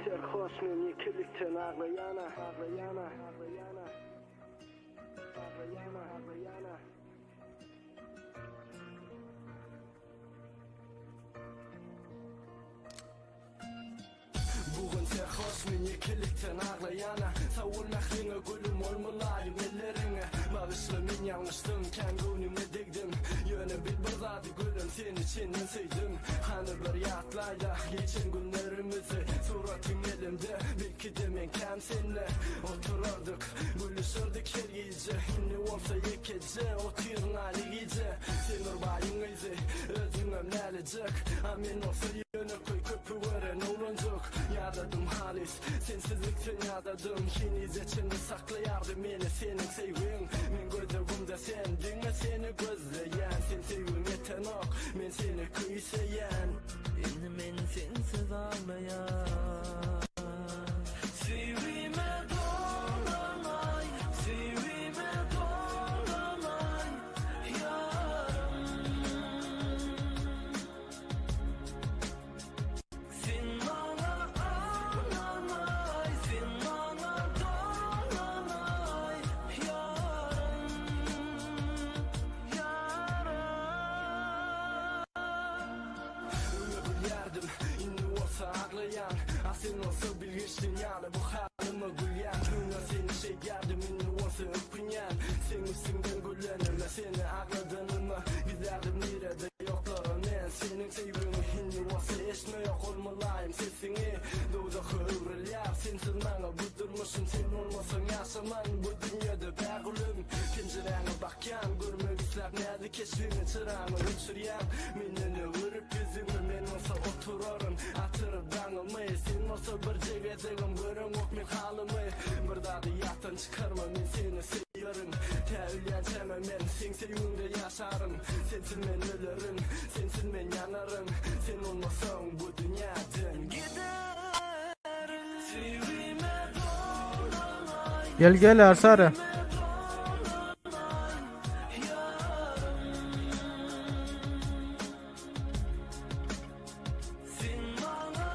Serhoş men ýekelikden aglaýana Aglaýana Aglaýana Aglaýana Aglaýana Bu gün serhoş men ýekelikden aglaýana Sag bol mähriňe gülüm ol mylaýym elleriňe Bagyşla men ýalňyşdym kän göwnüňe degdim Ýöne bil bir zady gülüm seni çenden söýdüm Hany bir ýatlaýda geçen günlerimizi Suratyň elimde belkide men käm sende Oturardyk gülüşerdik her gije Indi bolsa ýekeje otyryn aýly gije Sen bir baýyň gyzy özüňem nälijek A men bolsa ýönekeý köpi gören oglanjyk Ýadadym halys sensizlikden ýadadym Henize çenli saklaýardy meni seniň söýgiň Men gözlegimde sen diňe seni gözleýän Sen söýgiň ýetenok men seni küýseýän Indi men sensiz aglaýan Söýgime dolanaý Söýgime dolanaý ýarym Sen maňa ynanaý Sen maňa dolanaý ýarym Ýarym Öňe gülýärdim, indi bolsa aglaýan A sen bolsa bilgeşlin ýaly bu halyma gülýäň Öňe seni şeýdýärdim, indi bolsa ökünýän Seň üstüňden gülenime, seni agladanyma Gizlärdim nirede ýoklara men seniň söýgiňi Indi bolsa eşitmeýok ol mylaýym sesiňi Dowzaha öwrülýär sensiz maňa bu durmuşym Sen bolmasaň ýaşaman bu dünýede bägülüm Penjiräňe bakýan görmek isläp näzik keşbiňi Çyraňy öçürýäň menden öwürip ýüzüňi Men bolsa oturaryn atyryp daňymy Sen bolsa birje gezegem göreňok men halymy Bir zady ýatdan çykarma men seni söýerin Tä ölýänçäm men seň söýgüňde ýaşaryn Sensiz men ölerin, sensiz men ýanaryn Sen bolmasaň bu dünýäden giderin Söýgime dolanaý Gel gel Arsary. Sen maňa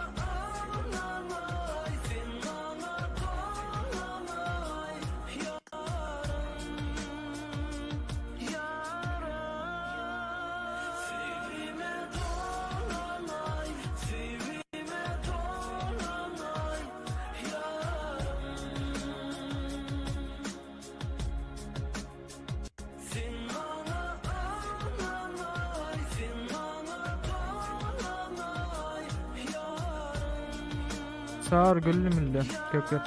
ynanaý, sen maňa dolanaý, ýarym, ýarym. Söýgime dolanaý, söýgime dolanaý, ýarym. Sen maňa ynanaý, sen maňa dolanaý, ýarym. Çar güllü mülli. Köp köp.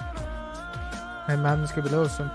Hemmämizki bile olsun.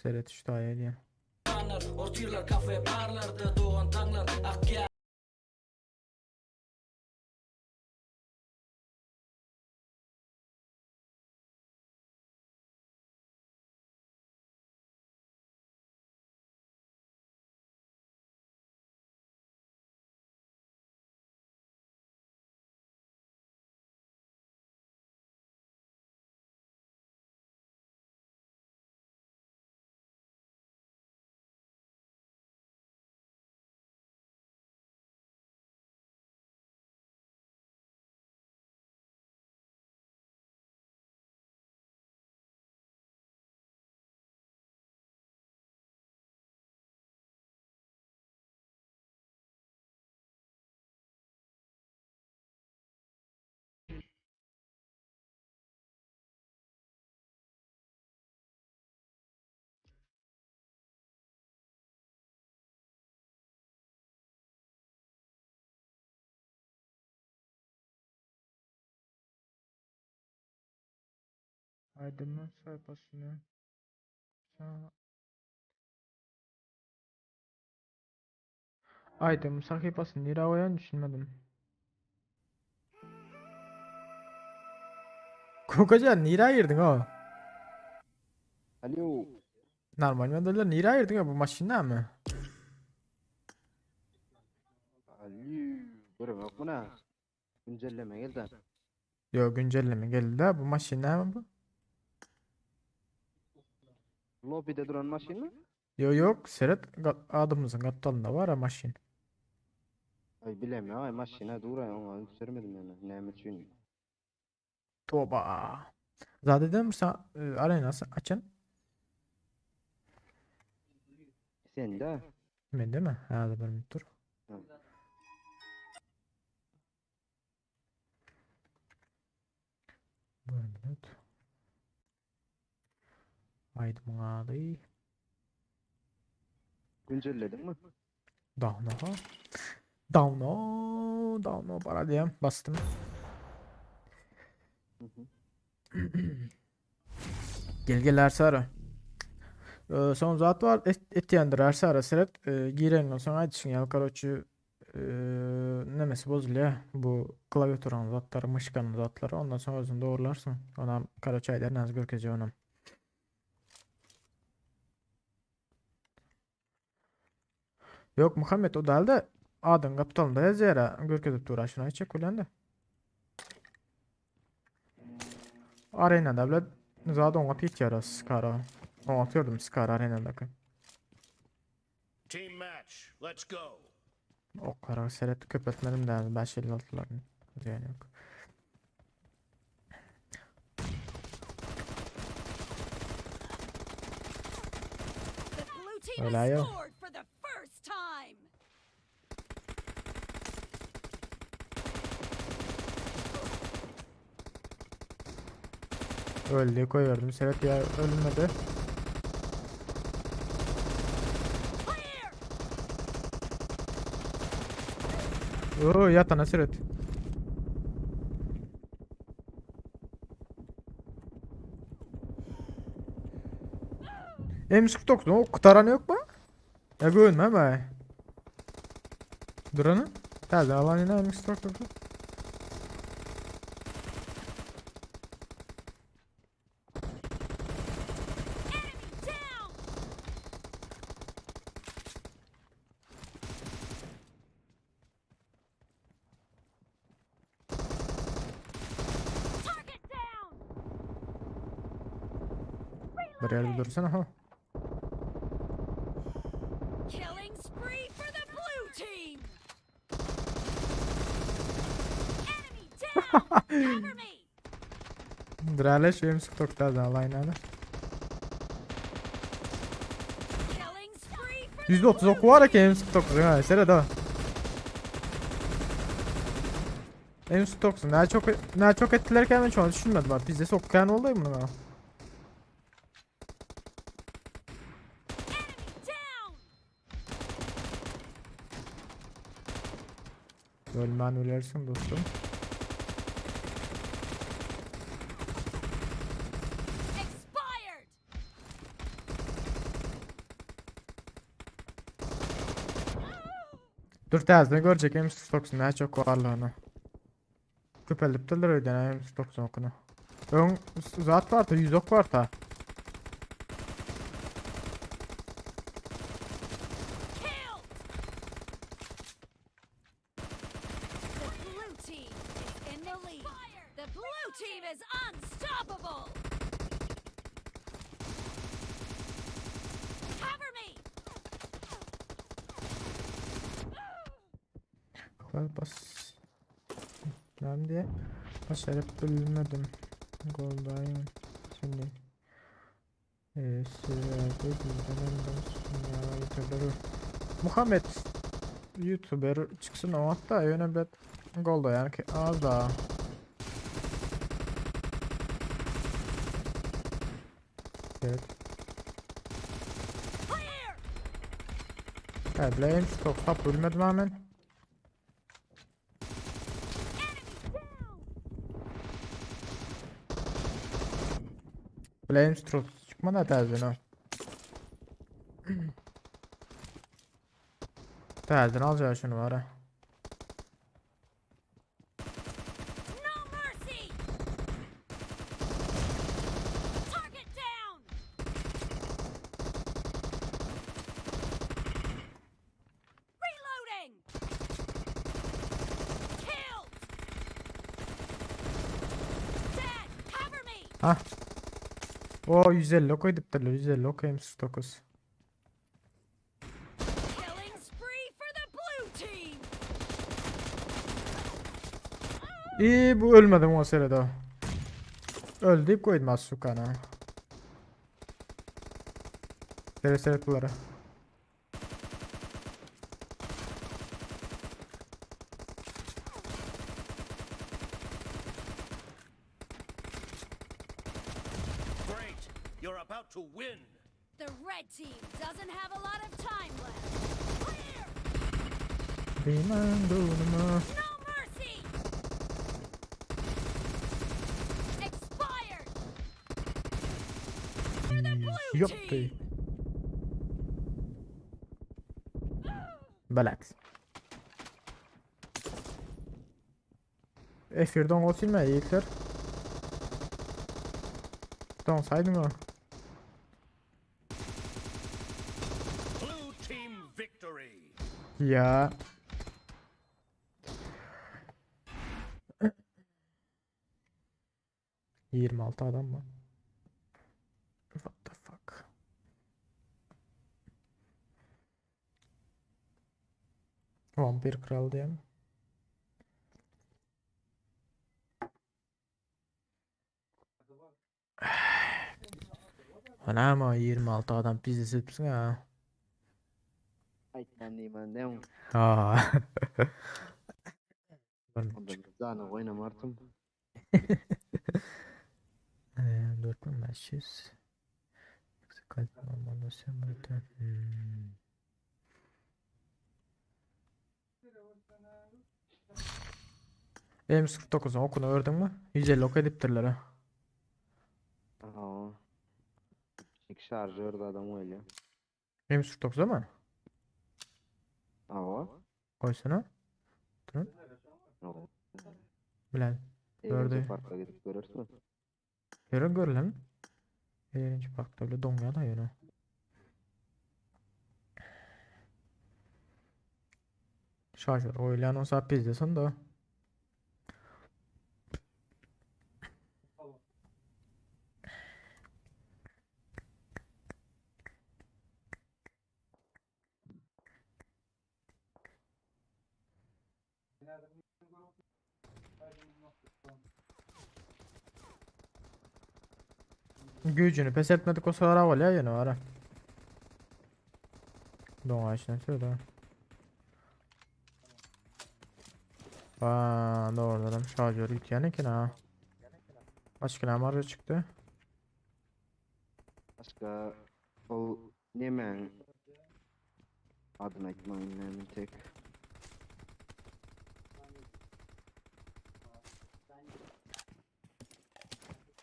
Seret şu taýa diýen. Otyrlar kafe barlarda dogan taňlar akýar. Aydın'ın sayfasını Sa- Aydın sayfasını nirä goýan düşünmedim. Kokacan nirä girdiň o? Alo. Normal modeller nirä girdiň o bu maşyn mi? Alo. Göremok buna. Güncelleme geldi. Yo güncelleme geldi de bu maşyn näme bu? Lobide duran maşyn mı? Yo yok seret adımızın gapdalynda bar ha maşyn. Ay bilem ya ay maşyna dur ay ona üns bermedim yani. Näme üçin? Toba. Zat edem sa e, arenasy açan. Sen de. Mende mi? Häzir bir minut dur. Hı. Bir minut. Aýdymyň ady. Güncelledin mi? Down aha. Down o. Down o bara diýem. Bastım. Hı hı. Gel gel Ersara. Ee, son zat var. Et, etýändir Ersara seret. E, girenden soň aýdyşyň ýaly karoçi e, nemesi bozulýar. Bu klaviaturanın zatlary, myşkanyň zatlary. Ondan soň özüň dogrularsyň. Onam karoçi aýdar näz görkezjek onam. Yok Muhammed o dälde adyň gapdalynda ýazýar görkezip dur şunu aýtjak bolýan-da. Arenada bile zat oňa pitýär Skara. Oňa gördüm Skara arenadaky. Team match. Let's go. Oklara seret köpeltmedim däl 556'laryny. Zyýany yok. The blue team Öyle has yok. scored for the first time. Öldü koyuyordum. Seret ya ölmedi. Clear! Oo yat ana seret. M49 o kutaran yok mu? Ya görünme be. Duranı. Täze alan ýene M49. Enemy down! Target down! Bir ýerde dursana ha. Killing spree for the blue team! Enemy down! Cover me! Durale şu M49 täze alan ýene. Killing spree for the %30 blue oku var team! eken M49 ha seret ha. M49 ne çok ne çok ettilerken ben çoğunu düşünmedim bak bizde sokken oldu bunu ha. Enemy down! Ölmen ölersin dostum. Expired! Dur täzeden görjek M90 näçe ok barlygyny. Köpeldipdirler öýden M90 okuny. Öň zat barda 100 ok barda. Killed! The blue team is in the lead. The blue team is unstoppable. Cover me! Gol bas. Lan diye başarıp bilmedim. Goldayım. Şimdi. Sizlerde bizden YouTuber Muhammed YouTuber çıksın o hatta yöne bet golda yani ki az daha. Evet. Clear! Evet, Blame stop stop ölmedim hemen. Enemy down! Blame stop çıkmadı terzen o. Terzen alacağı şunu var ha. No mercy! Target down! Reloading! Killed! Dead! Cover me! Hah. O 150 ok edipdirler 150 ok M49. Killing spree for the blue team! İyi bu ölmedim o sırada. Öldü deyip koydum az sukana. Sere sere bunlara. Great! You're about to win! The red team doesn't have a lot of time left. Clear! Bilmem durumu. No mercy! Expired! For the blue Yok team! değil. Belet. F1'den gol silme yiğitler. Donsaydın o. Blue team victory! Ya. 26 adam mı? What the fuck? Vampir kral diye mi? Ana 26 adam bizi sıpsın ha. Aýtman diýmän näme? Aa. Ondan zana oýnam artym. 4500. Yüksek kalite normal dosya boyutu. Hmm. M49'un okunu gördün mü? 150 ok edipdirler ha. Aha. İki şarjör de adam öyle. M49 ama Aha. koysana. Aha. Bilen. Eğlence Gördü. parka gidip görürsün. Görün görülen. Eğlence parkta öyle donuyor da yönü. Şarjör oylayan olsa bizde sonunda. Gücünü pes etmedik o sıra var ya yine var. Don işine söyle. Aa, doğru şarjör yükleyen ki ha. Başka ne var çıktı? Başka o nemen adını aytmayın nemin tek.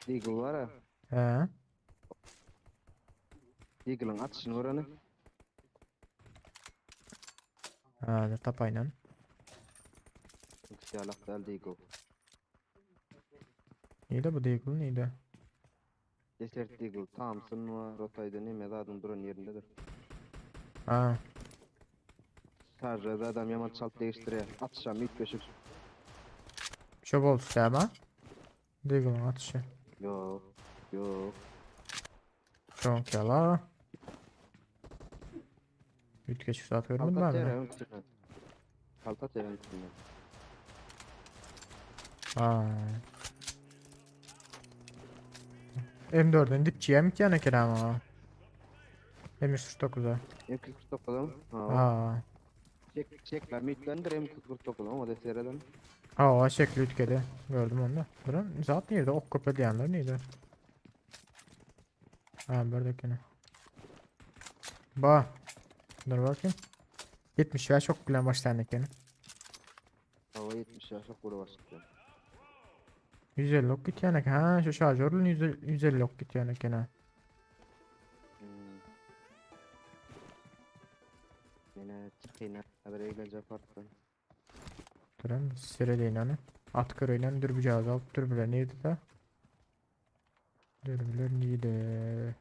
Deagle var ha. He. Deagle'ın atışını oranı. Häzir tapaýyn. Ýalak däl Deagle. Nide bu Deagle nide? Desert Eagle, Thompson we Rotaýda neme zadyň duran ýerindedir. Ha. Şarjada adam ýaman çalt degişdirýär. Atyşam üýtgeşik. Şo boldy dämi? Deagle'yň atyşy. Ýok, ýok. Şoňky ýala. Üýtgeşik zat görmedim Halta ben. atýar öňküsinden. Halta atýar öňküsinden. Ha. M4'ün dipçiye mi ki eken ama? M149'a. M249'am. Ha. Ha. Çek, çekler mütlendir M249'am o da sereden. Ha o şekli ütkedi. Gördüm onu da. Buran zat nerede? Ok köpe diýenler neydi? Ha buradakini. Ba. Dur bakayım. 75 ok bilen başlayan ekeni. Hava 70 yaşa kuru başladı. 150 ok gitýän eken. Ha şu şarjörün 150 150 ok gitýän eken ha. Hmm. Yine çıkayım haber eğlence farklı. Duran seredeýin ony. At köreýin dürbüjagaz alyp dürbüler nirde de? Dürbüler nirde?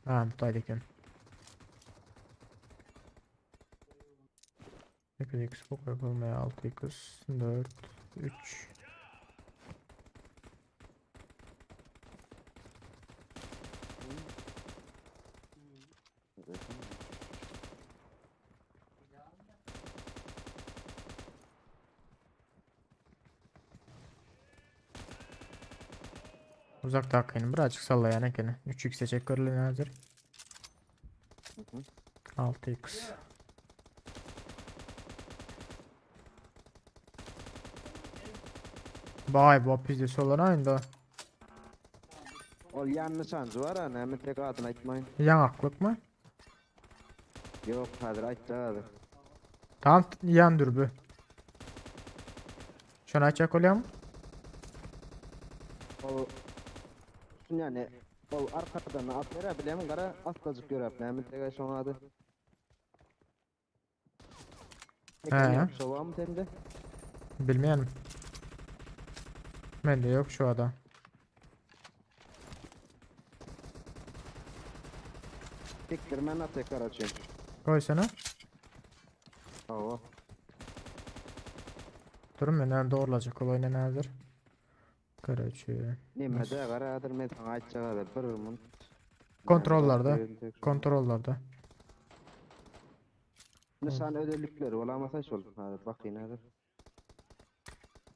Ha bu taýda eken. 8x bu koyulmaya 6x 4 3 Uzak dakikayını birazcık sallayan ekeni. 3x'e çek görülen hazır. Hı hı. 6x. Vay bu pizdesi olan aynı Ol yanlış şancı var ha, hemen tek adını aytmayın. Yanaklık mı? Yok hazır aytacak hazır. Tamam yan dürbü. Şunu açacak oluyor mu? O şun yani o arkadan at vere bilem kara asılacık görep hemen tek ay şoň adı. He. Şowa mı sende? Bilmeyelim. Bende yok şu ada. Tektir ben at tekrar açayım. Koysana. Hava. Durun ben doğrulacak olay ne hazır. Karaçı. Nime de kara adır men sana aytacak hazır bir mun. Kontrollerde. Kontrollerde. Nişan özellikleri olamasa şol. Hazır bakayım hazır.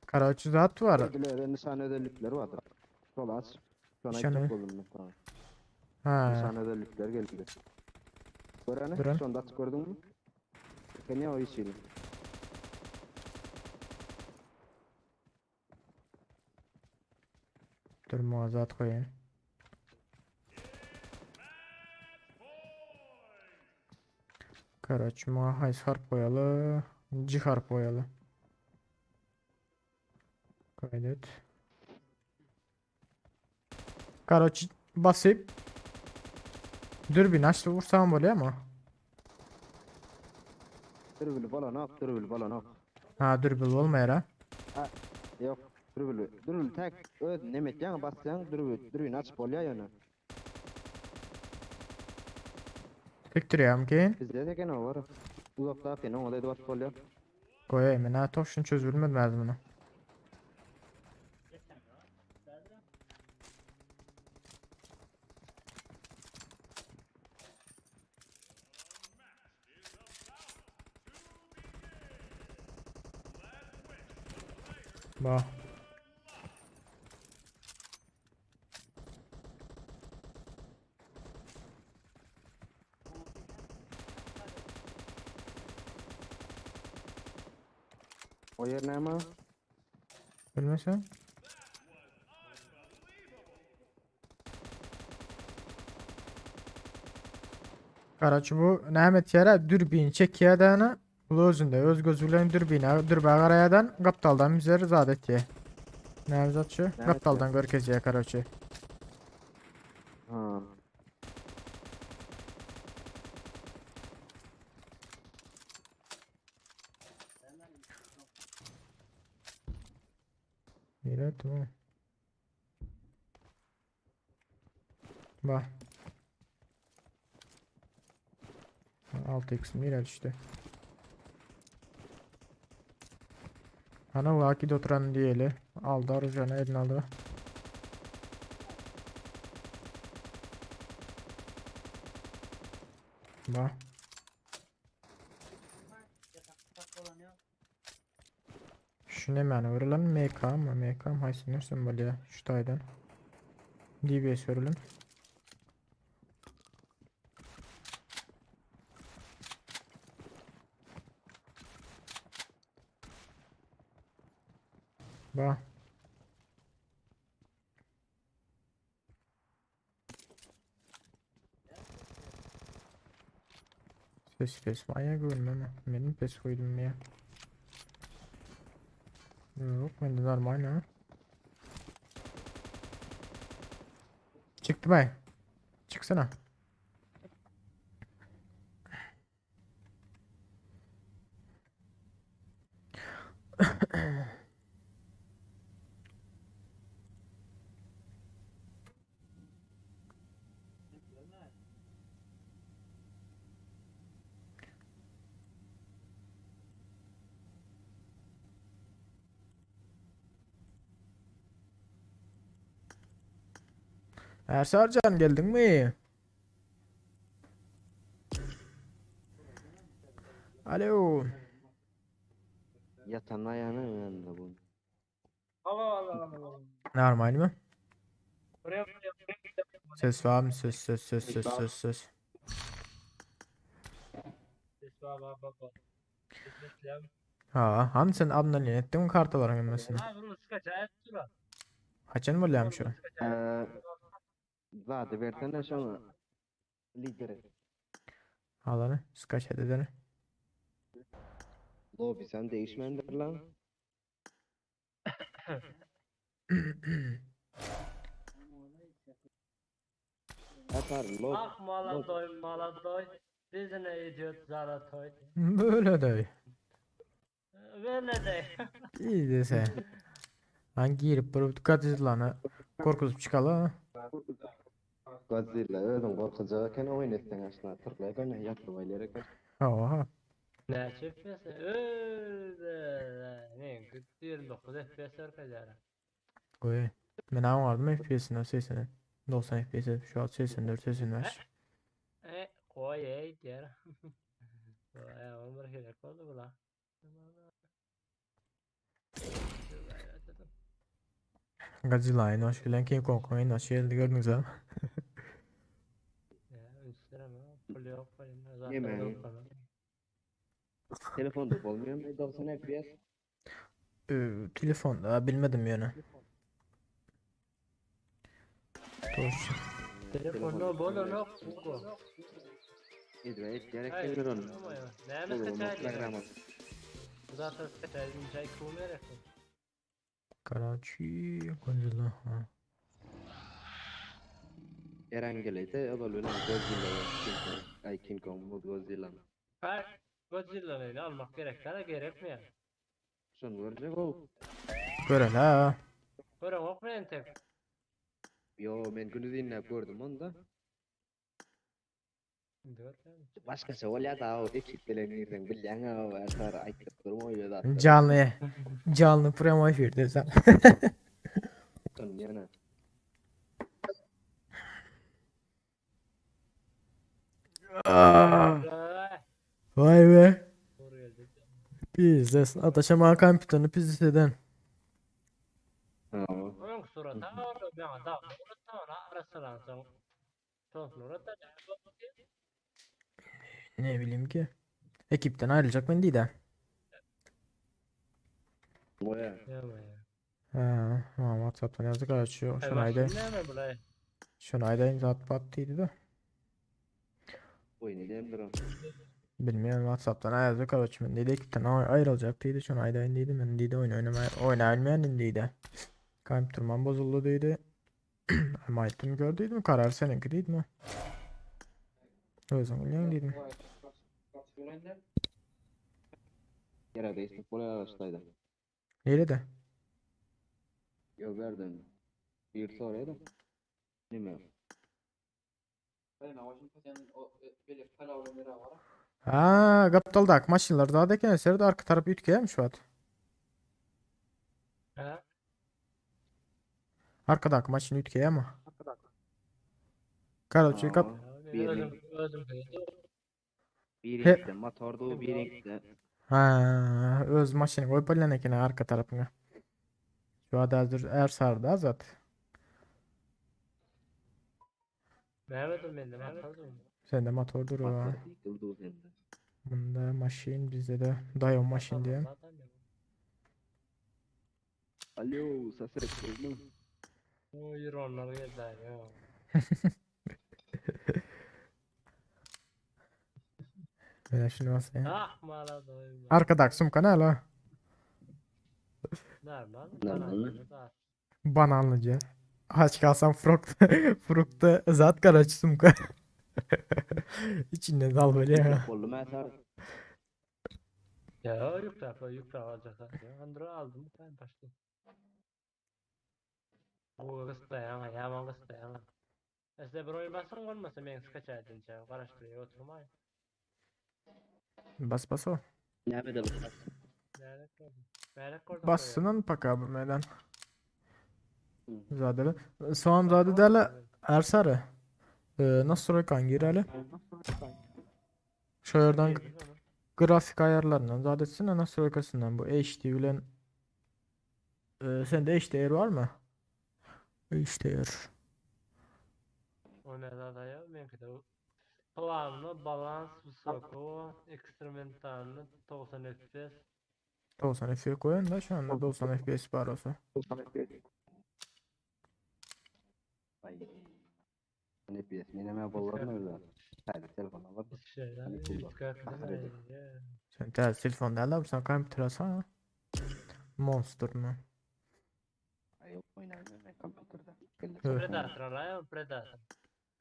Karaçı zat var. Ödülleri nişan özellikleri vardır. Sol aç. Sonra Nişan aytacak oldum ben sana. Ha. Nişan özellikleri geldi. Görene, Duran. sonda aç gördün mü? Ne o işini? Dur muazzat koyayım. Karaçı muha hays harp koyalı. C harp koyalı. Kaydet. Karaçı basıp Dürbün açtı vursam böyle ama. Dürbülü balon ak, dürbülü balon ak. Ha dürbün olmayar ha. Yok, dürbülü. Dürbülü tek öz nemet yan basyan dürbülü. Dürbün açıp oluyor yani. Tektiriyorum ki. Bizde de gene var. Uzakta akın o da basıp oluyor. Koyayım ben ha toşun çözülmedi bunu. Bak. O yer ne ama? Bilmesen. Karaçı bu Mehmet yere dürbün çekiyedene bu özünde öz gözü bilen dürbüne dürbü garayadan kaptaldan bize zat ettiye. Ne zatçı? Mehmet Kaptaldan görkezeye karaçı. Ha. Nire etdim Ba. 6x nire düşdi? Ana vakit oturan diýeli. Aldy arujany eline aldy. Ba. Şu nämäni görelen? MK mı? MK mı? Haýsy närsem bolýar? Şu taýdan. DBS görelen. Ba. Ses pes manýa görünmemi? Menim pes goýdum ya. Yok mende normal ha. Çıktı bay. Çıksana. Ersarcan geldin mi? Alo. Ýatan aýagyna ýanynda bu. Normal mi? Ses var mı? Ses ses ses ses ses ses. Ha, han sen abnalin ettin mi kartaların hemmesini? Haçan bolýam şu? Eee Zady bersene şoňa. Lideri. Alany, skaç edeni. Lobby sen değişmendir lan. Atar lob. Ah maladoy maladoy. Bizine idiot zaratoy. Böyle de. Böyle de. İyi dese. Lan girip durup dikkat et lan ha. Korkuzup çıkalı ha. Godzilla özüň gorkujak eken oýun etseň aşna tyrlaýk oýna ýatyp oýlar eken. Oha. Ne çekmesi? Öyle. Ne? 29 FPS arkadaşlar. Goý. Men aňardym FPS-ini 80. 90 FPS şu an 84 85. E, koy ey diğer. Vay, on bir gerek oldu bu la. Godzilla ýene hoş bilen King Kong ýene hoş geldi gördüňiz ha. Ya, üstüne mi? Pul yok, pul zaten Yemeği. yok falan. Telefonda bolmaýar mı 90 FPS? Ee, telefonda bilmedim ýöne. Doş. Telefonda bol yok. bu. Edre et gerek Hayır, gelir onu. ama ya. Ne Olur mi mu kaçar? programı. Zaten kaçar, çay kumere. Karachi Godzilla. Ha. Eren geleyse o da bilen Godzilla King Kong. Ay King Kong bu Godzilla. Ha, Godzilla'yı almak gerek, kara gerek mi ya? Şunu görecek o. Görel ha. Gören ok mu entek? Yo men günü dinlep gördüm onu da. Başkaça bolýar da o ekip bilen girseň bilýäň ha Ersar aýtyp durma oýa da. Canlı. Canlı premo efirde sen. Ýene. Ah, Vay be. Doğru geldi. Pizdes. Ataşama kompüterini pizdes eden. Ha. Onun surata var, ben da surata arasılan son. Son surata da. Ne bileyim ki. Ekipten ayrılacak ben değil de. Boya. Yapma ya. Ha, ha WhatsApp'tan yazdık araçıyor. Ay, Şunayda. başka ne var Şunayda imza atıp attıydı da. Oýun edemdir o. Bilmiyorum WhatsApp'tan yazdık araç ben dedi ekipten ayrılacaktıydı. Şunayda indiydi ben dedi oyun oynamaya oynayabilmeyen indiydi. Kompüterman bozuldu dedi. Ama ettim gördüydüm karar seninki değil mi? Özün bilýän dedim. Ýere değişmek bolýar araçdaydı. Nerede? Ýok berden. Bir soraýda. Nime? Ha, gapdaldaky maşynlar zat eken, serde arka tarap üýtgeýärmi şu wagt? Ha? Arkadaky maşyn üýtgeýärmi? Karoçi gap Men özüm özüm Bir He. reňkde motor dur, bir reňkde. Ha, öz maşyny goýup bolýan eken arka tarapyňa. Şu wagt hazir Ärsarda zat. Mehmet mende motor dur. Sende motor dur. Motor dur sende. Bunda maşyn bizde de Dayo maşyn diýen. Alo, sasırık oğlum. O Euronlar geldi ya. Mena şunu basayım. Ah mala doyum. Arkadaky sumka ne la? Normal. Normal. Bananlyja. Aç kalsam frukta, frukta zat karaç sumka. İçinde dal böyle ya. Boldy mä sar. Ya yük tarafı yük tarafı alacaklar. Ya Andro aldım ben başladım. Bu kısta ya yaman kısta ya. Mesela bir oyun basın olmasa ben skaça edince karıştırıyor oturmayın. Bas bas o. Näme de Melek gördüm. Melek gördüm. Bassının paka bu meden. Zadeli. Soğan zade deli Ersarı. Ee, nasıl soruyor gireli? Şu yerden grafik ayarlarından zadetsin nasıl soruyor bu HD bilen ee, sende HDR var mı? HDR. O ne da ya benimki de Planlı, balans, высоко, eksperimentalny, 90 FPS. 90 FPS koyun da şu anda 90 FPS var olsa. Ay. FPS meneme bollar öyle. Hadi telefon alıp Bir şeyler. Hani kullan. Sen tel telefon değil abi sen kompüter alsana. Monster mı? Ay oynayayım ben kompüterde. Evet. Predator alayım, Predator.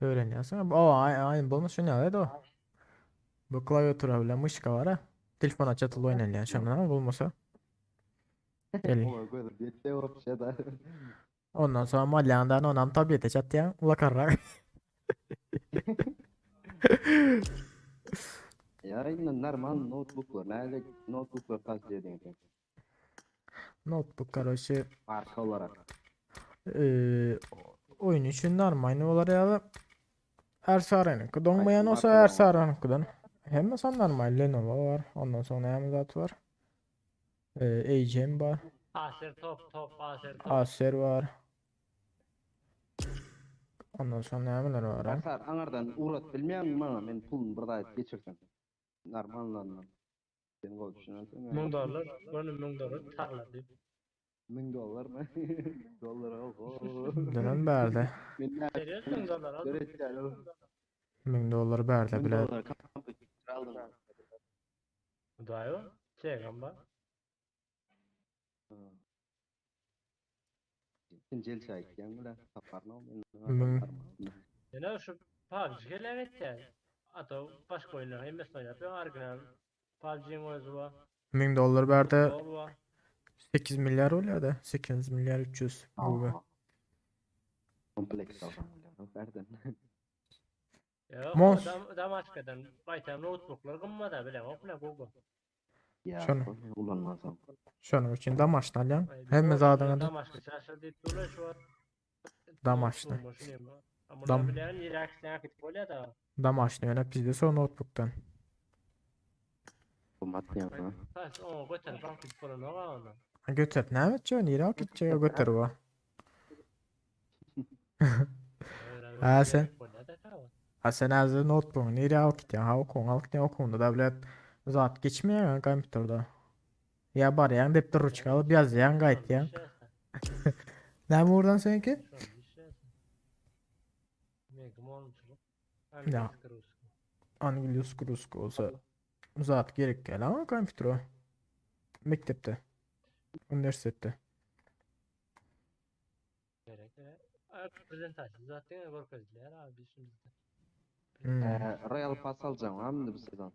Öğreniyorsun. O aynı bulmuş şu ne o. Bu klaviatura bilen myşka var ha. Telefona çatılı oynanýan şondan bolmasa. Gelin. O gözüm yetti o şey da. Ondan sonra malyandan onam tablete çatýan ulakarrak. Ya yine normal notebooklar. Nerede notebooklar tavsiye edin. Notebook karoçi Marka olarak. eee oyun üçin normal olar ýaly Ersaranyňky doňmaýan bolsa markalar. Ersaranyňkydan. Hemme san normal Lenovo var. Ondan sonra näme zat var? Eee AGM var. Acer top top Acer top. Acer var. Ondan sonra nämeler var? ha? Asar anardan uğrat bilmeyen bana men pulunu bir daha geçirsen. Normal lan. Sen gol düşünersen. 1000 dolar, bunu 1000 dolar tarla deyip. 1000 dolar mı? dolar oho. Dönen bärde. Men ne Serious 1000 dolar aldım. Evet yani. 1000 dollar bärde 1000 bile. dolar kompüter aldım. Dayo, çekan ba. İkinci el çay içen bile taparma Ming. Yine şu PUBG gelen yani. Hatta başka oyunlar hem mesela yapıyor. Orijinal PUBG'nin özü var. 1000 dollar bärde Futbol var. 8 milyar bolýar da. 8 milyar 300 bu. Kompleks aldım. Nereden? Ya, Mons. Dam, Damaşkadan baytam notebooklar gymma bile okla Google. Ya Şunu. kullanmazsam. Şonuň üçin damaşny alýan. Ay, Hemme bu zadyňa da Damaşka çarşı deyip duruyor şu an. Damaşny. Ama Dam- Dam. bilen Irak'tan gidip bolýar da. damaşny ýöne bizde son notebookdan. Bu maddi ha. Taş o götür bak gidip bolan o onu. Götür. Näme etjek? Nirä gitjek götür bu. Ha, sen- Ha sen hazır notebook'u nirä alyp gitýän? Ha okuň alyp gitýän okuňda da bilet zat geçmeýär kompýuterde. Ýa barýan depder ruçka alyp ýazýan gaýtýan. Näme oradan seňki? Ya. Anglius Rusk olsa zat gerek gel ama kompýuter o. Mektepde. Üniversitede. Gerek. Prezentasyon zaten görkezdiler abi şimdi. Hmm. Ee, Royal Pass alacağım abi bu sezon.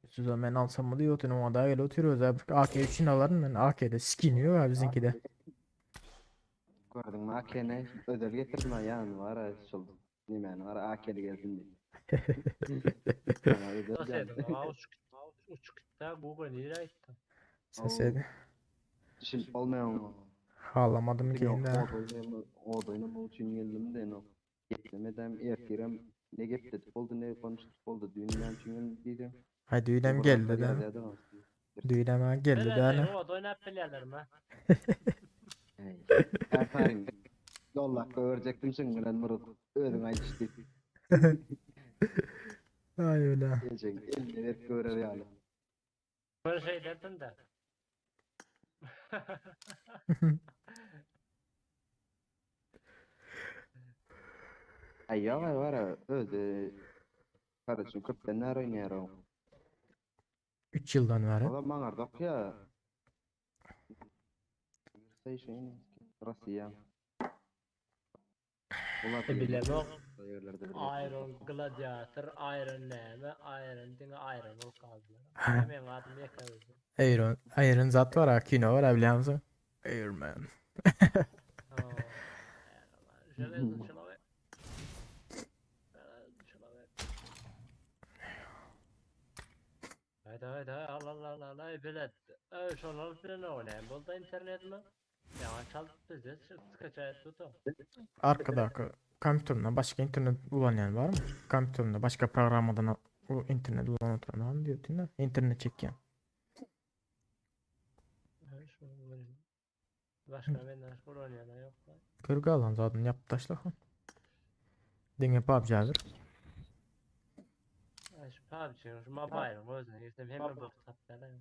Size men alsam mı diyor oturum da gel oturuyoruz abi. AK için alarım ben AK'de skin yok abi bizimki de. Gördüňmi Akene özel getirdim ha ýanyma gara şol nemäni gara Akeli gelsin diýip. Sana özel Nasıl geldi. edin? Aa, uçuk, uçuk da Google nereye gitti? Ses edi. Düşünüp bolmaýan. Halamadym Diňe ki indi. od oýnama, od oýnamak üçin geldim de no. Geplemedem ertirem ne gepledip boldy ne konuşup boldy düýn näme üçin geldim diýdim. Ay düýnem Bir geldi zatlar de. ýazýardy o. Düýnem ha geldi Hele de. de o da oynayıp bilirler mi? Hey. Ertarin. Dollak görecektim şuň bilen Murat. Özüň aýdyş diýip. Ay öyle. Geljek eline berip görer ýaly. Böyle şey derdim de. Ay ýa var özi Kardeşim köpden näre oýnaýar o. 3 ýyldan bäri. Ola maňardak ýa. Station Russiya. Olar E, bilemok. Yerlerde bir Iron Gladiator, Iron näme, Iron diňe Iron bolup galdylar. Ha. Meň adym ýeke özü. Iron, Iron zat var ha, kino var ha bilýäňmi? Iron Man. Ha. Железный человек. Железный человек. Haydi haydi hay al al al al ay bilet. Ay şonu alyp bilen oynayın. Bolda internet mi? Ya çalıp bize skaçay tutu. Arkadaky kompýuterinde başga internet ulanýan barmy? Kompýuterinde başga programmadan o internet ulanan oturan barmy diýip da internet çekýän. Ay şunu bilen. Başga benden başga oynayan yok. lan. Kırgı alan zaten ýapyp taşla. Diňe PUBG hazır. Ay şu PUBG, şu mobile'ın özüne girsem hemen bok tapýarlar.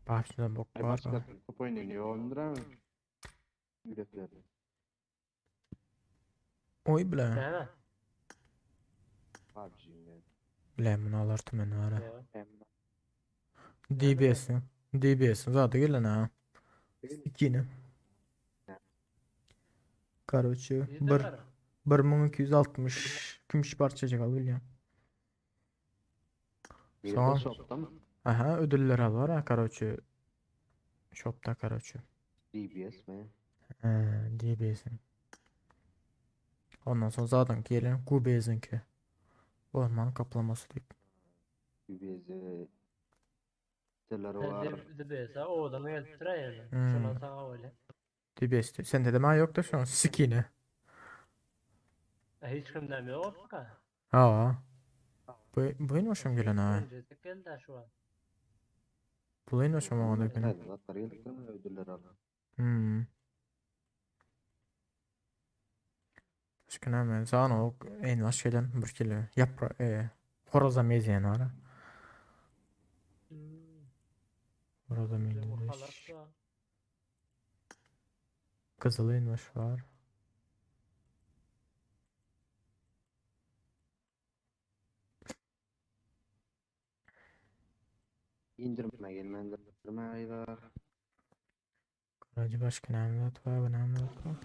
PUBG'den bok Ay bar. başga top oýnaýar ondur ama. Yürekler. Oy bile. Näme? PUBG 'ň. Bile bunu alar tümen var. ha. Yok. DBS-iň. DBS-iň zady gelen ha. Ikini. Karoçi Ýedi bir var. 1260 gümüş parçacık al bilýän. Birisi Soň shopda mı? aha ödüller al var ha karoçi. Shopda karoçi. DBS mi? He, DBS-iň. Ondan soň zaten gelen QBS-inki. Orman kaplaması diýip. DBS Seller var. DBS owadan gelip durar Hmm. Şondan sana öyle. DBS-de. Sende de ma ýokdur şoň skini. Hiç kimden yok ka. Ha. Bu bu en hoşum gelen ha. Öncesi geldi şu an. Bu en hoşum oňa gelen. Evet, zatlar gelip durma ödüller al. Hmm. Başka näme? Zan o en baş gelen bir kilo. Yapra e, horoza mezeýän var. ha. Hmm. Horoza Bizim mezeýän. halat da. Gyzyl enbaş var. İndirme gelmendirme aylar. Garajy başka näme zat var, bu näme zat var?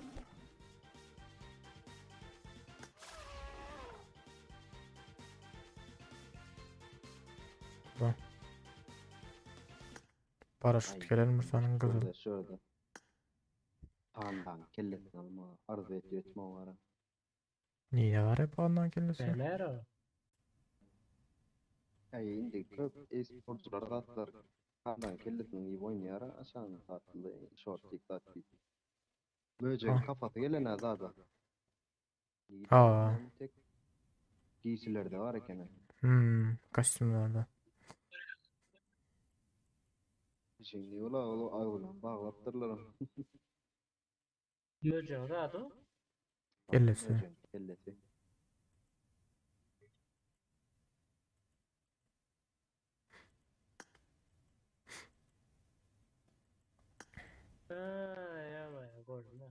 Bu. Paraşüt Ay, gelen Mursa'nın gyzyl. Şurada şurada. Pandan kellesini alma. Arzu et etme var. Niye var hep ondan kellesi? Neler o? Ay indi köp e-sporcular zatlar. Pandan kellesini giyip oynayar aşağına tatlı short dik tatlı. Möjek Ha. kafası gelen ha zaten. Ha. Tek giysilerde var eken. Hmm, kostümlerde. Şimdi ola ola ayılan bağlaptırlar. Möcüğün rahat o. Kellesi. Möjeğin kellesi. Ha, ya ya gördüm ha.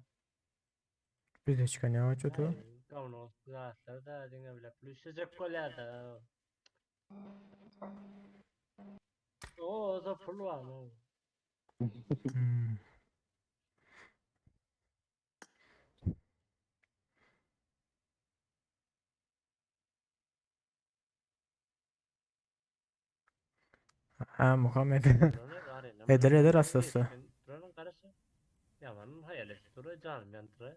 Bizde çıkan ne var kötü? Ay, Kavanoz zatlar da diňe bile plüşecek golýar O da pul var mı? Hmm. Ha Muhammed. Eder eder hastası. Buranın karısı. kellesi dur, janym ýandyra.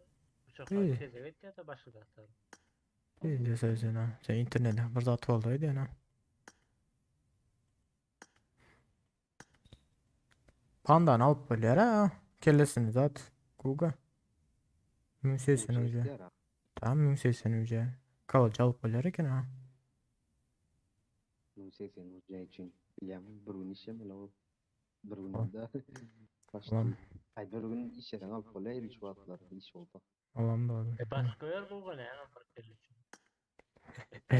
Uçaklar Eý. tezek etýär-de başga zatlar. Eý, sen ha. Sen internete bir zat boldy öýdýän ha. Pandany alyp bolýar ha. Kellesini zat. Guga. 1080 uca. Tamam 1080 uca. Kalıcı alyp bolýar eken ha. 1080 uca üçin bilýän bir gün işlemeli ol. Bir günde. Olam. Ay bir gün işlesen alyp bolýar 53 wagtlar iş bolsa. Olam da olur. E başga yer Google näme bir kelle üçin.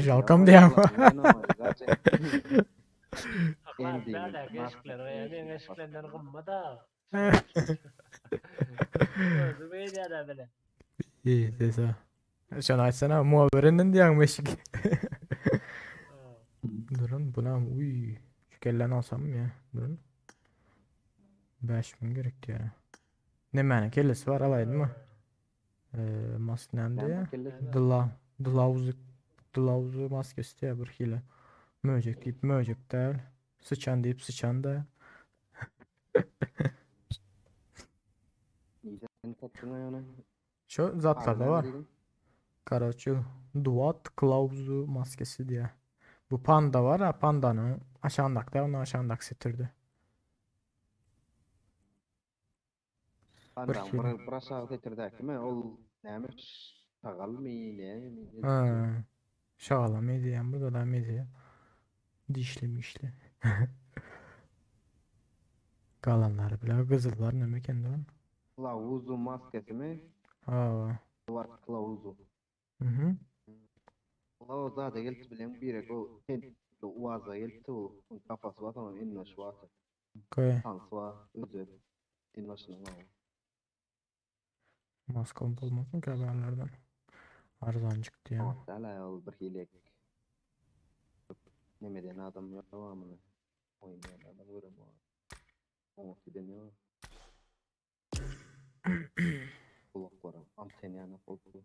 Jalkam diýýän. Aklar Endiğini, bärdäki mask- eşikler we meň eşiklerimden gymmat ha. Özü beýdýär bile. İyi dese. Sen aýtsana muhaberenden diýýän meşik. Durun buna uy. Şu kelleni alsam mı ya? Durun. 5000 gerek diýär. Nämäniň kellesi var alaýdym mı? Ee, mask näme diýýär? Dıla, dılavuzu, dılavuzu maskesi diýýär bir hile. Möjek diýip möjek däl. Sıçan diýip sıçan da. Sen satdın ayağına. Şu zatlarda var. Karaçı Duat kılavuzu maskesi diye. Bu panda var ha pandanın aşağındakta onu aşağındak setirdi. Pandan hile. bir bir aşağı getirdäki mi? Ol näme? Tagal mı ne mi? Ha. Şağala mı diyen burada da mı diye. Dişli mişli. Kalanlar bile kızıllar ne mekan lan. Kılavuzu maskesi mi? Ha. Duvar kılavuzu. Hı hı. Kılavuz da gelip bilen bir o uvaza gelip o kafası var tamam en başı var. Koy. Tansı var özü. En başına var. Maske olmasın ki haberlerden. Arzan çıktı ya. Tamam hala ol bir hile. Nemeden adam yok amına. Oynayan adam görüm o. Oňa giden yok. Kulaklarım anten yani oldu.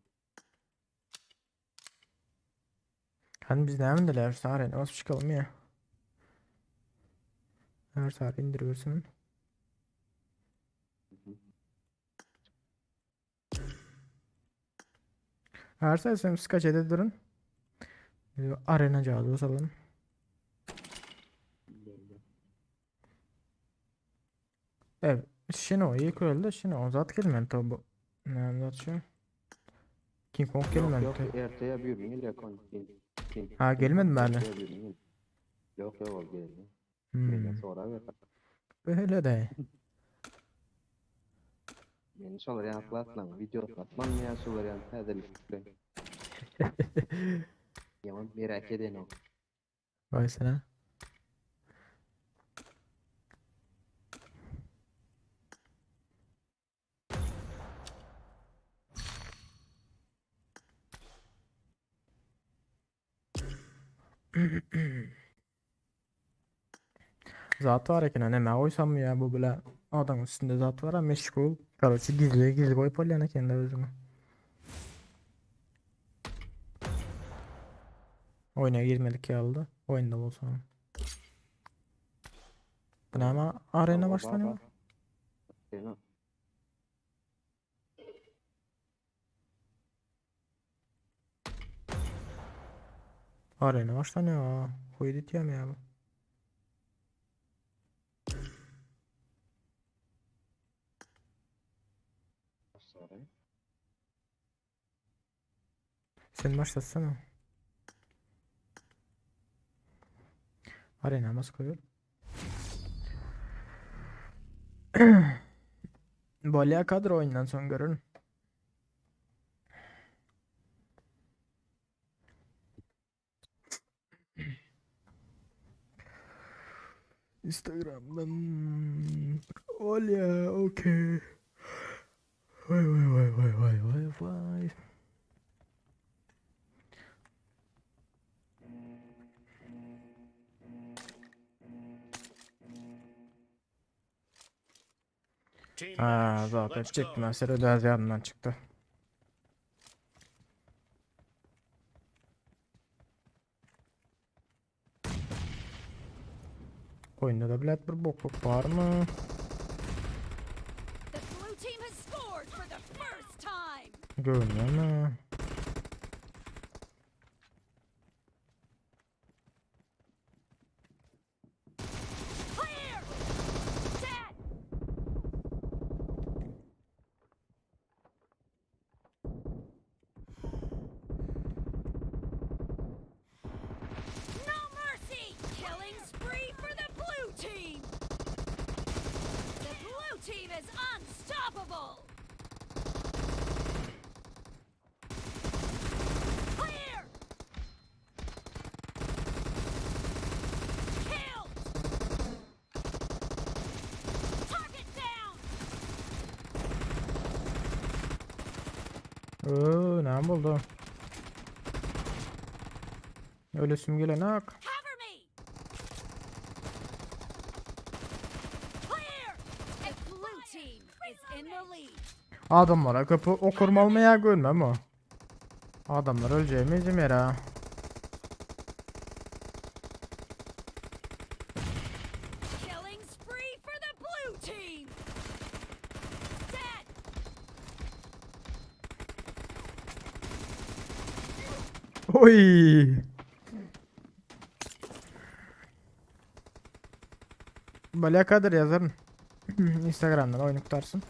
Hani biz ne dediler? Sare nasıl çıkalım ya? Her saat indiriyorsun. Her saat sen skaç durun. Arena cihazı basalım. Evet. Şimdi o iyi koyuldu. Şimdi o zat gelmedi tabi bu. Ne zat şu? King Kong Yok gelmedi. yok tabi. erteye bir gün geliyor kon. King- Ha gelmedi mi hala? Erteye bir gün geliyor. Yok yok o geldi. Hmm. Benden sonra ver. Böyle de. Beni şolar yani atlatlan video atlatman ya şolar yani täzelik bilen. Yaman merak eden o. Vay sana. Zat var eken neme koysam ya bu bile adam üstünde zat var ha meşgul. Короче gizli gizli koyup olýan kendi özüňe. Oyuna girmedik ya oldu. Oyunda bolsa. Bu näme arena Baba, başlanıyor? baba. Arena. Arena başlanıyor ha. Huýdy diýem ya bu. Başlar. Sen başlatsana. Arena nasıl koyuyor? Bolýa kadro oyundan son görün. Instagram'dan Olya okey. Vay vay vay vay vay vay vay. Team Ha match. zaten Let's go. çektim mesela özel yanından çıktı. Oyunda da bilet bir bokluk var mı? The blue team has scored for göwnüme. Clear! Dead! No mercy! Killing spree for the blue team! The blue team is unstoppable! Clear! Killed! Target down! Oo, näme boldy? Ölesim gelenak. Cover me! Clear! The blue team is in the lead. Adamlara köpü okurmalymy ýa görmem o. Adamlar öleceğimi izim ýere. Killing spree for the blue team! Dead! Oy. Bolýa Kadyr ýazaryn. Instagramdan oýun tutarsyn.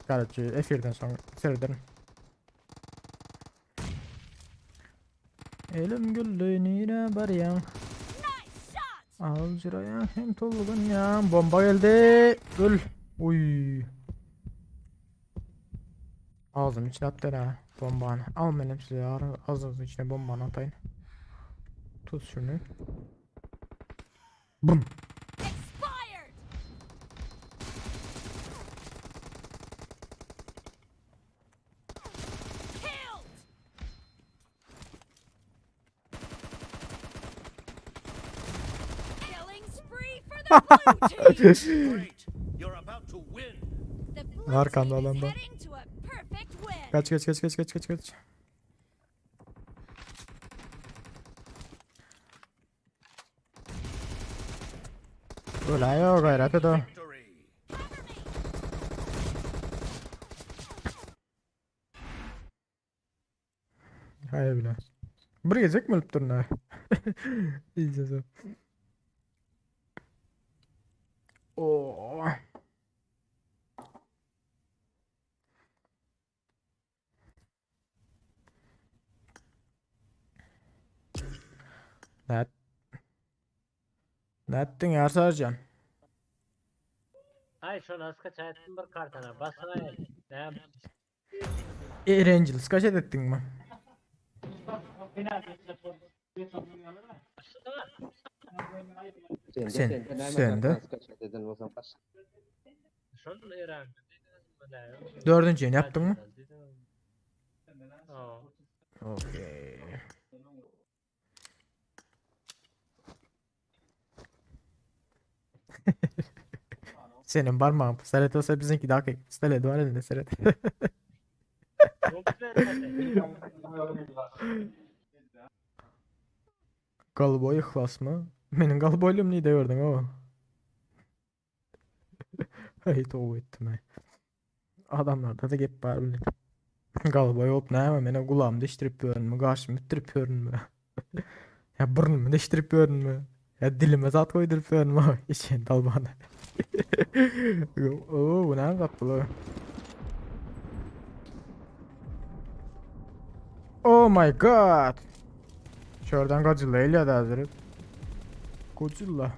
Garyçy efirden soň serederin. Elim güllü nire barýaň? Nice shot! Aljyraýaň hem tolgunýaň. Bomba geldi. Öl. Uy. Ağzım içine attı ha bombanı. Al benim size ağzınızın içine bombanı atayın. Tut şunu. Bum. Expired! Killed! Killing spree for the blue team! Great. You're about to win. The blue Arkanda team is alanda. heading to a perfect win. Kaç kaç kaç kaç kaç kaç kaç. Öyle yok gayret et o. Victory. Cover me! Hayır bile. Bir gezek mi ölüp durun ha? İyice zor. Oo. Ne? Ne ettin ya Sercan? Ay şonu aska ettim bir kartana. Basana el. Ne Air Angels kaç ettin mi? Sen, Sen- sen de. Kaç eden bolsaň baş. Şonu İran. Dördüncüyü yaptın mı? Aa. Okey. Senin parmağın pistolet olsa bizimki daha kıyık. Pistolet var elinde seret. Çok güzel. Galboy ihlas mı? Benim galboylum neydi gördün o? Hey tow ettim hey. Adamlarda da gep bar bilen. Galboy olup näme mene gulağımı deşdirip görünme, garşymy itdirip görünme. Ya burnumu deşdirip görünme. Ya dilime zat koydurup görünme. İçen dalbana. Oo, bu näme zat bu? Oh my god. Şuradan Godzilla ile de hazır. Godzilla.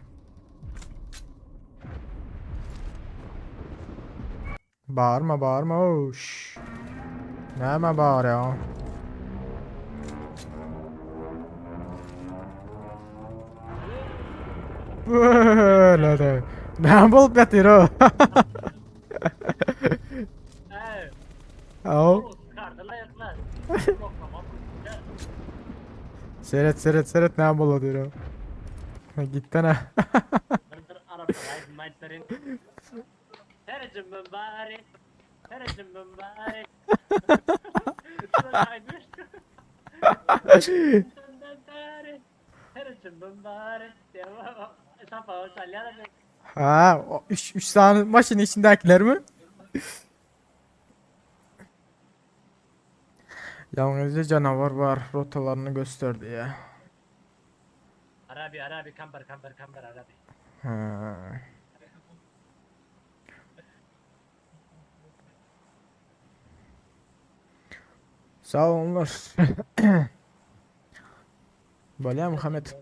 Bağırma bağırma. Oh, şş. Näme bağırıyor? Böyle de. Näme bolup ýatyr o? Ey. Aw. Kartana yaklar. Seret seret seret näme bolup o? Gitdene. Bir araba maytların. Hercim ben bari. Hercim ben bari. Hercim ben bari. Ha, 3 3 tane maşın içindekiler mi? Ýalňyzja janawar bar rotalaryny göster diýýä. Arabi arabi kamber kamber kamber arabi. Ha. Sag bolunlar. Bolýa Muhammet.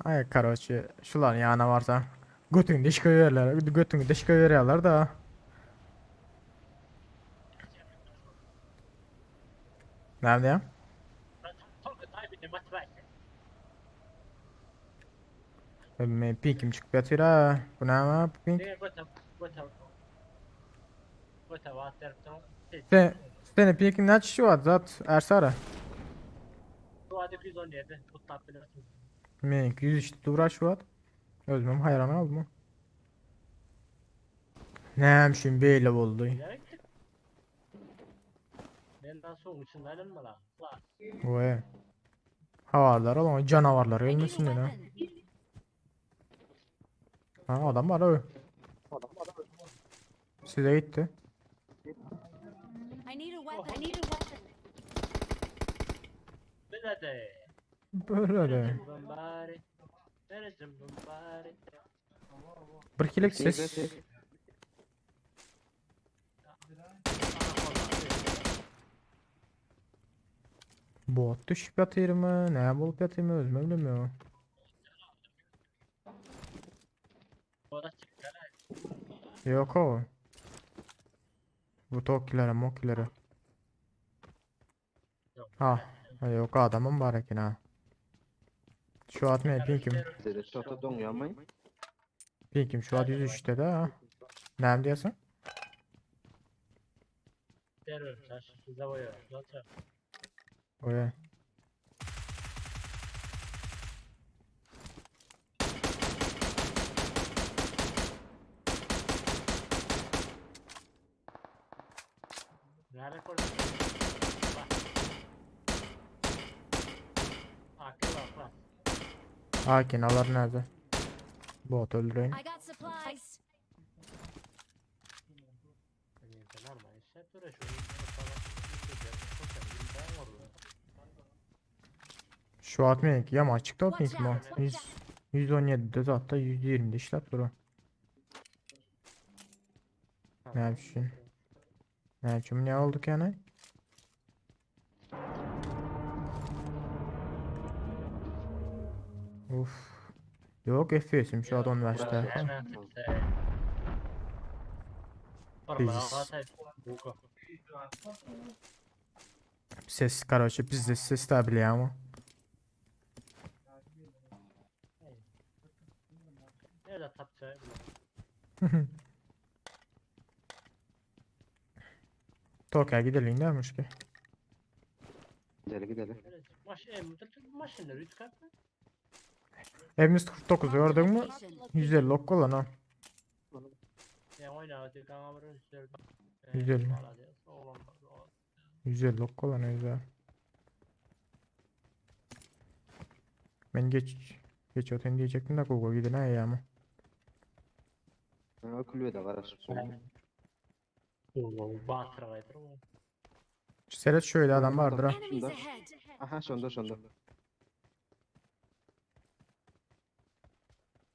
Ay karoçi şularyň ýanyna barsaň götüňi deşik goýberler, götüňi deşik goýberýärler da. Näme diýýäň? Men pinkim çykyp ýatyr ha. Bu näme bu pink? Sen seni pinkiň näçe şu wagt zat Ärsara? Meňki 103 dur şu wagt. Özümem haýran galdym. Näme üçin beýle boldy? Men daha soğuk içinde ayrılma Oý. Habarlar olan canavarlar gelmesin diýen. Ha adam var oý. Size gitti. I need a weapon. I need a weapon. Böyle de. Böyle de. Bir kilik ses. Bot düşüp ýatyrmy, näme bolup ýatyrmy özüm bilmiyorum. Yok o. Bu tokilere mokilere. Ha, yok adamım var eken ha. Şu at ne pinkim? Size şota doňýarmy? Pinkim şu at 103'te de ha. Näme diýersin? Oý. Hakin alar nerede? Bot öldüreyim. I got supplies. Şu at meniki ýa açykda Watch pinkim o. out, watch 100 117'de zaten 120'de işlep dur. Ne üçün? Ne üçün ne olduk yani? Uf. Yok FPS'im şu an 15'te. Biz ses karoçe bizde ses de biliyor ama. Tokyo'ya gidelim dermiş ki. Gidelim gidelim. Evimiz 49 gördün mü? 150 ok olan ha. 150. 150 ok olan güzel. Ben geç geç öten diyecektim de Google gidin ha ya ama. Ha, kulübede garaşyp Seret şöyle adam vardır ha. Enemies ahead. Aha şonda şonda.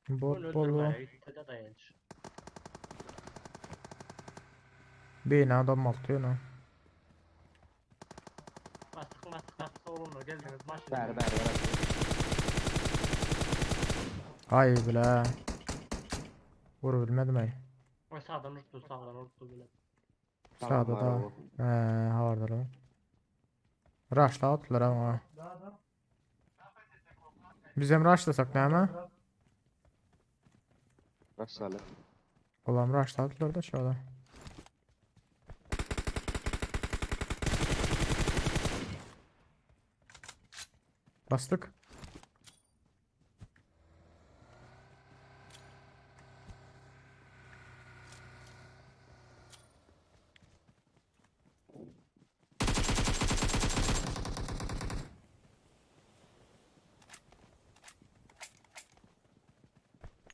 Bot bolu. Beyni adam altıyor lan. Ber ber ber. Ay bile. Vur bilmedim ay. Sağdan urttu, sağdan urttu bile. Sağda da. He vardır o. Rush'la attılar ama. Biz hem rushlasak ne mi? Başlalı. Olam rushla attılar da şurada. Bastık.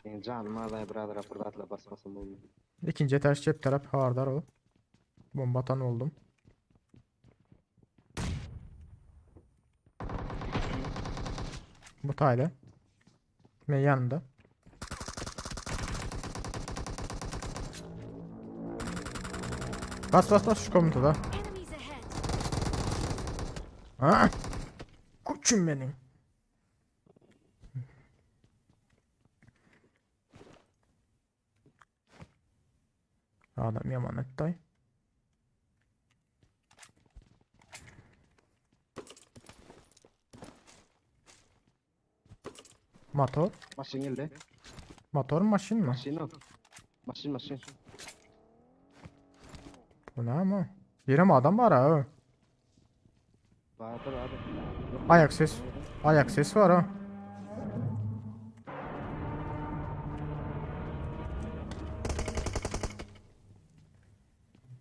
Yani canım alay brother brotherla basmasın bunu. İkinci etaj cep taraf hardar o. Bomba atan oldum. Bu taýda. Men ýanymda. Bas bas bas şu komutada. Enemies ahead. Ha? Koçum benim. Adam yaman etdi. Motor. Maşyn geldi. Motor maşyn mı? Maşyn o. Maşyn maşyn. Bu ne ama? Birem adam var ha. Bardyr abi. Ayak ses. Ayak ses var ha.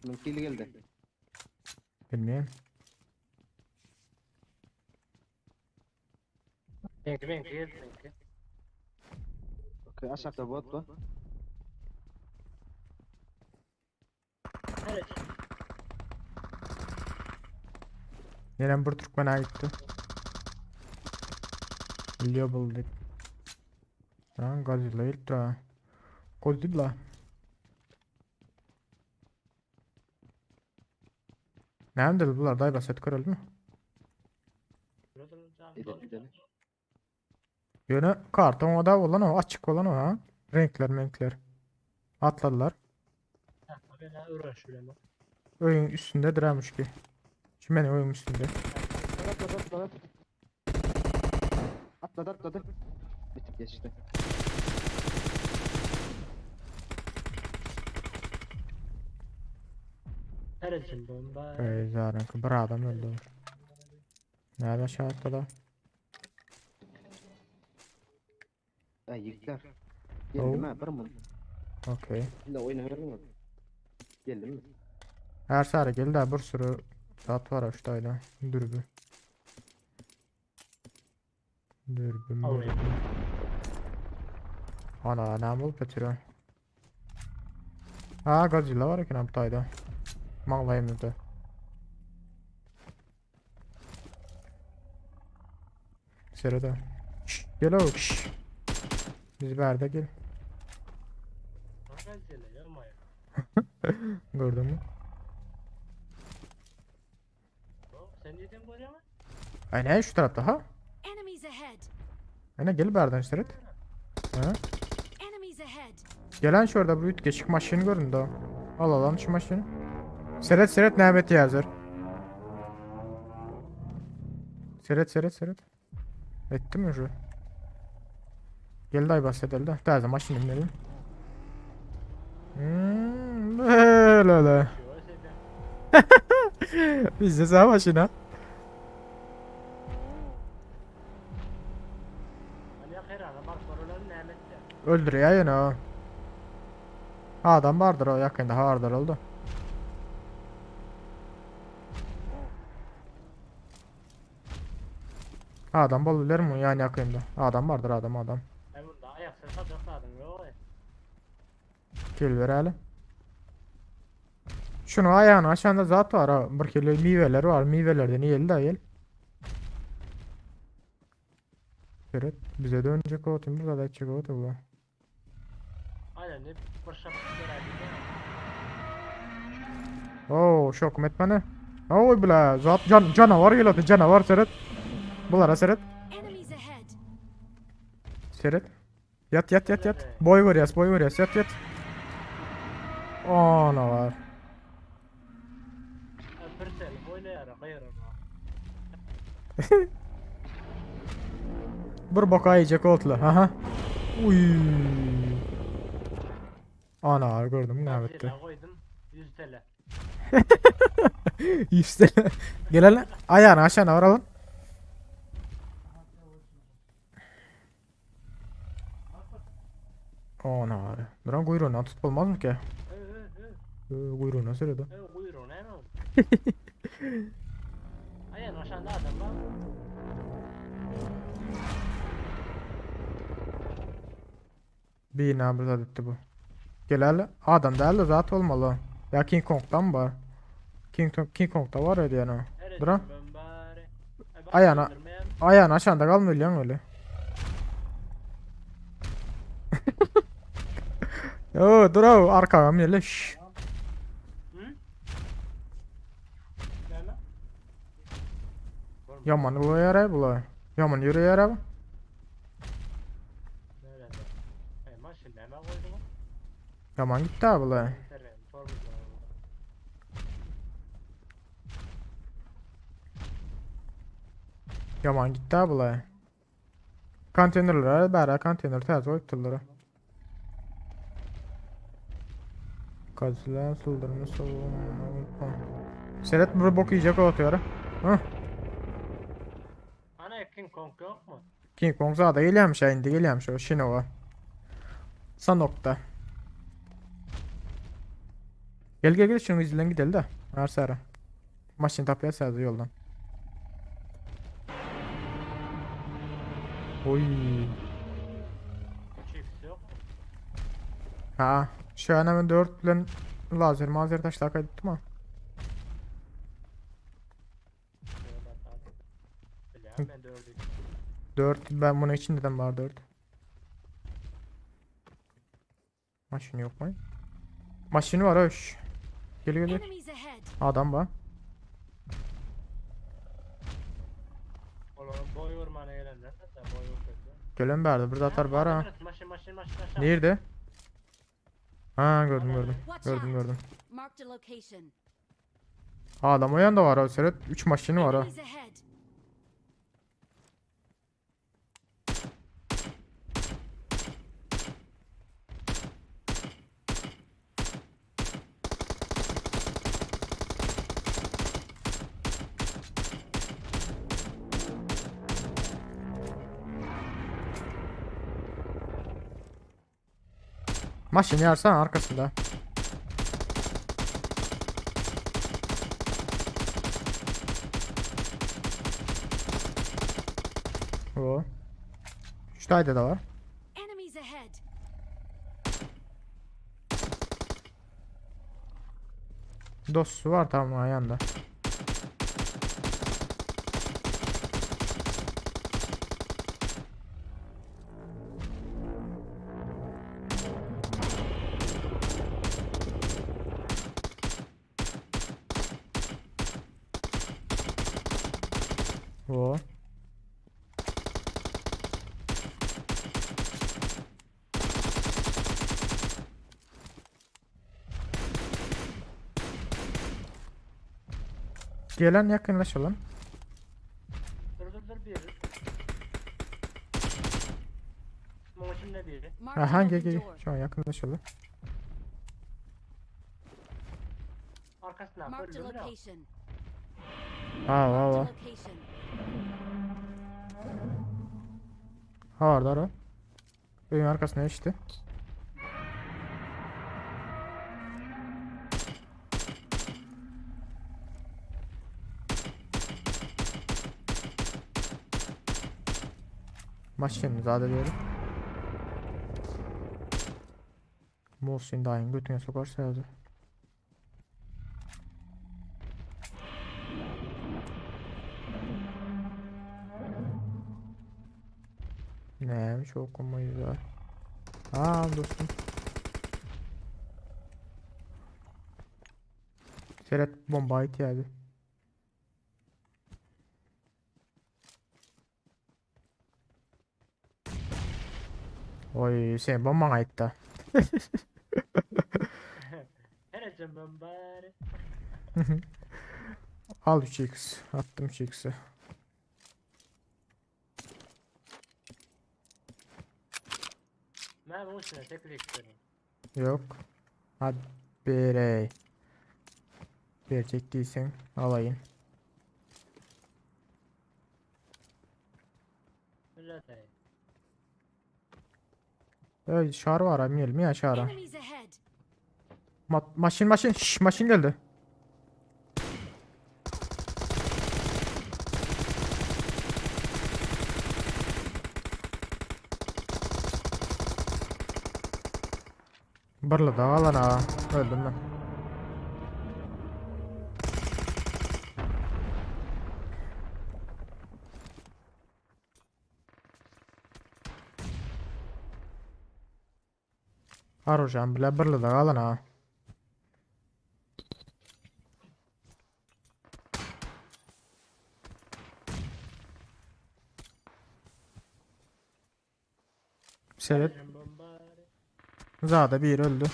Mümkün geldi. Bilmiyorum. Benki benki geldi benki. Okey aşağıda bot var. Evet. Neren bir Türkmen'e gitti. Biliyor bulduk. Lan Godzilla gitti ha. Godzilla. Näme bular day baset görelim mi? Edelim edelim. Ýöne karton oda bolan o açyk bolan o ha. Renkler renkler. Atladylar. Ben uğraşıyorum. Öýüň üstünde duramış ki. Şu meniň öýüň üstünde. Atladı atladı atladı. Atladı atladı. Bitip geçti. Her bomba. Ey zaten bir adam öldü. Näde aşağı atladı? Ay yiğitler. Geldim ha bir mi? Okey. Şimdi oynayalım mı? Geldim mi? Her sare geldi bir sürü zat var aşağıda. Dürbü. Dürbü Alayım. mürbü. Ana näme bolup ötürü? Ha Godzilla var eken bu taýda. Maňlaýymyzda. Serede. Şşş, Gel o. Şşş. Biz berde gel. Gördün mü? Sen neden görüyor musun? Ay ne şu tarafta ha? Enemies ahead. Aynen gel berden seret. Ha? Enemies ahead. Gelen şurada bir geçik maşını görün de. Al alan şu maşını. Seret seret Mehmet yazır. Seret seret seret. Etti mi şu? Gel day bas edelim de. Taze maşını binelim. Hmm, öyle öyle. Biz de sağ maşına. Öldürüyor yine o. Adam vardır o yakında vardır oldu. Adam bulabilir mi yani yakında? Adam vardır adam adam. Ben bunda ayak ses alacaklardım yok. Gel ver hele. Şunu ayağını aşağında zat var ha. Bir kilo meyveler var. Meyvelerden yiyelim de gel. Evet bize dönecek o tüm burada da edecek o bu. Aynen ne bir şapka Oo şok etmeni. Oy bile zat can canavar geliyordu canavar seret. Bulara seret. Enemies ahead. Seret. Yat yat yat yat. Boy görýäs, boy görýäs. Yat yat. Ana var. Bir boka yiyecek oldular. Aha. Uy. Ana gördüm ne bitti. Koydum 100 TL. İşte. Gel hele. Ayağını aşağına varalım. Ana var. Duran kuyruğundan tutup olmaz mı ki? Kuyruğuna söyledi. Kuyruğu ne mi? Aynen aşağıda adam var. Bir ne burada etti bu. Gel hele. Adam değil de zat olmalı. Ya King Kong'dan mı var? King Kong King Kong'da var ödýän o. Her Dura. etmem bari. Ay, bak Aýana. öldürmeýän. Aýagyny açanda galma bilýän öyle. Yo dur o arkaga mele. Şş. Hı? Näme? Yaman ulaýar bular. Yaman ýörýär abi. Nerede? Ey maşyn näme goýduň? Yaman gitti abi bular. Internet tormuz var orada. Yaman gitti abi bular. Konteynerlere bära konteyner täze goýupdyrlar. Kazylan sıldırma savunma. Seret bir bok yiyecek o atıyor. Hı. Ana King Kong yok mu? King Kong zada gelýärmiş ya indi gelýärmiş o Şinova. Sanok'ta. Gel gel gel şunun izinden gidelim de. Arsara. Maşın tapýar sadece yoldan. Oy. Chips yok mu? Ha, şu an hemen 4 bilen lazer mazer taşlar kaydettim ha. Şöyle atalım. Bilýän ben dördük. 4 ben bunun için neden var 4. Maşın yok mu? Maşını var hoş. Gel gel gel. Enemies ahead. Adam var. Olanın boy vurmana gelenler de boy vurdu. Gelen berdi bir atar var ha. Maşın maşın maşın aşağı. Nerede? Ha gördüm gördüm. Watch Gördüm out. gördüm. Marked a location. Adam o yanda var ha. Seret 3 maşını var ha. Enemies ahead. Maşını yarsan arkasında. O. Şu tayda da var. Enemies ahead. Dostu var tamam ayağında. O. Gelen yakınlaşalım. Dur dur dur bir. Maşın ne biri? Marked Aha an gel open gel. door. Şu an yakınlaşalım. Arkasına Marked a öldü mü? location. Ha va Marked a va. location. Ha orada o. Benim arkasına işte. Maşın zade diyelim. Muhsin dayın götüne sokarsa yazı. Neymiş okumayız var. Aa dostum. Seret bomba ihtiyacı. Oy sen bomba ayıttı. Her etmem bari. Al 3x. Attım 3x'i. Ben bunun üstüne tek isterim. Yok. Hadi birey. Verecek değilsin. Alayım. Millet ey. Evet şar var abi yiyelim ya şara. Enemies ahead. Ma maşin maşin. Şş, maşin geldi. Barla da alan ha. Öldüm ben. Harujan bile birli de galan ha. Seret. Zada bir öldü.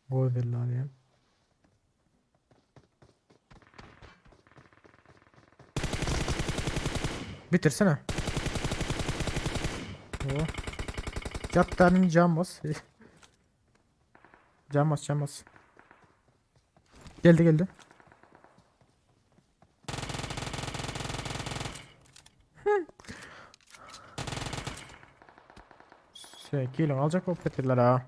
Gol billahi diýen. Bitirsene. O. Captanın can bas. Can bas can bas. Geldi geldi. Sen kilon alacak o petirler ha.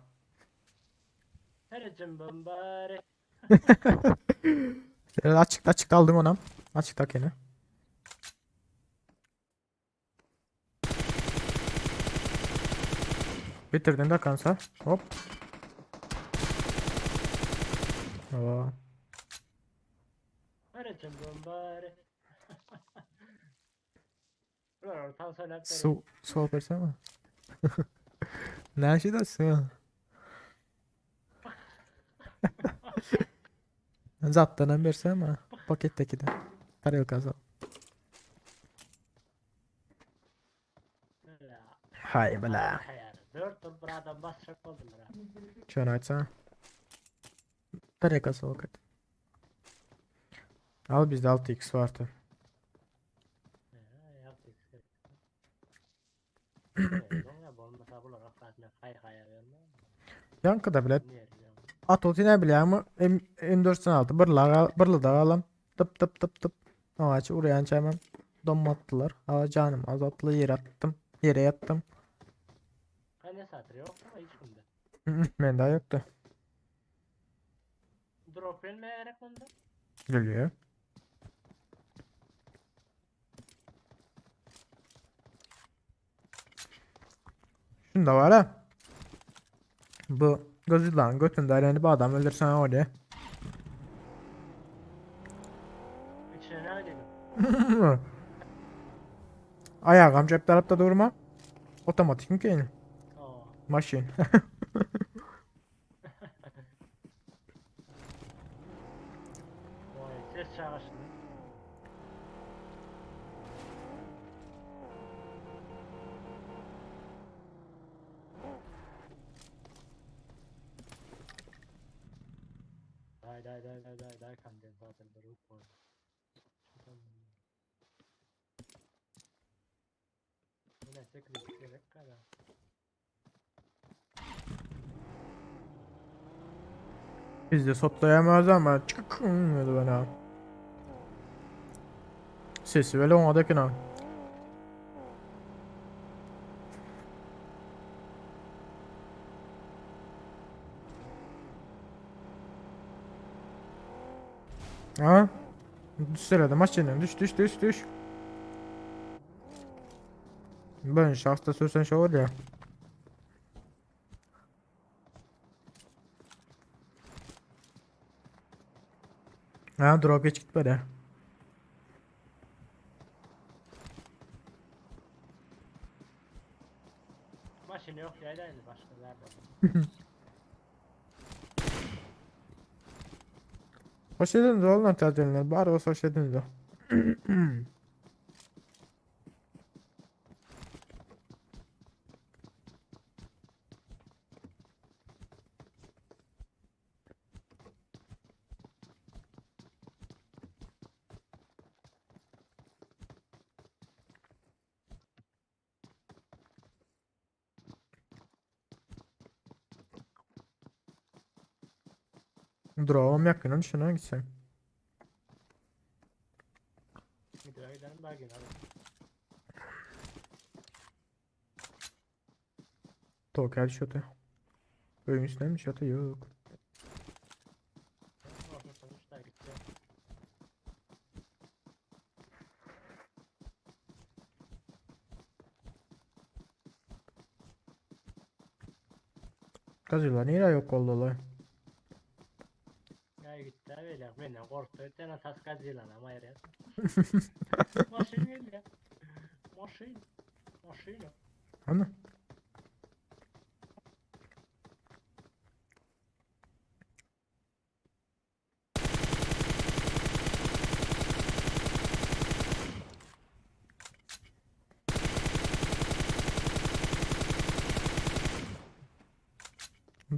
Evet, açıkta açıkta aldım onu. Açıkta gene. Bitirdin de kansa. Hop. Oo. Su su alyp bersene. Näşe su? Zatdanam bersene. Paketdekiden. Tarelkasy. Haý bala. Şony aýtsana. Tarelkasy bolup Al bizde 6x bardy. Ýaňkyda bile at oty näme bilýäňmi? M M416 birla birli da galan. Tıp tıp tıp tıp. Ağaç urýança hemen dommatdylar. Aa janym azatly ýere atdym. Ýere ýatdym. Mende ýokdy. Drop gelmeye gerek bunda. Geliyor. Şunda var ha. Bu Godzilla'nın götünde aýlanyp adam öldürsen öyle. İçine ne dedim? Ayağım cep tarafta durma. Otomatik mi ki? Oo. Maşin. Vay ses çağırsın. Day day day day day day kondensatorda ruh var. Bu ne 8 gerek kadar. Biz de sotlayamaz ama çıkın bana. Sesi böyle ona da kına. Ha? Düşsene maç yeniden düş düş düş düş. Ben şahsta sürsen şey olur ya. Ha drop geç git böyle. Maşın yok ya da başka nerede? Hoş geldiniz oğlum tercihler. Bari olsa hoş geldiniz. Drop'um yakın şuna gitsen. Gidelim gidelim daha gidelim. Tokel şatı. Öğün üstüne mi şatı yok. Orta sonuçta gitti. Gazıyla niye yok oldu olay? Ya gitti öyle benden korktu. Ötene tas gazıyla ama yere. Maşın geliyor. Maşın. Maşın. Hani?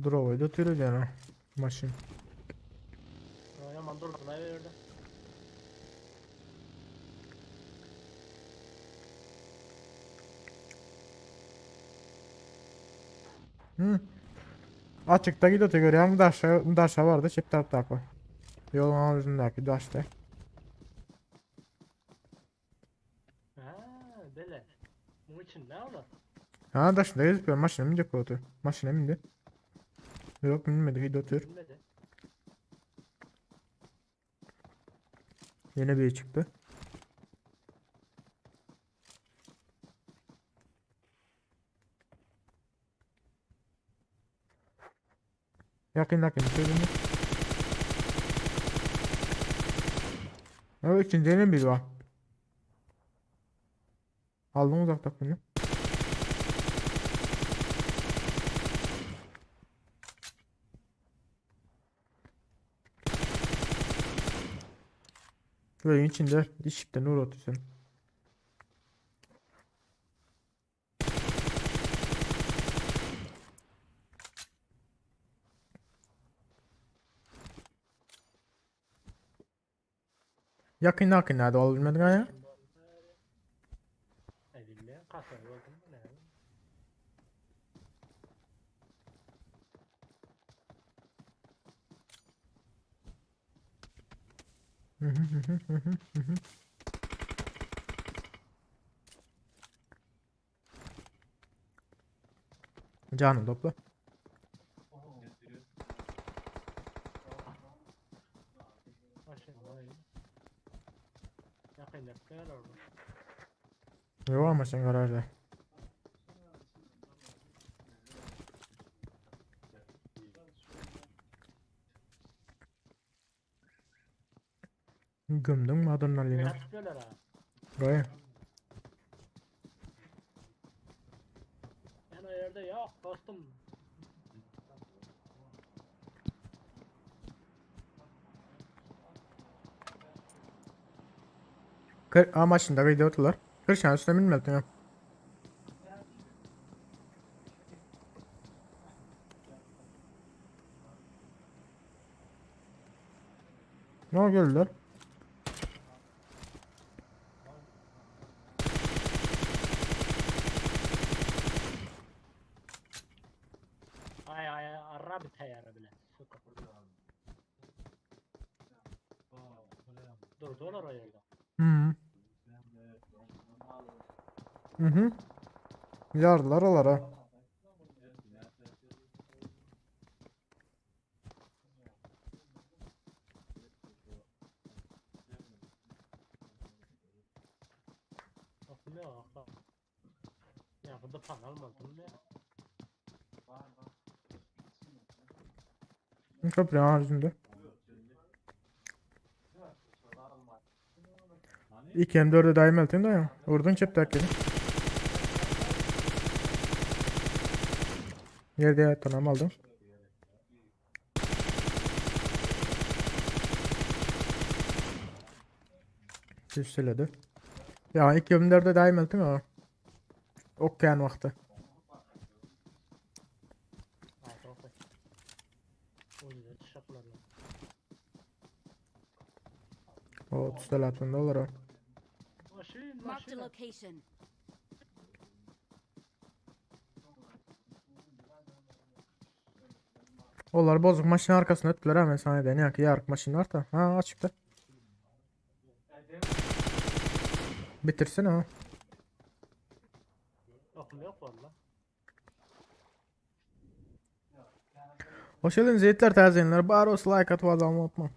Drowaýda otyr öýdýän ha. Maşyn. Ýaman durdular ýerde. Hı. Açykda gidip otyr görýäňmi daşa daşa bardy çep tarapdaky. Ýoluň agzyndaky daşda. Ha, bele. Muň içinde olar. Ha daşynda gezip ýör maşyna münjek bolup otyr. Maşyna mindi. Ýok münmedi gidip otyr. Bilmedi. Ýene biri çykdy. Ýakyn ýakyn söýdüm. Evet ikinci ýene biri bar. Aldyň uzakdakini. Öýüň içinde işikden ugur otursun. Ýakyn ýakyn näde ol bilmedik aýa. Ay bilmeýän kasar boldum bu näme? Janyny topla. Ýok ama sen garajda. Gömdüň adrenalini. Goý. Men o ýerde ýok dostum. Kır, a maşynda gyýdy otular. Kırşan üstüne minmelisin. Ne geldiler? Ay ay arra bir taýara bile. Suka. Durdu olar o ýerde. Hı. Hı hı. Yardılar olara. Okum ýok. akla. Ýa bu pan almadym ya. Köprü haricinde. 2 M4'e daim eltin de ya. Vurdun çeptek yeri. Yerde ya tamam aldım. Tüsteledi. Ya 2 M4'e daim eltin ya. Okyan wagty. Alty oky. Özüne çyşaklarla. O tüsteläpsin dolara. Maşyn, Marked a maşyn. location. Onlar bozuk maşyn arkasyna ötdüler hemen sahneden. Ya ki yarık maşyn var da. Ha açıkta. Bitirsin ha. Okum ýok walla. Hoş geldiniz yiğitler tazeyenler. Baros like atıp abone unutma.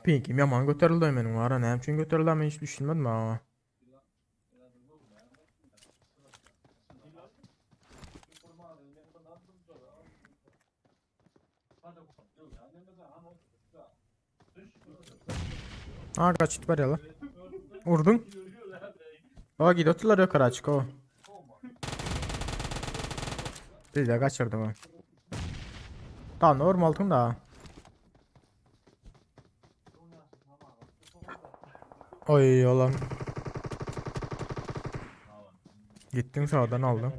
Pinkim yaman göterildi benim var. Ne üçün göterildi men hiç düşünmedim ha. Ha kaçtı var ya lan. Vurdun. O gidiyorlar yukarı açık o. Biz de kaçırdım ha. Tamam normal da. Oy oğlum. Gitdiň sağdan aldın.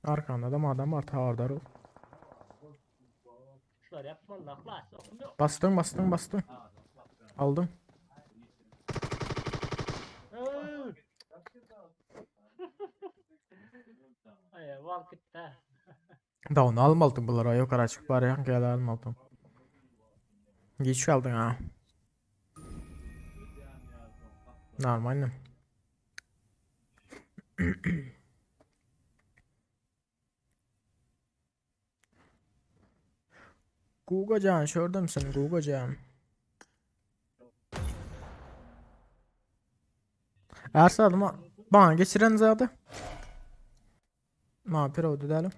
Arkanda da adam var tavardar ol. Şular yapmalı akla. Yok. Bastın bastın bastın. Aldım. Ay vakit da. Da onu almaldım bunlara yok araç var ya gel almaldım. Geç kaldın ha. Normalim. Gugacan şurada mısın Gugacan? Ersa adıma bana geçiren zaten. Ma piro dedim.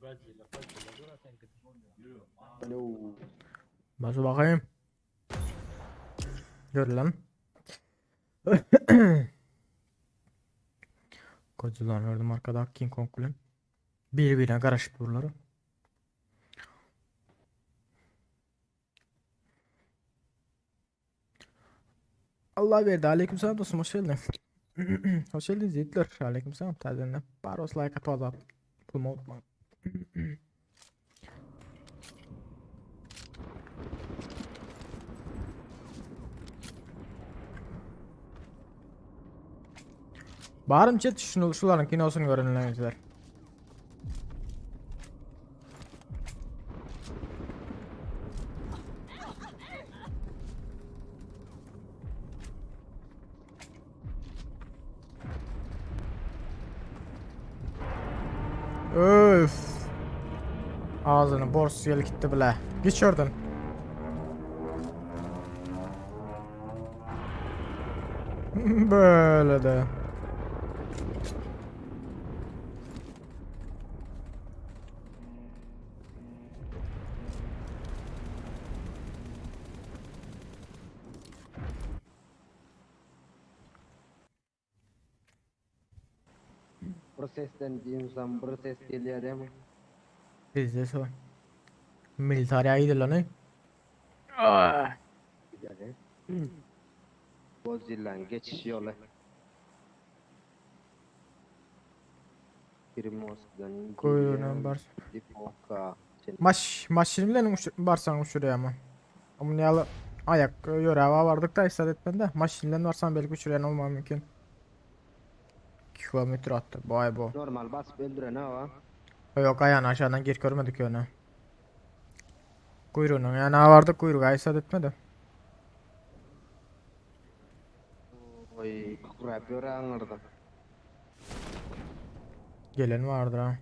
Godzilla, Godzilla, dur sen git. Alo. Bas bakayım. Gör lan. Godzilla'nı gördüm arkada King Kong bilen. Birbirine karışıp dururlar. Allah verdi. Aleykümselam dostum hoş geldin. Hoş geldiniz yiğitler. Aleykümselam tazenle. Baros like atma Pulumu unutma. Barım chat şunu şuların kinosunu görünler. Öf. Ağzını bors gel gitti bile. Geç oradan. Böyle de. Bir sesden insan bir ses geliyor değil mi? Bizde so. Militariye gidiyor lan. Ah. Yani. Godzilla'nın geçiş yolu. Primors'dan Kuyruğundan bar. Lipovka. Maş maşın bilen uç barsan uçuruyor ama. Ama ne yalı ayak yöre hava vardık da istat etmen de. Maşın varsan belki uçuruyan olma mümkün. Kilometre attı. Vay bu. Normal basıp öldüren hava. Yok ayağını aşağıdan gir görmedik öyle. Kuyruğunun yani vardı kuyruğu istat etmedi. Oy kurap yöre anırdı. Gelen vardır ha.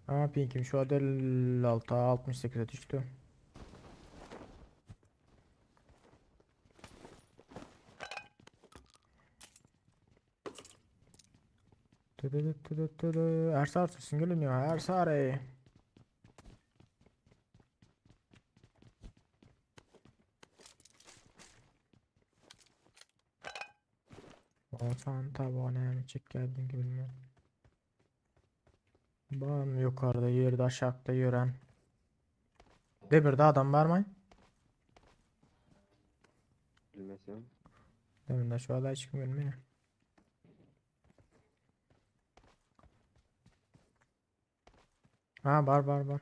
Ha pinkim şu an 56 68'e düştü. Tü tü tü tü tü. Ersar sesin gelmiyor. Ersar ey. O çanta bu ne çek geldin ki bilmiyorum. Var yukarıda yerde aşağıda yören. Demirde adam var mı? Bilmesem. Demirde şu aday çıkmıyor mu? Ha var var var.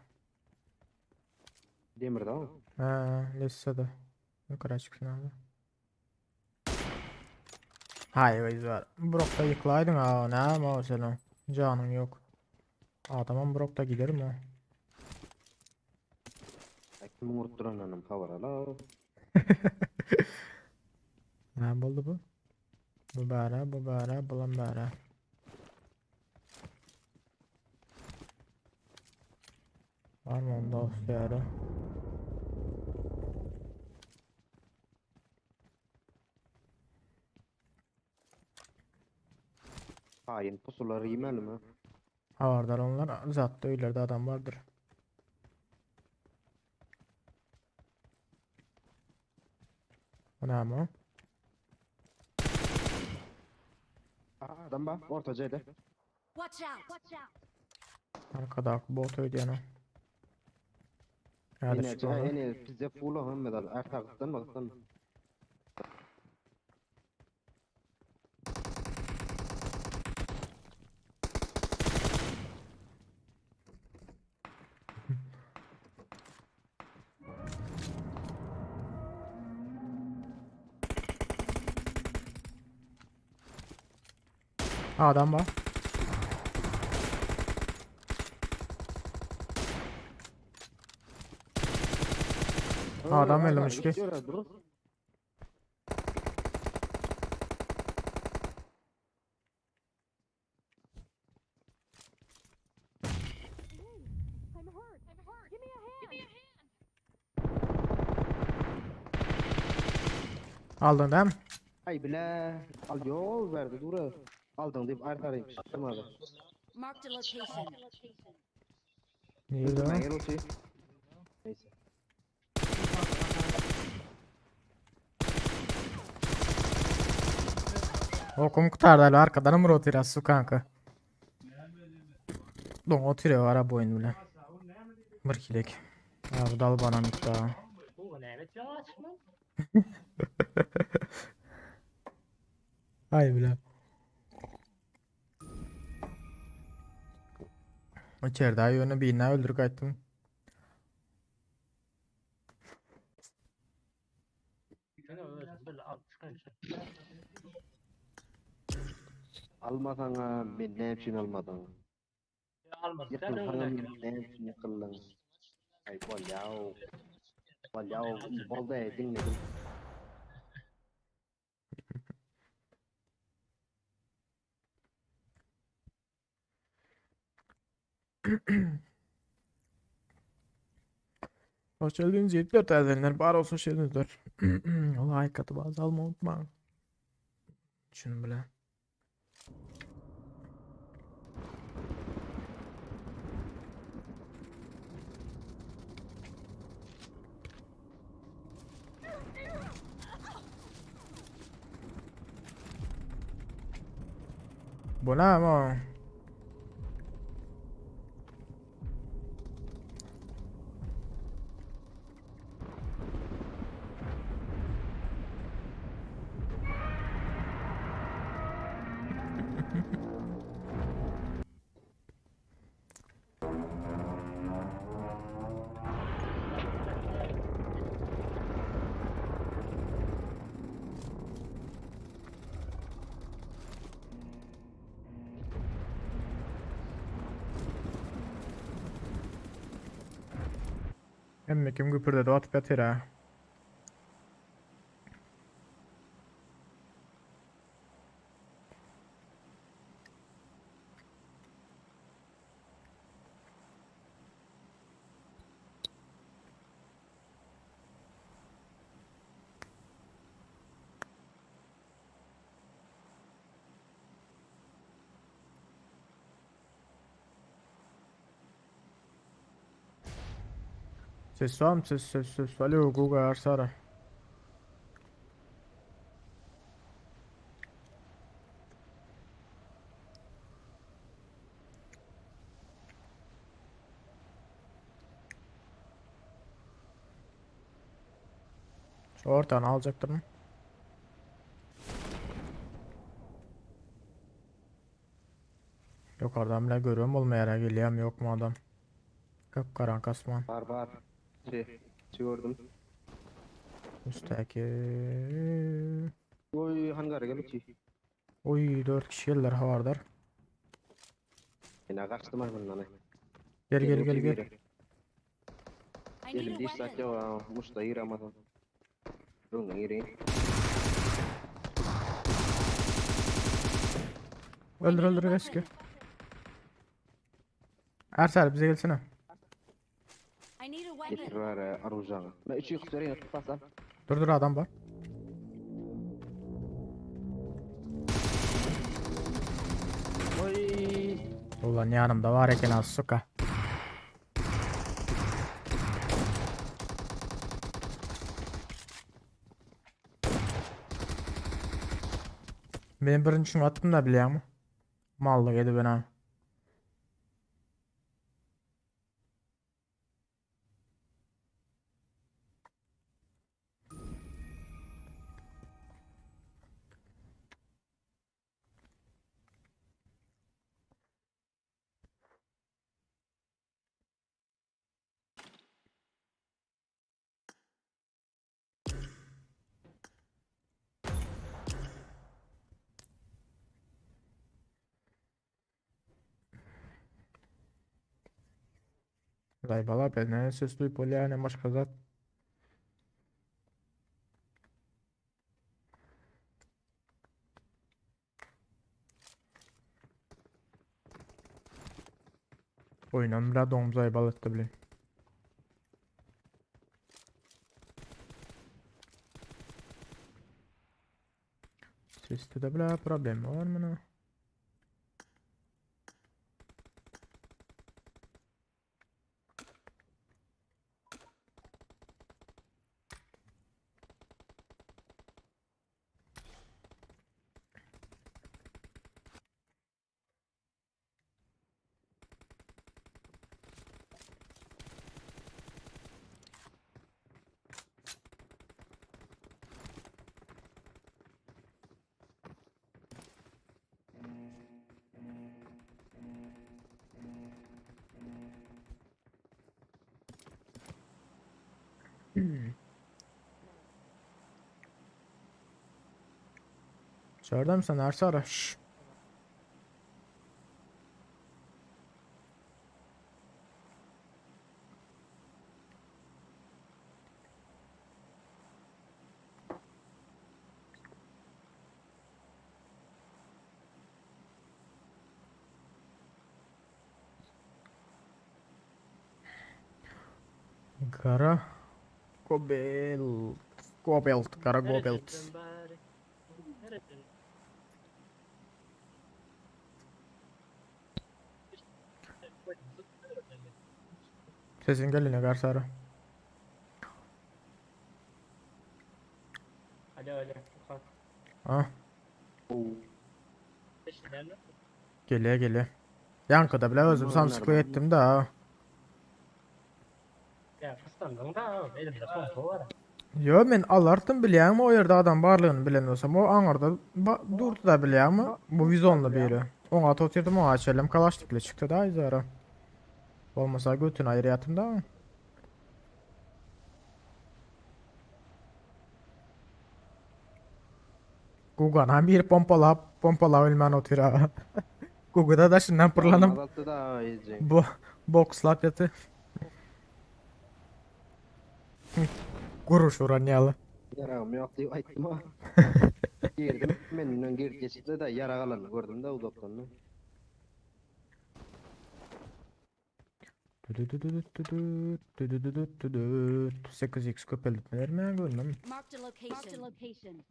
Demirde ama. Ha listede. Yukarı çıksın abi. Hayır var. Brokta yıkılaydın ha ne ama o senin. Canın yok. Adamın Brokta giderim o. Kim vurtturan hanım haber ala. Ne oldu bu? Bu bära, bu bära, bulan bära. Var mı onda osyarı? Hain pusuları yemeli mi? Ha vardır onlar. Zaten öylerde adam vardır. Bu ne ama? Aa, adam bak orta C'de. Watch out! Watch out! Arkadaky bot öýdýän o. Häzir Ene, çykyp ene, bizde pula hemme zat. Arka gysdanma, gysdanma. Adam bar. Adam öldürmüş ki. Dur. I'm hurt. I'm hurt. Give me a hand. Give me a hand. Aldın değil mi? Ay bile al yol verdi dur. Aldın deyip arkarayım. Çıkmadı. Marked a location. Neydi o? Ben gel olsun. Neyse. Okum kurtardı arkadan mı oturuyor su kanka? Don oturuyor ara boyun bile. Mırkilek. Ya bu dal bana miktar. Bu ne evet ya açma. Ay bile. İçeride yönü bir ne öldürük aytdım. Sen öyle böyle al çıkın. Almasan ha, ben ne için almadan. Almadık. Sen Yıkılsan öyle. ne için yıkıldın. Ay bol yav. Bol yav. Bol da dinledim. Hoş geldiniz 74 ezenler. Bar olsun hoş geldiniz. Like atıp azalma unutma. Şunu bile. Bu ne ama? Hemme kim güpürdedi atıp yatır ha. Ses var mı? Ses ses ses. Alo Google Arsara. Şu ortanı alacaktım. Yukarıdan bile görüyorum olmayara geliyorum yok mu adam? Kapkaran kasman. Var var. Şey, şey gördüm. Üstteki. Oy hangara gel uçi. Oy 4 kişi geldiler havardar. Yine kaçtım ay bundan. Gel gel gel gel. I need a Elimde iş weapon. saat ya. Muş da yiramadım. Bundan yireyim. Öldür öldür eski. Ersel bize gelsene. I need a weapon. Getir var arujana. Ben üçü yıkıp tutmasam. Dur dur adam var. Oy. Ulan yanımda var eken az suka. Benim birinci şunu attım da biliyor musun? Mallık yedi ben ha. Zaýbala be ne ses duýup bolýar ne başga zat. Oýunam bile doňup zaýbal etdi bilen. Sesde de bile problem var mı? Çarda mısın Ersara? Şşş. Gara Gobelt. Gobelt. Gara Gobelt. Nereden bari? Nereden? Sesin gelene Garsara. Alo alo. Furkan. Ha, Peşinden mi? geliyor geliyor. Yankıda bile özüm samsıklı ettim de ha. Ya fıstandın da elimde pompa var. Yo men alartım bilýän o ýerde adam barlygyny bilen bolsam o aňarda durdy da bilýän bu vizonly biri. Oňa totýrdym oňa çelem kalaşnikle çykdy da izara. Bolmasa götün aýry ýatym da. Gugana bir pompalap pompalap ölmän otyr ha. Guguda da şundan pırlanıp Azalttı da iyice. bu bokslap ýaty. Guruş uran ýaly. Yarağım yok diye aytma. Girdim menden gir geçti de yara kalanı gördüm de uzaktan. da. 8x köpelditmeler mi görmem. Marked a location. Marked a location.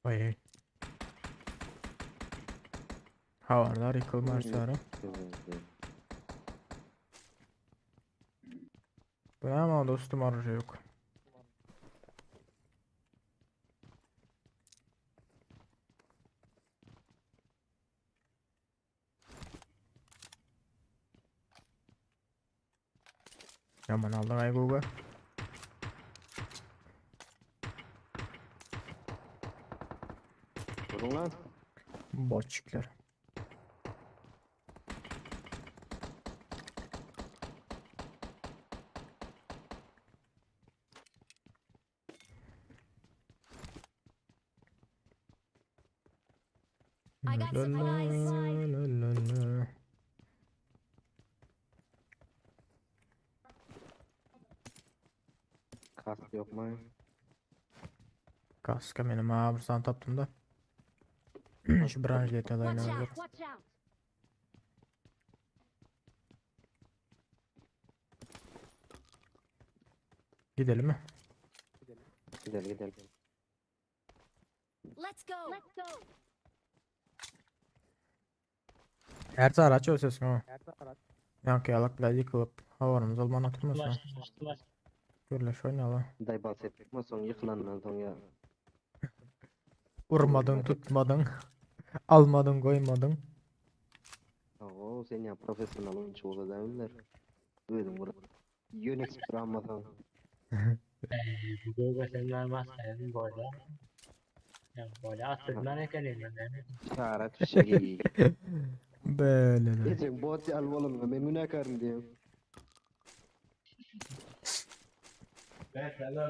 Ay. Havarlar yıkılmaz sonra. Bu ne ama dostum arıca yok. Yaman aldın ay Google. Durun lan. Botçikler. I got La la supplies. la la la. Kask yok mu? Kaska benim ha bir tane taptım da. Şu branjlet Watch alayını out! Watch out! Gidelim mi? Gidelim gidelim. Let's go! Let's go! Her araç ölsesin ama. Yankı yalak bile yıkılıp havarımız olman oturmasın. Ulaştı ulaştı ulaştı. Gürleş oynayalım. Day bahsettik mi son yıkılandan son ya. Vurmadın tutmadın. Almadın koymadın. Oo sen ya profesyonel oyuncu olabilirler. Duydum bunu. Yönex Ramazan. Bu Google senden bahsedelim bu arada. Ya böyle attırman ekelim ben. Çağıra fişeği. Böyle de. Geçen bot al oğlum ben münakarım diye.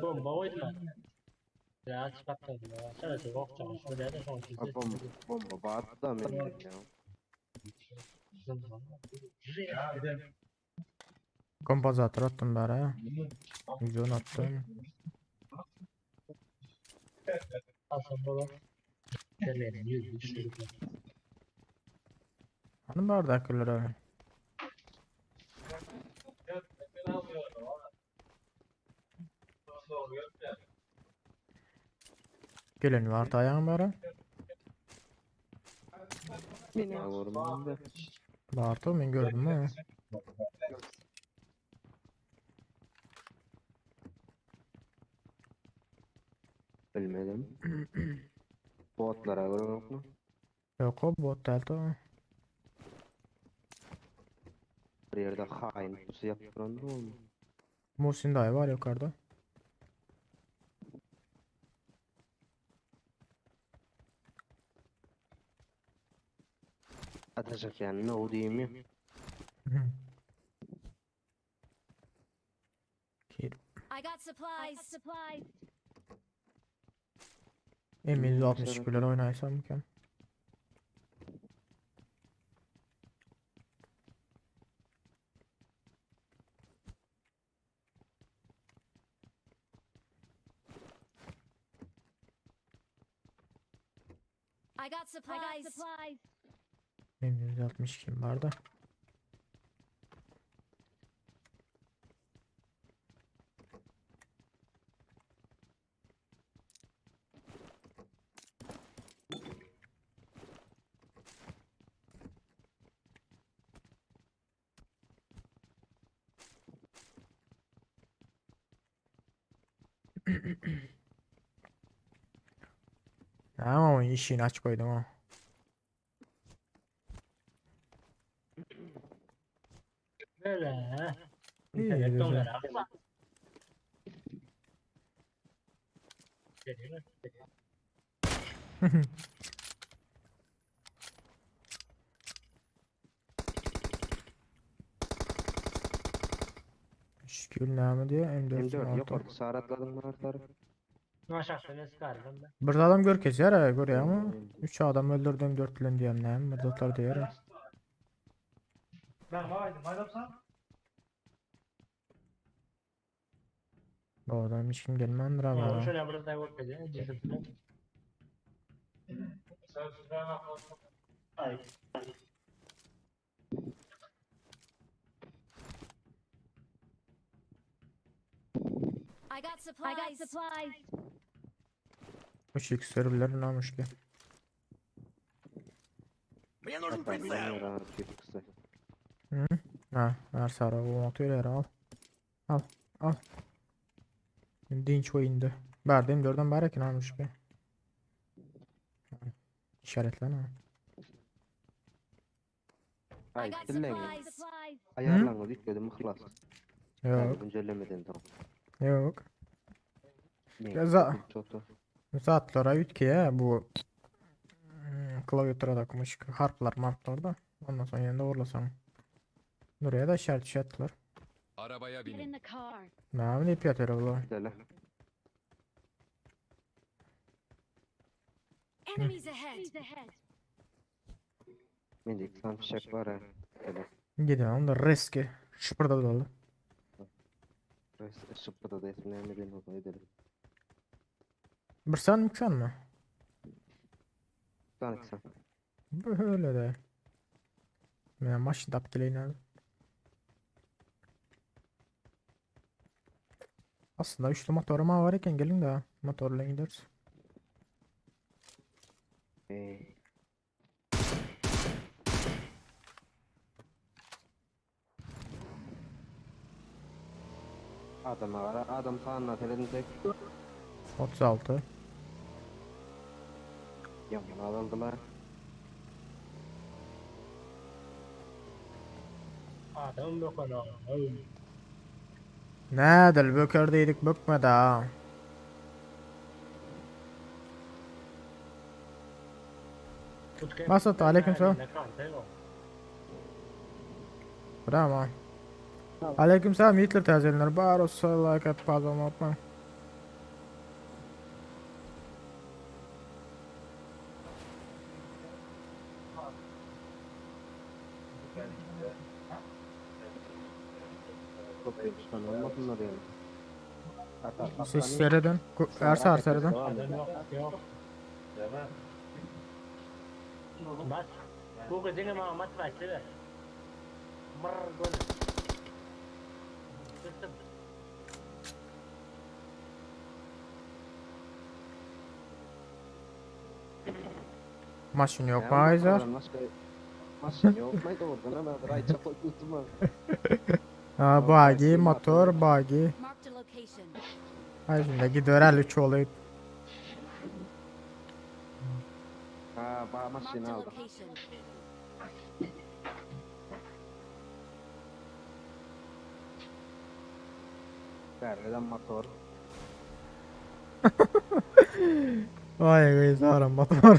Bomba koydum. Ya çıkarttım ya. Şöyle çok çok şöyle de son Ha, bomba, bomba battı da men ya. Kompozator attım bari. 110 attım. Aslında Hani bardakiler Gelen var dayan bari. Meni görmedim de. Bartu men gördüm ha. Bilmedim. Botlara görmek mi? Yok o bot delta. Bir yerde hain pusu yaptıran da olma. Muhsin dayı var yukarıda. Atacak yani ne o diyeyim ya. Kir. I got supplies. supplies. M162 bilen oynaysam mükemmel. I got supplies. I got supplies. M162 vardı. Tamam işini aç koydum ha. Böyle ha. İyi, İnternet güzel. dolar abi. Şükür näme diye M4 M4 16. yok orada saratladın mı artarı? Aşağıda ne sıkardım ben. Bir adam gör keser ha görüyor ama 3 adam öldürdüm 4 bilen diýem näme bir zatlar diýer. ha. Bu adam hiç kim gelmändir Ama ama. şöyle burada yok dedi. Cesim. Ay. I got supplies. I got supplies. 3 x serverler namuş ki. Мне нужен прицел. Ha, her sara bu motor al. Al, al. Dinç o indi. Berdim dörden bari ki namuş ki. İşaretlen ha. Ay I got dillen. supplies. Ayarlanmadı yükledim mıhlas. Yani Yok, güncellemeden tamam. yok. Ne? Gaza- Çotu. Zatlara ütke bu hmm, klaviaturada myşk harplar marplar da. Ondan sonra yerinde orlasan. Buraya da işaret işaretler. Arabaya Get in binin. the car. Ne yapayım yatıyor bu? Dele. Enemies ahead. Enemies ahead. Mendik san fişek var ha. Dele. Gidiyorum da riski. Şurada dolu. Şıppıda da esmlerini ben odayı dele. Bir sen mi sen mi? Sen sen. Böyle de. Men maşyn tap geleýin abi. Aslında üçlü motorum var eken gelin de motorla gideriz. Ee, Adama var. Adam sağına teledin tek. 36. Yaman alındılar. Adam yok ona. Nädel böker diýdik bökmedi ha. Masat, aleyküm selam. Bravo. Aleyküm selam Hitler täzelenler. Bar olsa like at pazar unutma. Köp çıkan olmasınlar yani. Atar. Siz sereden. Ersar sereden. Adam yok yok. Bas. Bu gidene ma mat başladı. Mır gol. Sıktım. Maşın yok mu Ayzar? Maşın yok mu? Oradan ama ray çapı tutma. Ha bagi motor bagi. Marked a location. Ay şimdi gidiyor 53 oluyor. Ha, ba Marked maşını a aldım. location. Bergeden motor. Vay Ayzar motor.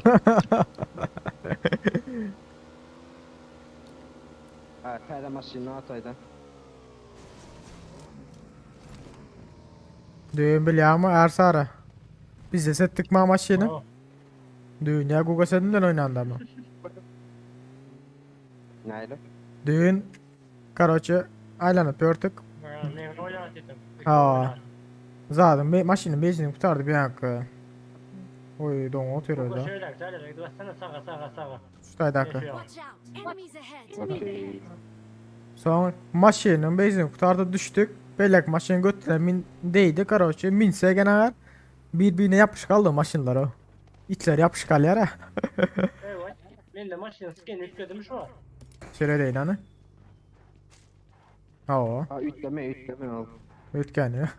Ha, täze maşyny ataydan. Düğün biliyor ama Ersar'a. Biz de settik ma maşını. Oh. Düğün ya Google seninle oynandı ama. Näyle? Düğün Karoçi aylanıp örtük. Ne oynat dedim. Ha. Zaten be, maşının benzini kurtardı bir dakika. Oy don oturuyor Bu da. şöyle şöyle bassana sağa sağa sağa. Şu dakika. Yaşıyor. Watch out. Enemies ahead. Okey. Sonra maşının benzini kurtardı düştük. Belek maşın götüre min değdi karoçi. Minse gene var. Birbirine yapış kaldı maşınlar o. İçler yapış kalıyor ha. Evet. Ben de maşını skin yükledim şu an. Şöyle değil hani. Ha o. Ha ütleme ütleme al. Ütken ya.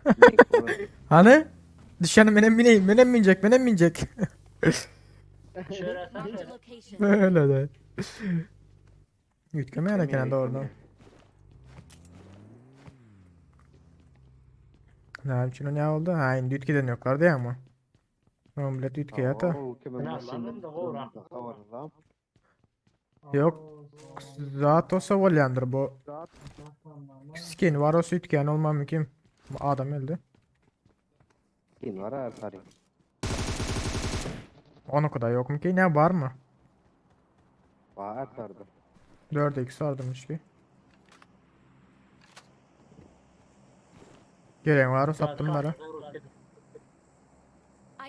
Hani? Düşenim benim bineyim, benim binecek, benim binecek. Şöyle sen Marked şöyle. a location. Öyle de. Yükleme yani kendi oradan. Ne için ne oldu? Ha indi ütkeden yoklardı ya ama. Omlet ütke ya da. Yok. Zat olsa volyandır bu. Skin var olsa ütken olmam mümkün. Bu Adam öldü. Skin var ha sarı. Onu kadar yok mu ki? Ne var mı? Var sardı. 4x varmış ki. Gelen var o sattım bunları. I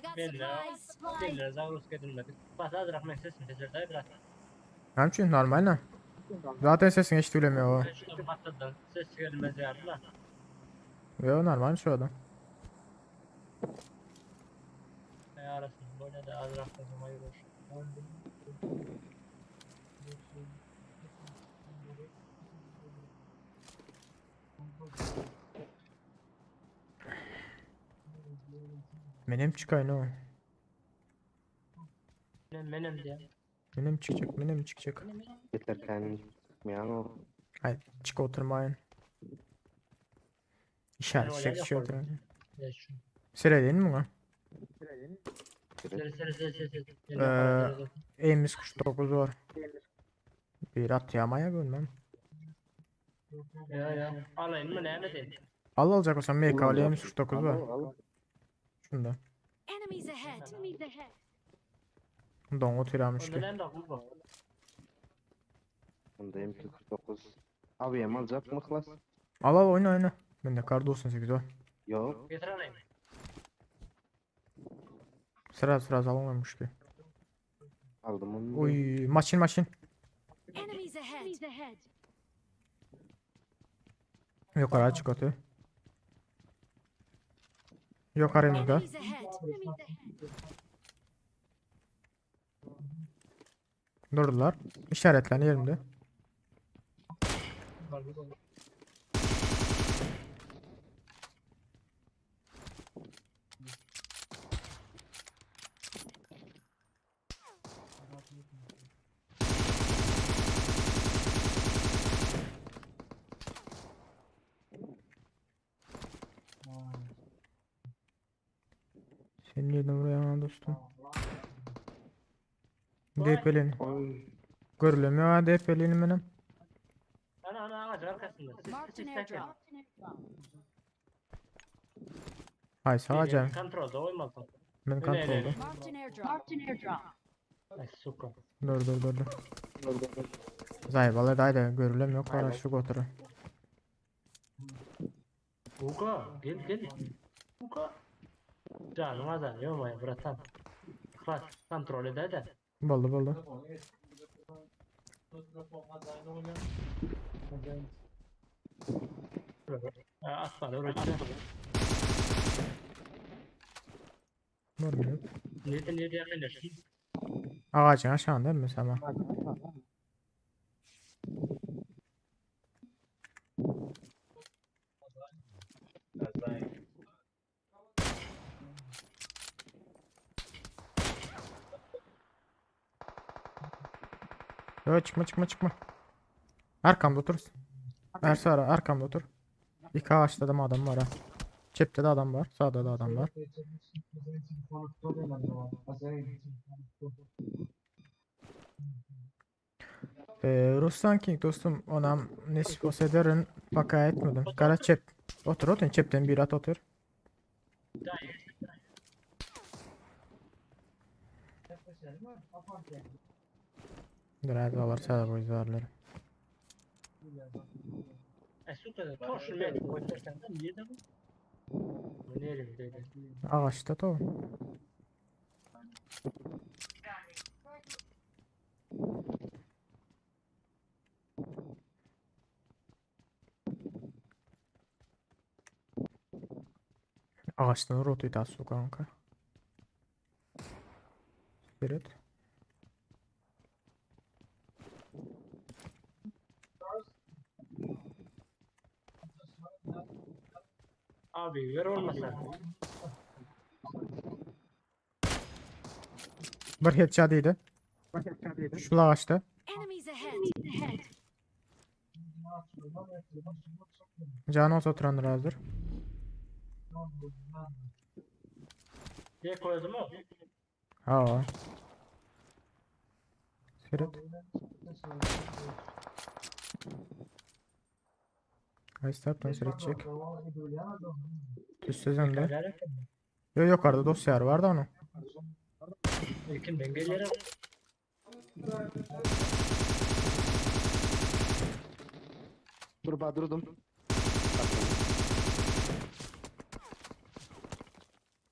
got Ben de supplies. Ben de Zagros edilmedik. Bas azrak men sesim kesildi biraz. Ne için normal ne? Zaten sesin hiç duyulmuyor o. Ben şuradan patladım. Ses gelmez yardım lan. Yo normal şu adam. Ne arasın böyle de azrak kızım ayırır. Benim çıkayın o. Ne menem diye. Benim çıkacak, benim çıkacak. Yeter kendini çıkmayan o. Ay çık oturmayın. İşaret Ben çek öyle şu yaparım. oturmayın. Ya şu. Sıra değil mi bu? Seri seri seri seri. Ee, Elimiz 49 var. Bir at yamaya görmem. Ya ya. Alayım mı ne mi değil. Al alacak olsam MK Elimiz 49 var. Al al. Şunda. Enemies ahead. Don oturuyormuş Onda ki. ne de bu. Bunda M49. Abi yem alacak mı klas? Al al oyna oyna. Ben de kar 98 var. Yok. Getir alayım. Sıra sıra alamamış ki. Aldım onu. Oy maşin maşin. Enemies ahead. Yukarı çık atıyor. Yukarı da. Enemies ahead. Durdular. İşaretlerini yerimde. Senin yerine buraya ha dostum. DP'lin. Oy. Görülemiyor ha DP'lin benim. Ana ana ağacın arkasında. Siz Marked siz an sen gel. airdrop. Hay sağ Kontrolde olmasın. Ben Öyle, öyle. kontrolde. Marked an airdrop. Ay suka. Dur dur dur dur. Zaýbaly daýda görülem ýok gara şu gotury. Uka gel gel. Uka. Canım azalıyor mu bratan? Klas kontrol eder de. Boldy boldy. Aslan öğretmen. Görmüyor. Nerede nerede yakınlaştın? Agajyň aşagynda mı sama? Yo çıkma çıkma çıkma. Arkamda otur. Ersara arkamda otur. İki ağaçta da adam var ha. Çepte de adam var. Sağda da adam var. Ruslan King dostum onam nesip ederin baka etmedim. Kara çep. Otur otur çepten bir at otur. Dur abi var sağda boy zarları. Suka torşun met koyarsan da niye de bu? Bu nereye dedi? Ağaçta da o. Ağaçdan rotu da su kanka. Evet. Abi ver olmasa. Bir headshot idi. Şu ağaçta. Enemies ahead. Canı olsa oturanlar hazır. Diye koydum o. Ha. Seret. Ay startdan seret çek. Tüssüzüm de. Yo yukarıda dosya vardı onun. İlkin ben gelirim. Dur ba durdum.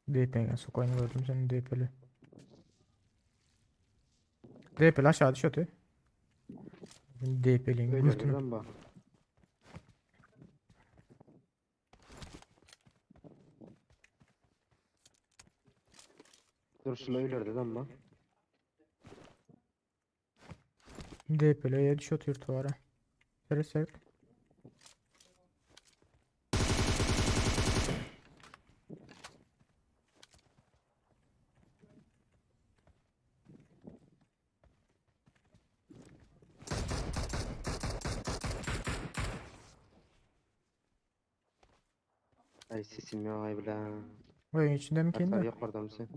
DP'den su koyunu gördüm senin DP'li. DP'li aşağı düş ötü. DP'lin Öyle götünü. lan bak. Dur şunu öyle dedim bak. DP'li düş ötü yurtu var. Seret seret. Ay sesim yok ay bile. Oyun içinde mi Aksar kendi? yukarıda mısın?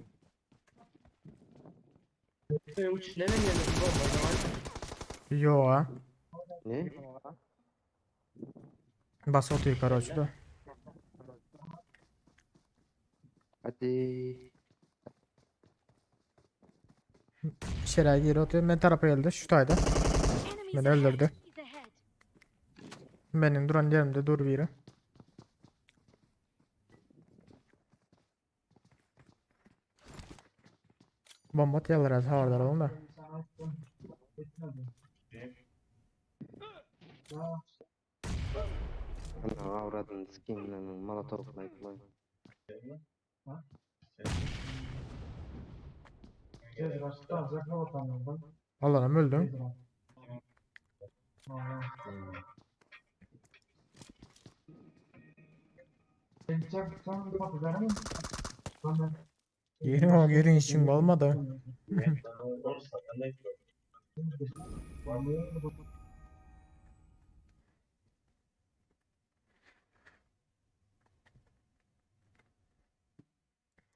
Uç ne ben yedim bomba zaman. Yo ha. Ne? Bas otu yukarı uçtu. Hadi. Şeray geri otuyor. Ben tarafa geldi. Şu tayda. Enemies Beni ahead. öldürdü. Ahead. Benim duran yerimde dur biri. Bomba atıyorlar az havalar oğlum da. Ana avradın sikeyim lan molotov like lan. Allah'ım öldüm. Yerin o yerin için olmadı.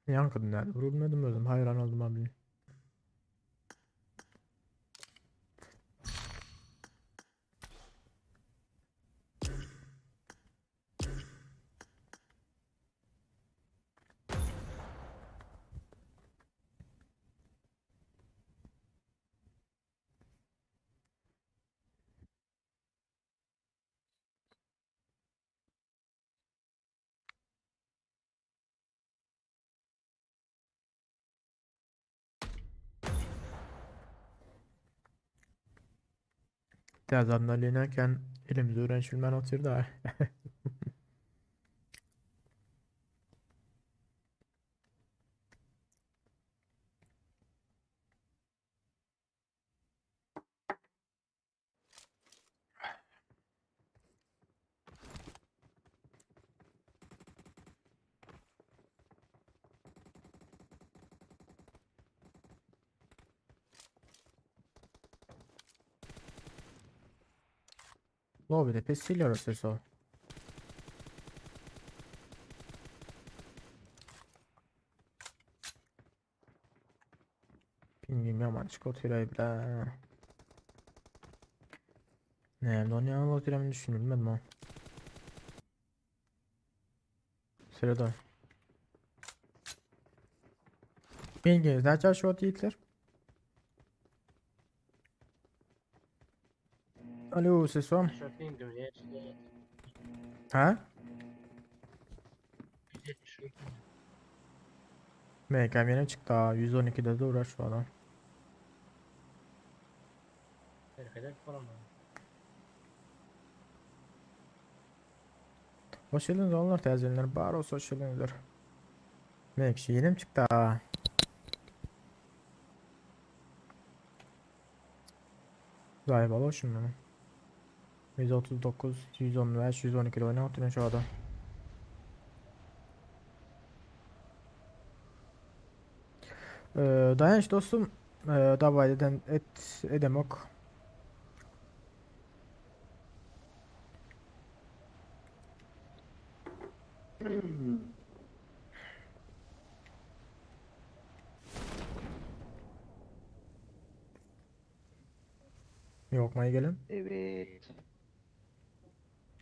Yankıdın nerede? Vurulmadım öldüm. Hayran oldum abi. Täze adamlar elimizi öwrenişilmän otyr da. Lobbyde pes så. Pingim ýaman çykyp otyr bile. Näme onýan otyram düşünilmedim o. Sırada. Pinginiz näçe şu yiğitler? Alo sesom. Şu pingim ne? Ha? 173. MK yine çıktı ha. 112'de de uğraş şu adam. Herkese falan. Hoş geldiniz onlar teyzeler. Bar olsa hoş geldiniz. Mekşi yine mi çıktı ha? Zayıf al şimdi. 139, 115, 112 oynattı şu adam. Dayanç dostum, davay eden et edemok. Yok may gelin. Evet.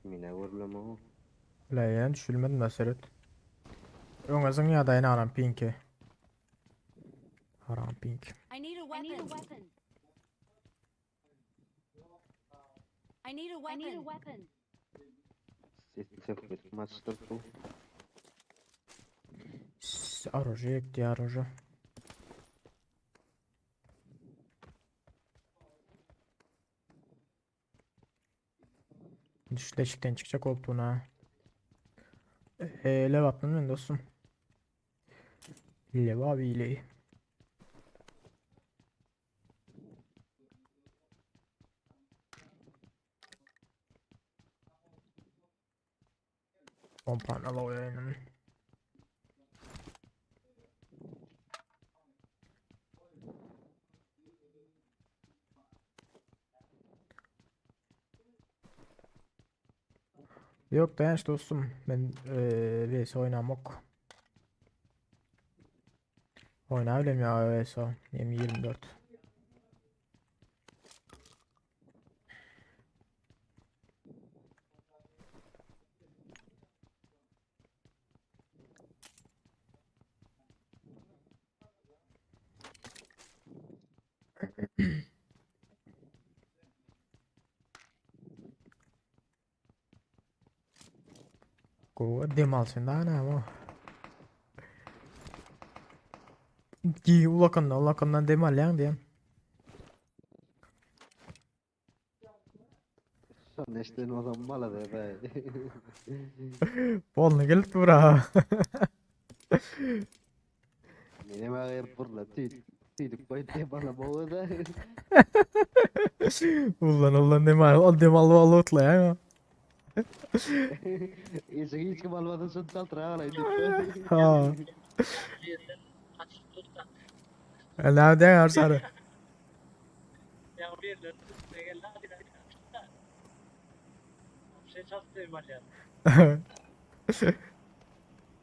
Mine vurulama. La yani düşülmedim de seret. Öňe ya da haram pinki. Haram pink. I need a weapon. I need a weapon. I need a weapon. Sesli söhbet maçtır bu. Оружие где оружие? Düşleşikten çıkacak olduğuna. Lev attım ben dostum. Lev abiyle. Pompany alayım. Yok dayanç dostum. Ben VS oynamak. Oynayabilirim ya VS. M24. Go dem alsyn da ne ama. Ki ulakandan ulakandan dem alýan diýen. Son eşten o zaman mala de be. Bolny gelip bura. Mine bana burla tüy tüylük koy diye bana boğu da. Ulan ulan dem al dem al al otla ya. Hiç hiç kim almadan son çaltıra alayım. Ha. Ne diýen arsary. Ya bir de geldi. Şey çaltı var ya.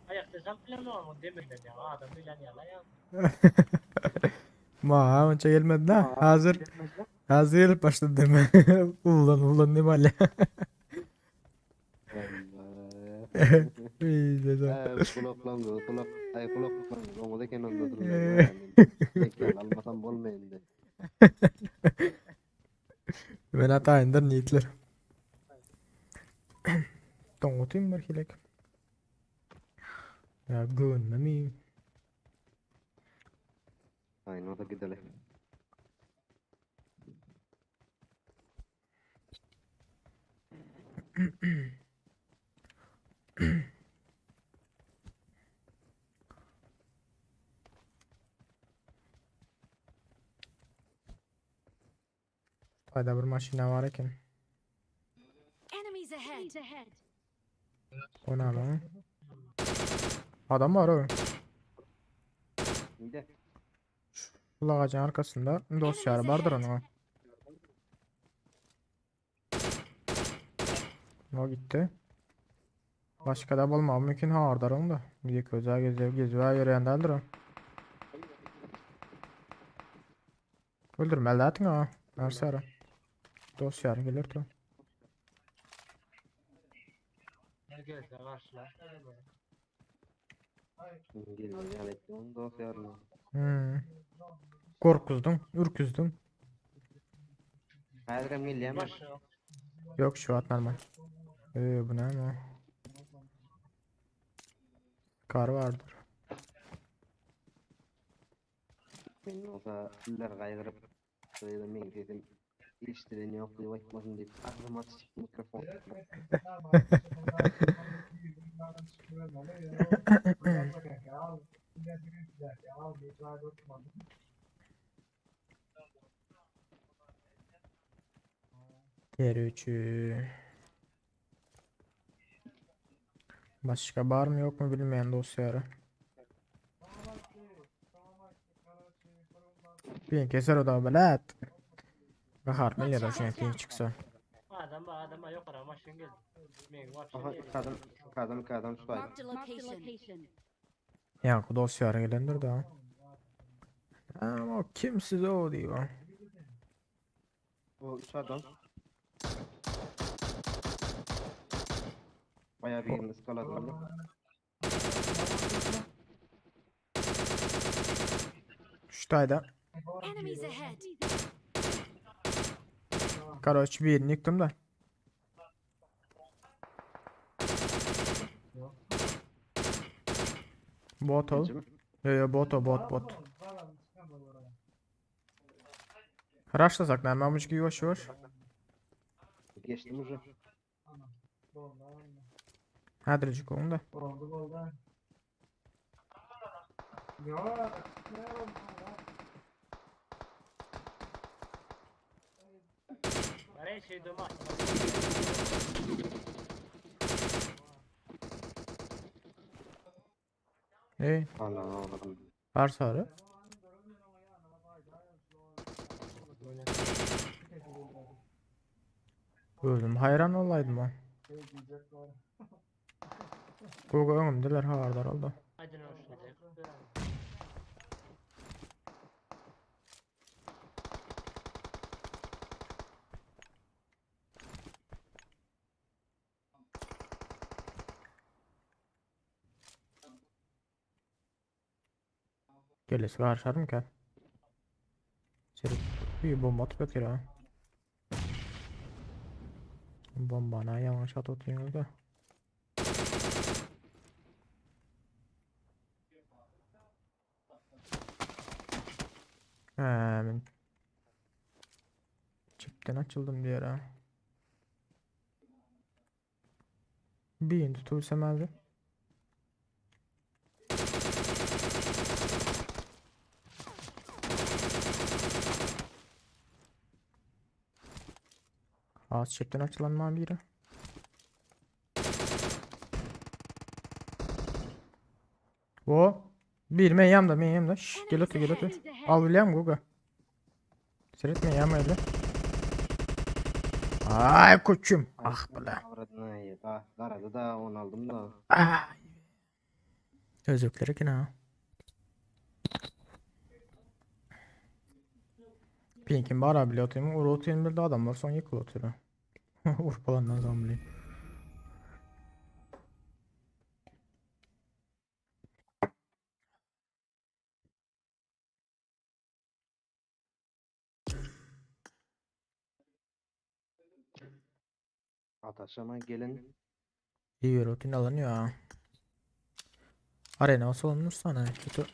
Ayakta çaltı mı ama demirden ya. Adam bilen ya la ya. Ma onça gelmedi la. Hazır. Hazır gelip başladı deme. Ulan ulan dem al. İyi dedi. Kulaklan kulak ay kulaklan o da kenarda duruyor. Ekran almasam bolmayın de. Ben hatayındır niyetler. Toňutym bir hilek. Ya göwnme Aynen o da gidelim. Taýda bir maşyna bar eken. Enemies ahead. O ne lan? Adam var o. Nide? Bu ağacın arkasında dost yarı vardır onun. O gitti. Başka da bulmam mümkün ha orada onu da. Bir köze geziyor geziyor yürüyen değildir o. Öldürmeli zaten ha. Arsara. Dost yarı gelir tu. Ne gelse karşılar. Gelin yani ettim onu dost yarına. Hmm. Korkuzdun, ürküzdün. Häzirem gelýärmi? Baş yok. Yok şu at normal. Ee, bu ne ama? Kar vardır. Men bolsa iller gaýgyryp, şeýle meň sesim eşdilen ýok diýip aýtmasyn diýip agzyma çykyp mikrofon. Kerüçü. Başka var mı yok mu bilmeyen dosyaları. Bir keser o da belat. Bahar milyar şuna ping çıksa. Adam adama yok ara maşın geldi. Men Aha, vapşe iki adam, iki adam, iki adam şu Marked a location. Ya bu dosyaları gelendir de. Ama o kimsiz o diyor. O üç adam. Bayağı bir yerini ıskaladım. Şu tayda. Enemies ahead. Karoç birini yıktım da. Bot ol. Ikinci mi? Yo yo bot o bot bot. Rushlasak näme amyç yavaş yavaş. Geçtim ucu. Hädirjik oň da. Her şey döma. Ey, Allah Allah. bar sarı. Öldüm hayran olaydım o. Gogo öňümdeler habardar oldu. Hadi ne olsun. Gelesi garşarım ki. Seri bir bomba atıp ötür ha. Bombana yanlış at atıyorsunuz da. Hemen. Çipten açıldım diğer ha. Bir tutulsam abi. Az çipten açılan mı biri? O bir men yanımda men yanımda. Şş, gel Enemies otur gel otur. ahead. Al William Guga. Seyretme ya öyle. Ay koçum. Ah bala. Avradına iyi. Da, darada da onu aldım da. Ay. Özlükleri ki ha. Pink'in bara bile atayım. Ur atayım bir de adam var. Son yıkıl atıyor. Ur falandan zombi. Ataşama gelin. İyi rutin alınıyor ha. Arena olsa alınır sana. Kötü.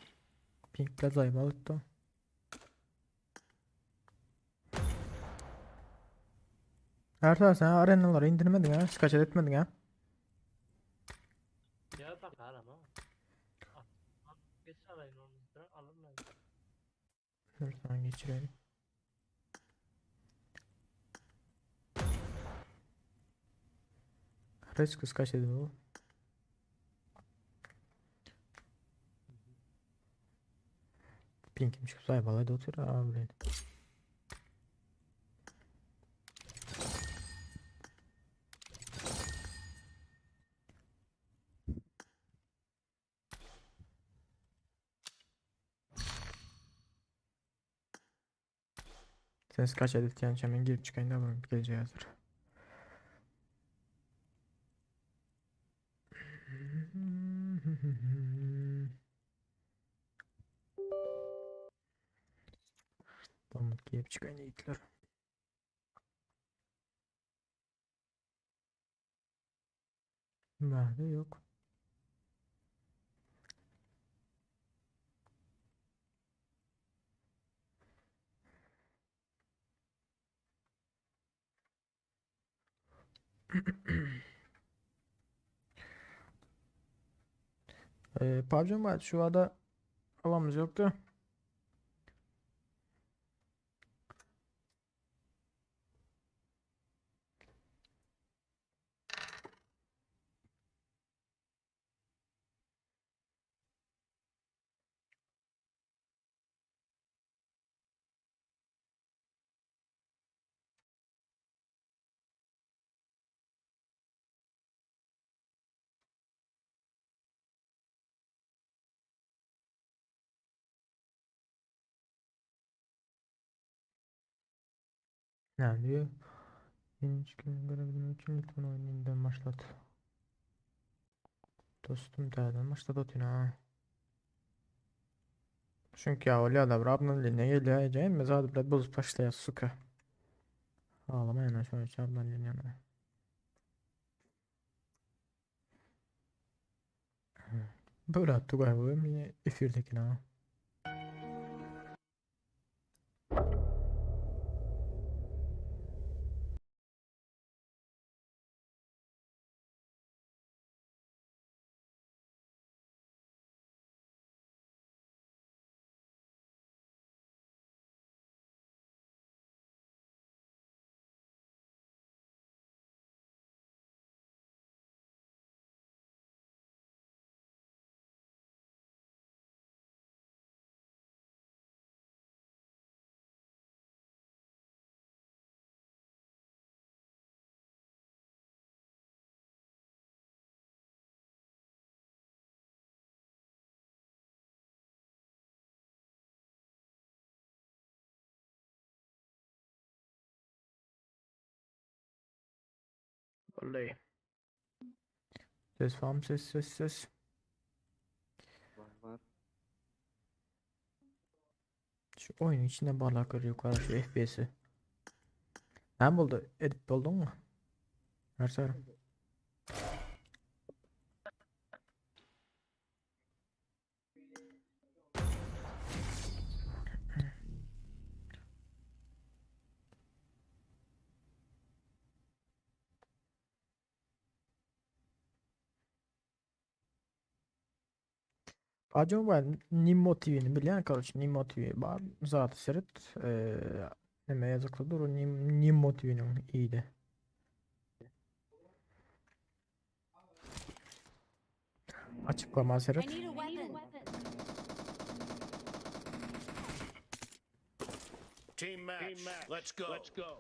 Pink Plaza'yı balıktı. Ertan sen arenalara indirmedin ha, skaçat etmedin ha. Ya bak ama. Al, al, Geç alayım onu. Alırım ben. Dur sana geçirelim. Reç kız kaç dedi bu? Pink'miş güzel balayda otur abi. Ses kaç edit yani hemen girip çıkayım da bunun geleceği hazır. Tamam girip çıkayım yiğitler. Nerede yok. PUBG Mobile şu anda havamız yoktu. Ne diyor? Yeni çıkan görebilmek için lütfen oyunu yeniden başlat. Dostum täzeden başlat otun ha. Çünkü ya öyle da Rab'ın ne geliyor eceğim mi zaten biraz bozup başlaya suka. Ağlama yana şu an Rab'ın yana. Böyle attı galiba yine efirdeki ha. Vallahi. Ses falan ses ses ses. Var var. Şu oyunun içinde barlak yukarı şu FPS'i. Ne buldu? Edit buldun mu? Versene. PUBG Mobile Nimo TV'ni bilýän короче Nimo TV bar zat seret neme ýazykly dur Nimo TV'niň iydi. Açıklama I seret. need a weapon. Team match. Let's go. Let's go.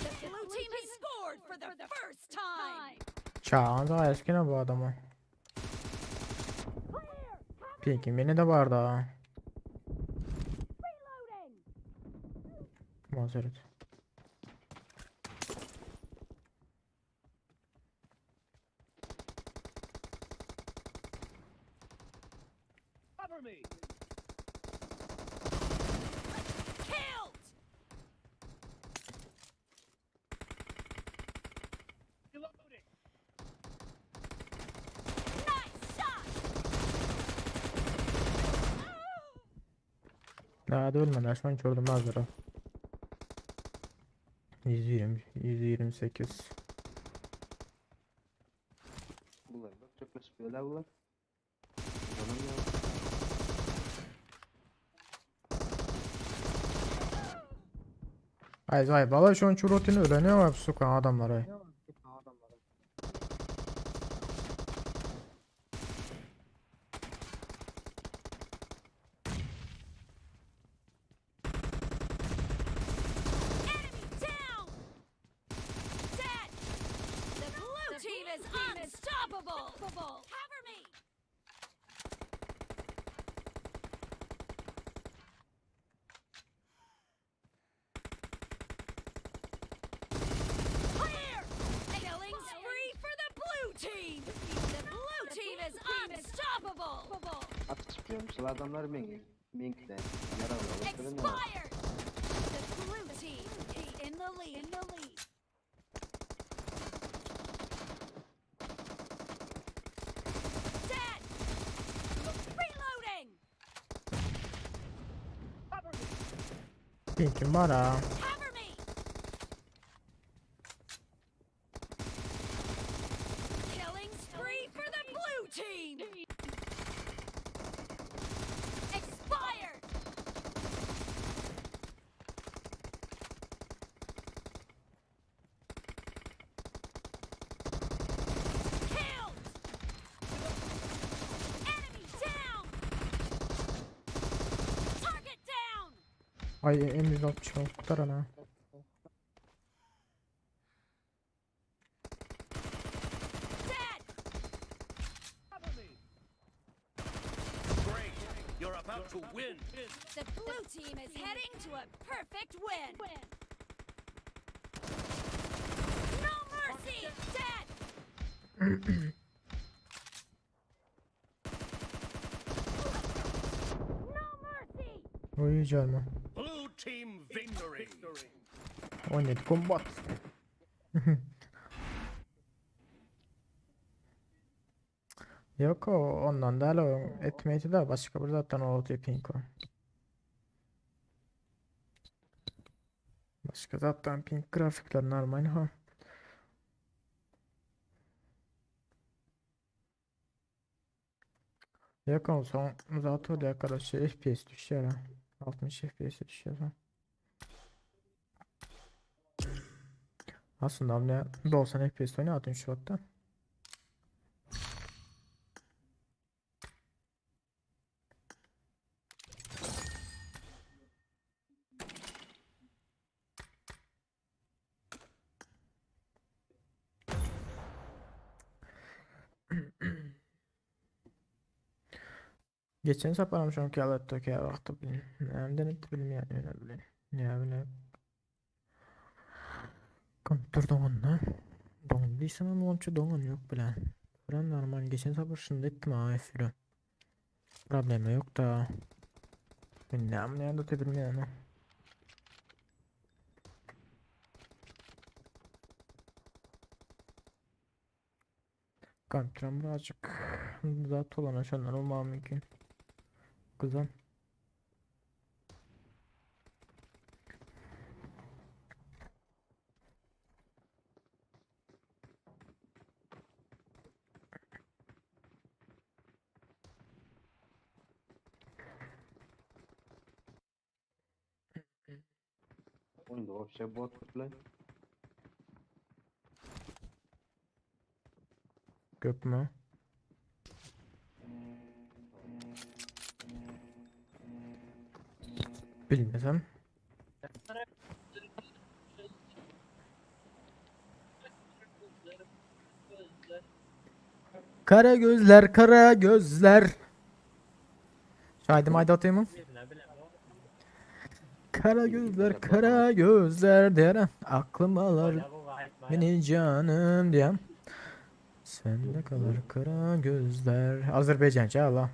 The blue team has scored for the first time. Çağan da eskine bu adamı. Peki beni de vardı ha. Mazeret. Cover me. Killed. Daha da ölmedi. Şu an çördüm hazır. 120, 128. Bular bak çökleşip öyle bular. Canım ya. Ay vay bala şu an çurotini öğreniyor hep sokan adamlar ay. Enemy down! Dead! The blue team is unstoppable! Cover me! Clear! Killing spree for the blue team! The blue team is unstoppable! At çıkıyormuş adamlar men menkde. Yaralı. Expired! The blue team is in the lead. In the lead. Dead! Reloading! Pinkim var ha. Cover me! Killing spree for the blue team! Expired! Killed! Enemy down! Target down! Ay M160 kurtar ana. Dead! Great. You're about to win. The blue team is heading to a perfect win. No mercy! Dead! No mercy! Oy canım. Blue team victory. 17 combat. Yok o ondan da o etmeydi de başka bir zaten o pink o. Başka zaten pink grafikler normal ha. Yok o son zaten öyle arkadaşlar FPS düşüyor ha. 60 FPS düşüyor ha. Aslında ne 90 FPS oynadın şu hatta. Geçen sefer şu anki aletdeki wagtda Nämden etdi bilmeýän ýöne bilen. Näme bilen. Kompýuter doňanda. Doňdy diýsem hem onça doňan ýok bilen. Bilen normal geçen sefer şunda etdim ha efiri. Problemi yok da. Ben näme näme de bilmeýän. Kompýuterim birazcık zat olan aşanlar olmağı mümkün. Kızım. Oyunda вообще bot bilen. Köpme. Bilmesem. Kara gözler, kara gözler. Şahidim haydi atayım mı? Ne bileyim. Kara gözler, kara gözler diyerem. Aklım alır Ya bu gayet beni canım diyem. Sende kalır kara gözler. Azerbaycanca Allah.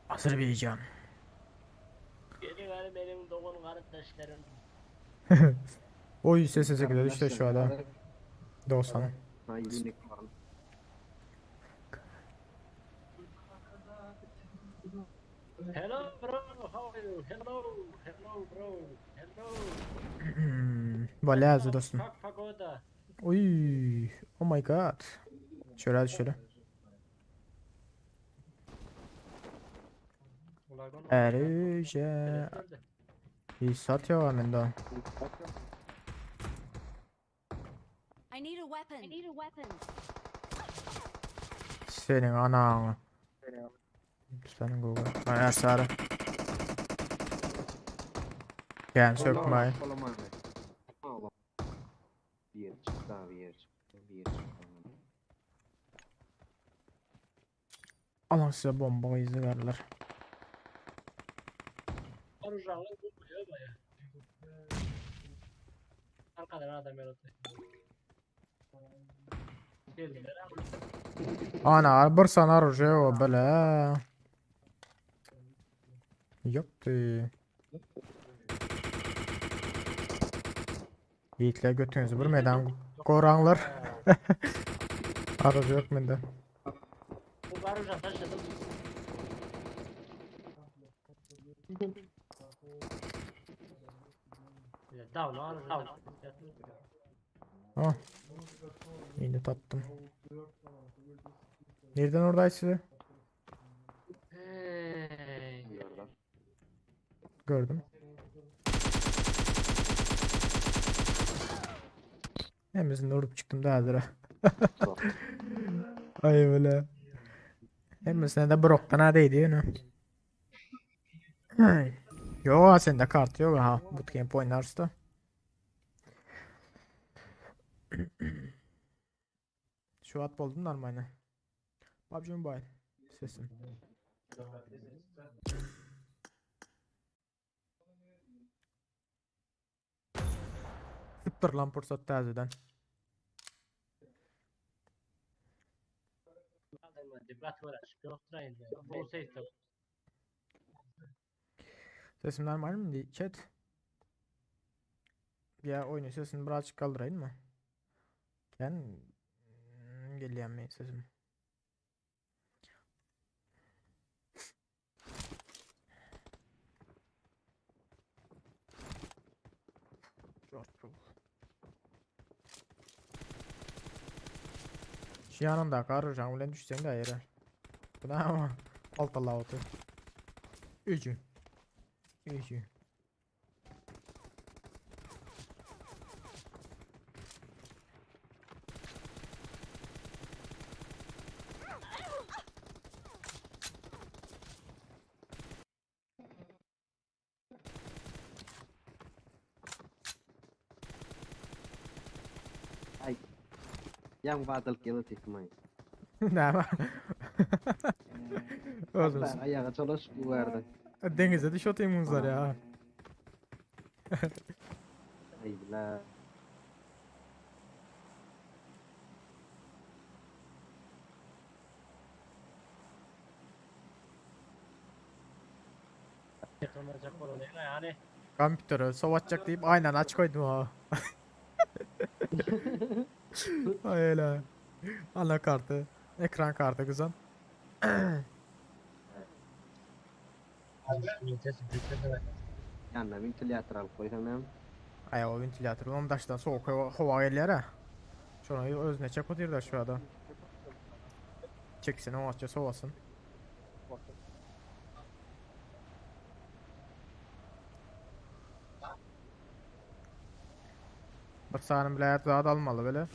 Azerbaycan. Geri ver benim doğum kardeşlerim. Oy ses sese gidiyor işte şu adam. 90. Ha unicorn. Hello bro, how are you? Hello, hello bro, hello. Bolýar dostum. Kak pagoda. Oy, oh my god. Şöyle şöyle. Erüce. Hiç satıyor mende. I need a weapon. I need a weapon. Senin ananı. Senin Google. Ay sarı. Gel sökmeyin. Bir yer çıktı abi yer çıktı. Bir yer çıktı. Alın size bomba izi verdiler. Orujağlar bulmuyor baya. Arkadan adam yarattı. Geldiler abi. Ana bir sana orujye o bile. Yoktu. Yiğitler götünüzü bir meydan koranlar. Aracı yok mende. Bu barujak taşıdım. Ya Down, down. Ah. Yine tattım. Nereden oradayız size? Hey. Yerden. Gördüm. Hemizini vurup çıktım daha hazır. Zor. Ay böyle. Hemizine de broktan ha değdi yine. Ay. Yo sende kart yok ha. Bootcamp oynarız da. Şu at buldun normalde. PUBG Mobile. Sesim. Sıptır lan pursat täzeden. Sesim normal mi? Chat. Ya oyunun sesini birazcık kaldırayım mı? Ben gelýän mi sesim? Şu yanında karıcan bilen düşsen de yere. Bu da ama alt Allah otur. Üçü. Üçü. Yan badal geli tekmay. Näme? Özüm. Ayağa çalış bu verdi. Denize düş atayım bunlar ya. Ay la. Yani Kompüteri sovatacak deyip aynen aç koydum ha. Ay öyle. Anakartı. Ekran kartı kızım. Yanına ventilatör alıp koysam hem. Ay o ventilatör onun daşdan soğuk hava, hava gelýär ha. Şonu özüne çek otyr da şu adam. Çeksin o açça sowasyn. Bir sany bile zat almaly bile.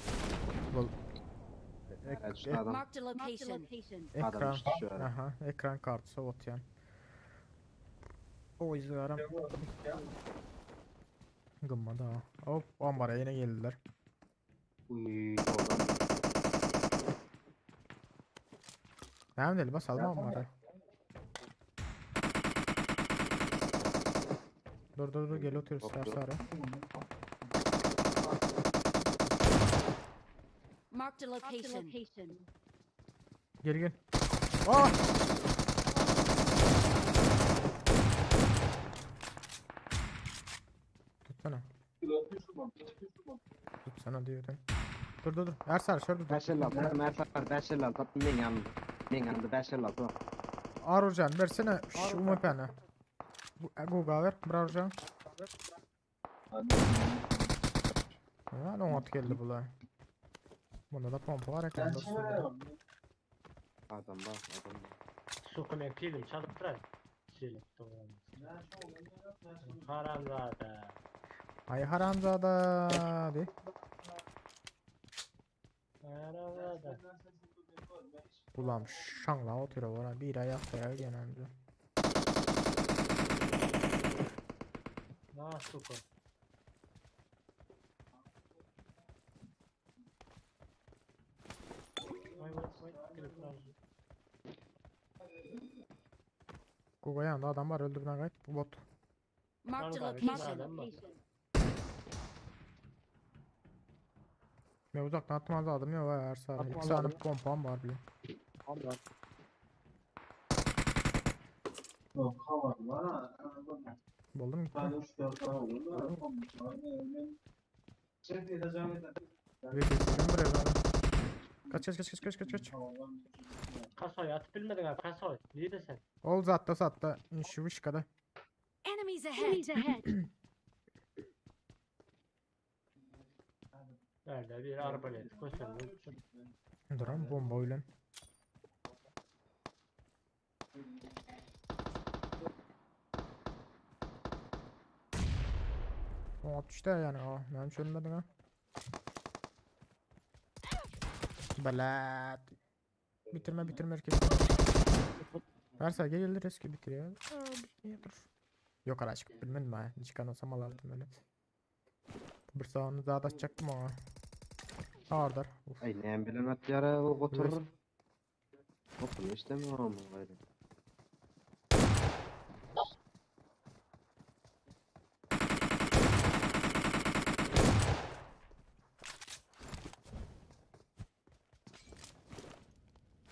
Bu Evet, şu adam. Marked a location. Adam ekran işte şu ara. Aha, ekran kartı sowatýan. O izlerim. Gymma da. Hop, ambara yine geldiler. Uy, oradan. Näme deli basalım ambara. Dur dur dur gel otur Hop, sar dur. sar. Marked a location. Gel gel. Ah! Tutsana. Tutsana diyor. Dur dur dur. Ersar şurada dur. 556, Mersar 556 attım ben yandım. Ben yanımda 556 var. Arurjan bersene şu UMP-ni. Guga ber bir Arurjan. Ha, oňat geldi bular. Bunda da pompa var eken dostum. Adam bar, adam bar. Suka men pilim çalyp durar. Şeýle dogry. Haramzada. Ay haramzada di. Haramzada. Bulam şaňla otyr ora bir ayak daýar genelde. Na suka. Vay vay vay. Gelip durar. Guga ýanynda adam bar öldürmän gaýt bu bot. Marked a Var var, location. adam var. Men uzakdan atmaz adam yok her saniye. İki saniye pompam var bile. Buldum gitti. Bir bir buraya zaten. Kaç kaç kaç kaç kaç kaç kaç. Kasoy atıp bilmedin ha kasoy. Neydi sen? Ol zatta satta. Şu vişkada. Enemies ahead. Enemies ahead. Nerede bir arbalet koşalım. Duran bomba öyle. O 60 da yani o. Ben çölmedim ha. Balat. Bitirme bitirme herkes. Varsa gel gelir eski bitiriyor. Aa, bitmiyor, dur. Yok ara çıkıp bilmedim ha. Çıkan olsam alardım öyle. Bir sağını daha da açacaktım ama. Ağırdır. Uf. Ay näme bilen at ýara o goturur. Okun işlemiyor ama gayrı.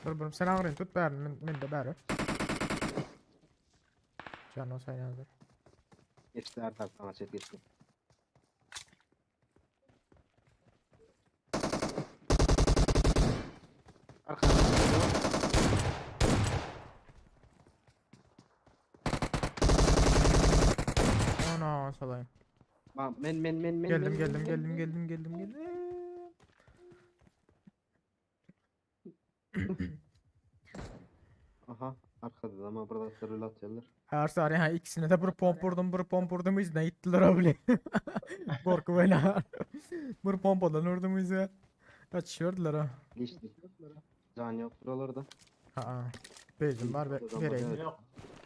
Dur bunu sen ağrını tut bari. Men, men de bari. Can olsa hazır. Geçti her taraftan açıp geçti. Arkadan Ana salayım. Bak men men men men Geldim men, geldim men, geldim men. geldim geldim geldim. Aha arkada da ama burada sarılı atıyorlar. Her saniye ha ikisine de bir pomp vurdum bir pomp vurdum izne gittiler abi. Korku bela. Bir pompadan vurdum ize. Kaçışıyordular ha. Geçti. Can yok buralarda. Ha. Bezim var ve Adam var, vereyim. evet. Yok.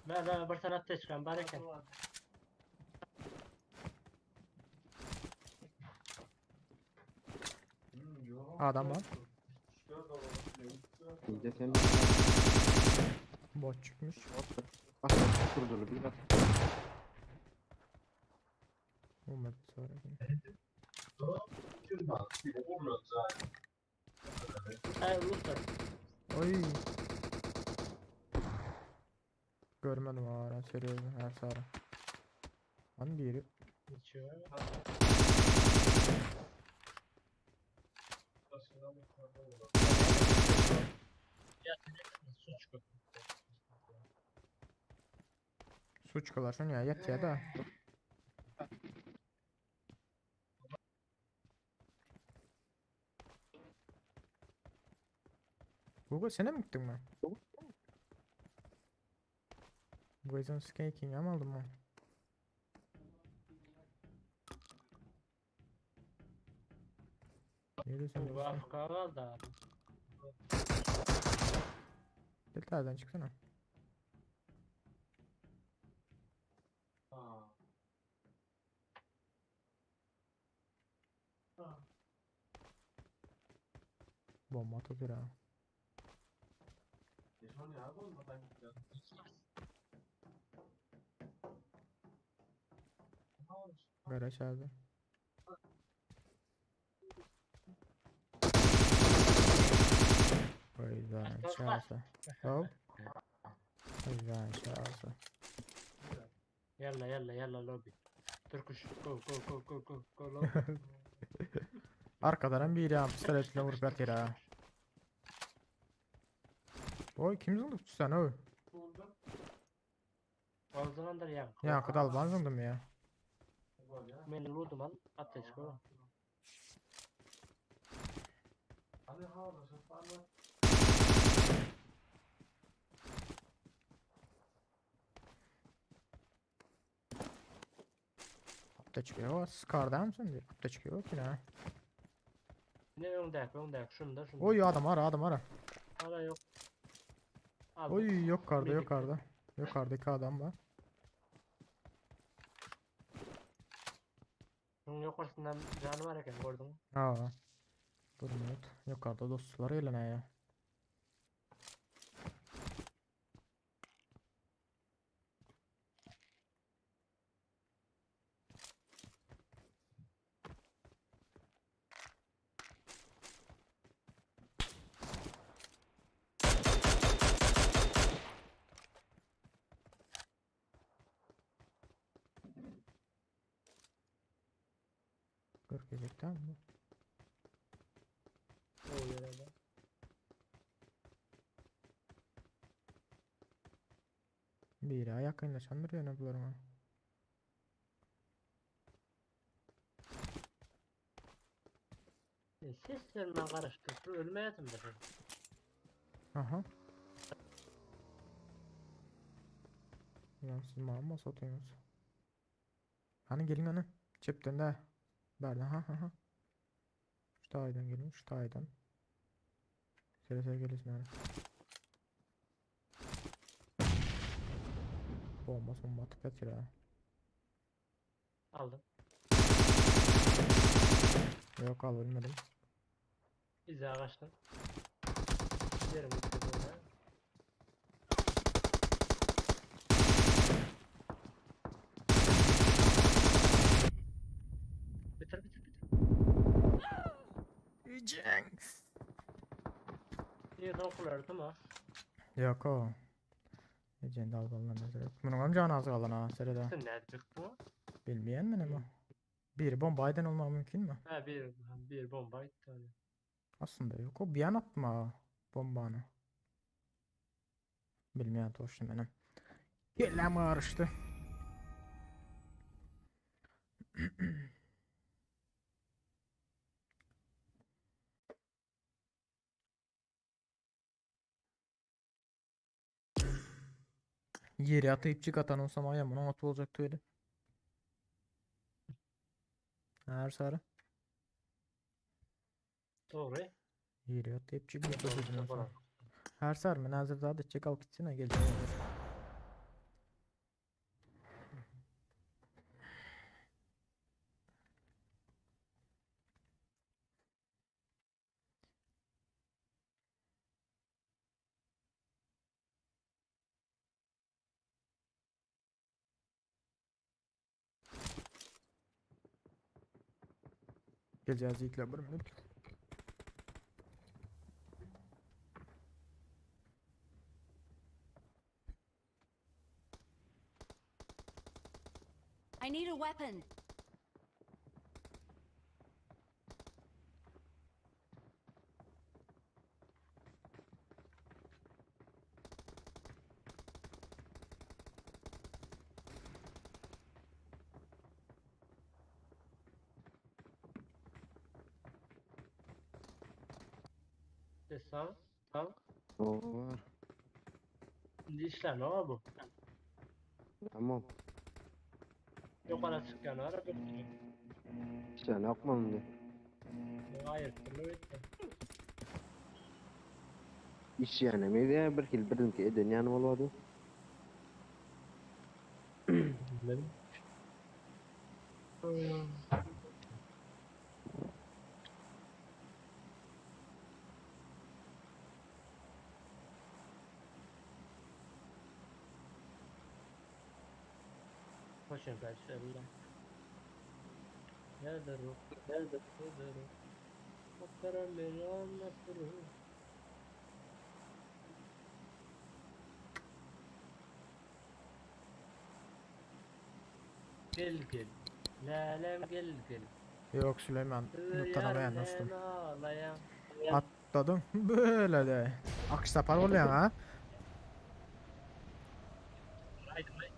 Ben ben bir sanat çıkan bareken. Adam var. İyi de sen Bot çıkmış. Başka kuruculu bir at. Olmadı sonra. Ay Ruslar. Oy. Görmedim ha seriyorum her sarı. Hangi yeri? Geçiyor. Suç Suçkalar şunu ya yat ya da. Google sene mi gittin mi? Poison Skaking am aldım mı? Neredesin Bu dostum? Afrika kaldı abi. Delta'dan çıksana. Bomba atılıyor ha. Garaj abi. Vay şansa. Hop. Vay şansa. Yalla yalla yalla lobby. Turkuş go go go go go go lobby. Arkadan biri ha pistoletle vurup yatıyor ha. Oy kim zındık sen o? Oldurandyr ýaňky. Ýaňky dalban zyňdym ýa. Men ludum al, apteçka bar. Apteçka ýok, skardan sen diýip. Apteçka ýok ýa. Ne öňdäki, öňdäki, şunda, şunda. Oý adam ara, adam ara. Hala ýok. Aldım. Oý ýokarda, Medik. ýokarda. Ýokarda iki adam bar. Şuň ýokarsyndan jany bar eken, gördüňmi? Ha. Bir minut. Ýokarda dostlar gelene ýa. Görkezekden mi? O ýerde. Biri ýakynlaşandyr ýöne bularyň. E, Ses vermän garaşdyr. Şu ölmeýätimdir. Aha. Lan siz maňa satıyorsunuz. Hani gelin hani. Çepden de. Berden ha ha ha. Şu taýdan gelin şu taýdan. Sere sere gelesin hani. Bomba bomba atyp ýatyr ha. Aldım. Yok al ölmedim. Bize kaçtım. Yerim gitti böyle. Bitir bitir bitir. Jinx. Niye dokulardı mı? Yok o. Ejende al ballan yok. Bunun hem canı az kalan ha serede. Sen ne çıktı mı? Bilmeyen mi ne bu? Bir bomba aydın olma mümkün mü? Ha bir bir bomba gitti öyle. Aslında yok o bir an atma bombanı. Bilmeyen toştum benim. Kellem karıştı. Yeri atayıp çık atan olsam ayağım ona atı olacaktı öyle. Her sarı. Doğru. Yeri atayıp çık Doğru, doğru. Her sar mı? Nazır daha da çek al gitsene geleceğim. Geleceğiz ilk bir minut. I need a weapon. Desam. Tamam. O var. Şimdi işler ne var bu? Tamam. Yukarı çıkan var. Bir Sen yapmam diye. Hayır, türlü bitti. İş yani miydi? Bir hil birinki eden yani olmadı. Bilmedim. Koşun kaçlarında. Nerede ruh? Nerede? Nerede ruh? Bakara melana ruh. Gel gel. Lalem gel gel. Yok Süleyman, tanımayan dostum. Ağlayan. Atladım böyle de. Akış sapar oluyor ha. Haydi haydi.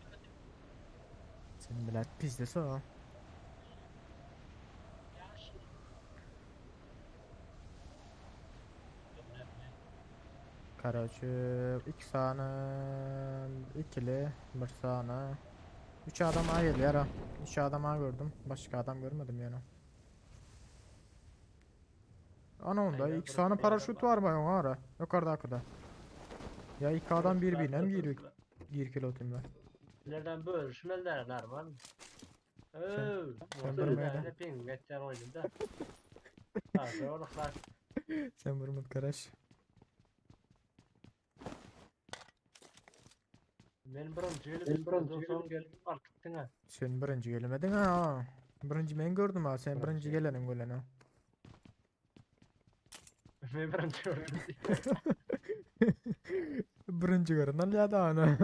Bilet pizdes o. Karaçı iki sany ikili bir sany. Üç adam a gelýär ha. Üç adam a gördüm. Başga adam görmedim ýöne. Ana onda Aynen, iki sany burası paraşüt adam var mı ara? Yukarıdakıda. Ya iki adam birbirine mi giriyor? Gir kilo ben. Nereden bölüşmeler normal. Ööö. sen bilmeydin. Ne ping etýän oýnunda. Ha, doğru lan. Sen vurmadı karaş. Men birinji gelip, ben soň gelip artdyň ha. Sen birinji gelemedin ha. Birinji men gördüm ha. Sen birinji gelenin gölen ha. Men birinji gördüm. Birinji gören ya da ana.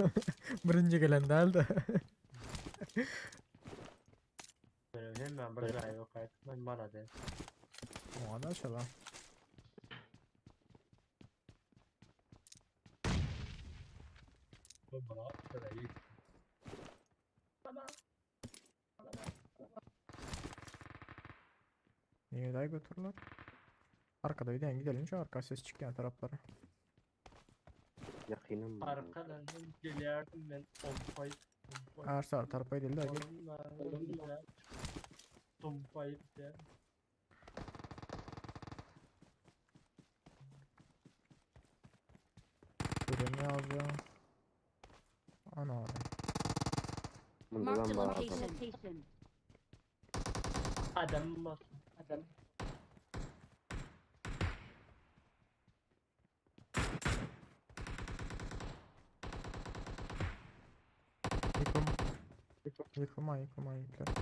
Birinji gelen däldi. Hemen bir jaý yok aýt. Men bana de. Oňa da şola. Bu bana şöyle iyi. Niye day götürürler? Arkada giden gidelim şu arka ses çıkyan taraflara. Yakınım. Arkadan gelýärdim men pompayı. Arsa tarafa gidelim de gel. Pompayı diye. Göremi alacağım. Ana adam. Marked Bundan a var adam. location. Adam bas. Adam. Yıkım. Yıkılma yıkılma yıkılma.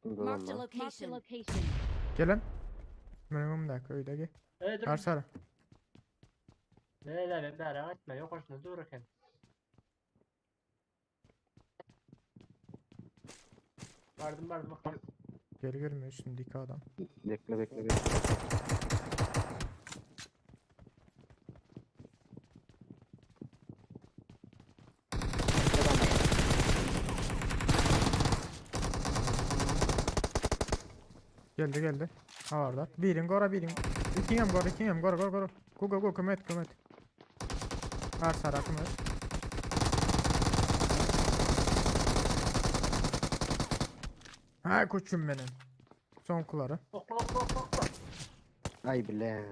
Bundan Marked a var. location. location. Gelin. Benim de köyde gel. Ey dur. Arsara. Neler ben bari atma yok hoşuna dururken. Vardım vardım bak. Geri görmüyor üstündeki adam. Bekle bekle bekle. Geldi geldi. Ha orada. Birin gora birin. İkiyem gora ikiyem gora gora gora. Go go go kömet kömet. Arsara kömet. Ha koçum benim. Son kuları. Okla okla okla okla. Ay bile.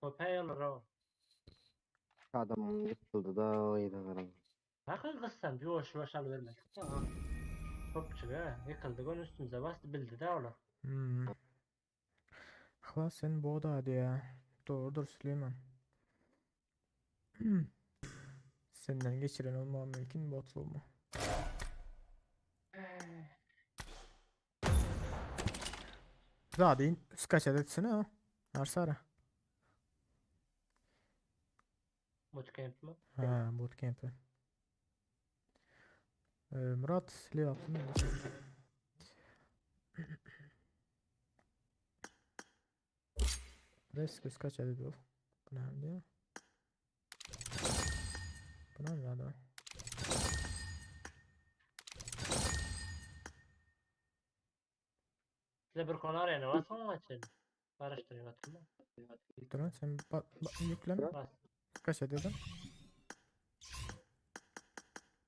Köpeği olur o. Adam yıkıldı da yedi Bakın kız sen bir hoş hoş al verme. Topçu be yıkıldı gön üstümüze bastı bildi de oğlum. Hmm. Halas sen bu da hadi ya. Doğrudur Süleyman. Hmm. Senden geçiren olmam mümkün botlu mu? Zaten skaç edetsene ha. Arsara. Bootcamp mi? Ha bootcamp'e. Ee, Murat lev attın mı? Resk kaç adet ol? Bu ne diyor? Bu ne adam? Size bir konu arayana var sonra açın. Araştırın atın. Durun sen ba ba yükleme. Bas. Kaç adet?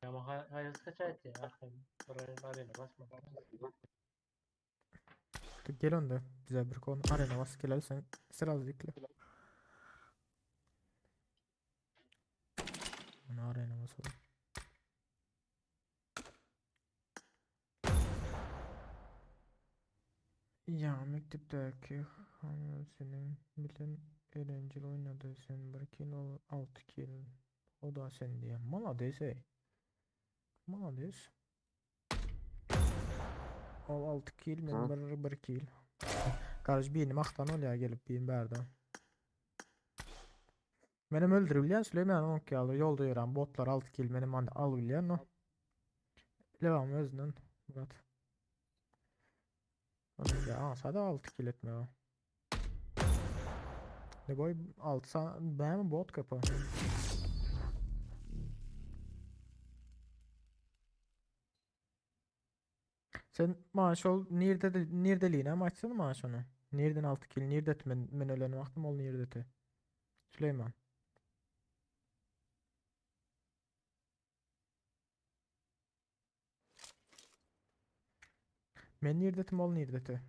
Ama hayır kaç ayet ya. Arkayım. Buraya arayana basma. Gel onda bize bir konu arena bas gel sen sıra yükle. Onu arena basalım. Ya mektepteki hanım senin bütün eğlenceli oynadı sen bir kill ol 6 kill o da sen diye malades ey malades ol 6 kill men Ha. bir bir kill Karış birini maktan ol ya gelip birini berden Benim öldürülen Süleyman 10 kill aldı yolda yürüyen botlar 6 kill benim hani al bilen o Devam özünün Murat Ya sada 6 kill etme o. Ne boy 6 san näme bot köp o. Sen maňa şol nirde nirdeligini hem aýtsana maňa şony. Nirden 6 kill nirde men men ölen wagtym ol nirdeti. Süleyman. Men nirdetim ol nirdeti.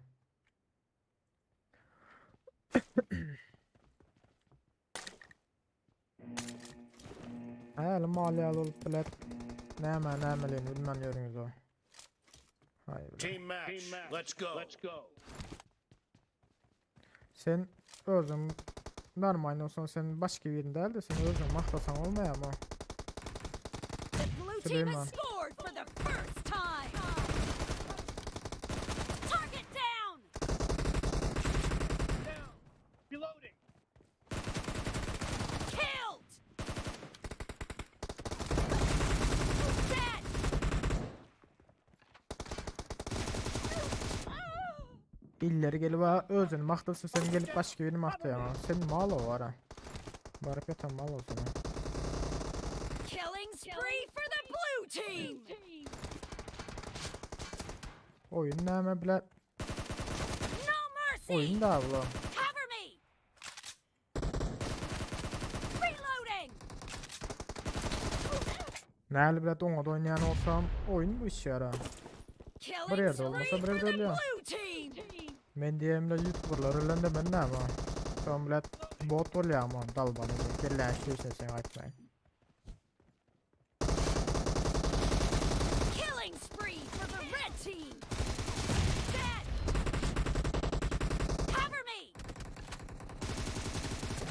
Häli mal ýaly bolup biler. Näme nämeligini bilmän ýörüňiz o. Haý bile. Team match. Let's go. Let's go. Sen özüň normal bolsaň sen başga birini däl-de sen özüň maktasaň bolmaýarmy? The blue team Süleyman. has scored for the first time. Target down. Reloading. Killed. Dead. Illeri gelip ha özüni maktasın sen gelip başga birini maktaýaň. Sen mal o var ha. Baryp ýatan mal o sana. Killing spree for the blue team. Oyun näme bile No mercy. oyun da abla. Cover me. Reloading. Näli bile doňa oýnaýan olsam oyun bu iş ýara. Killing Bir ýerde spree bolmasa bir for ýerde the ölýär. blue team. Men diýemle youtuberlar ölen de men näme? Soň bile bot bolýar ama dalbany. Kelle işleýsen sen aýtmaýyn. Killing spree for the red team. Dead. Cover me.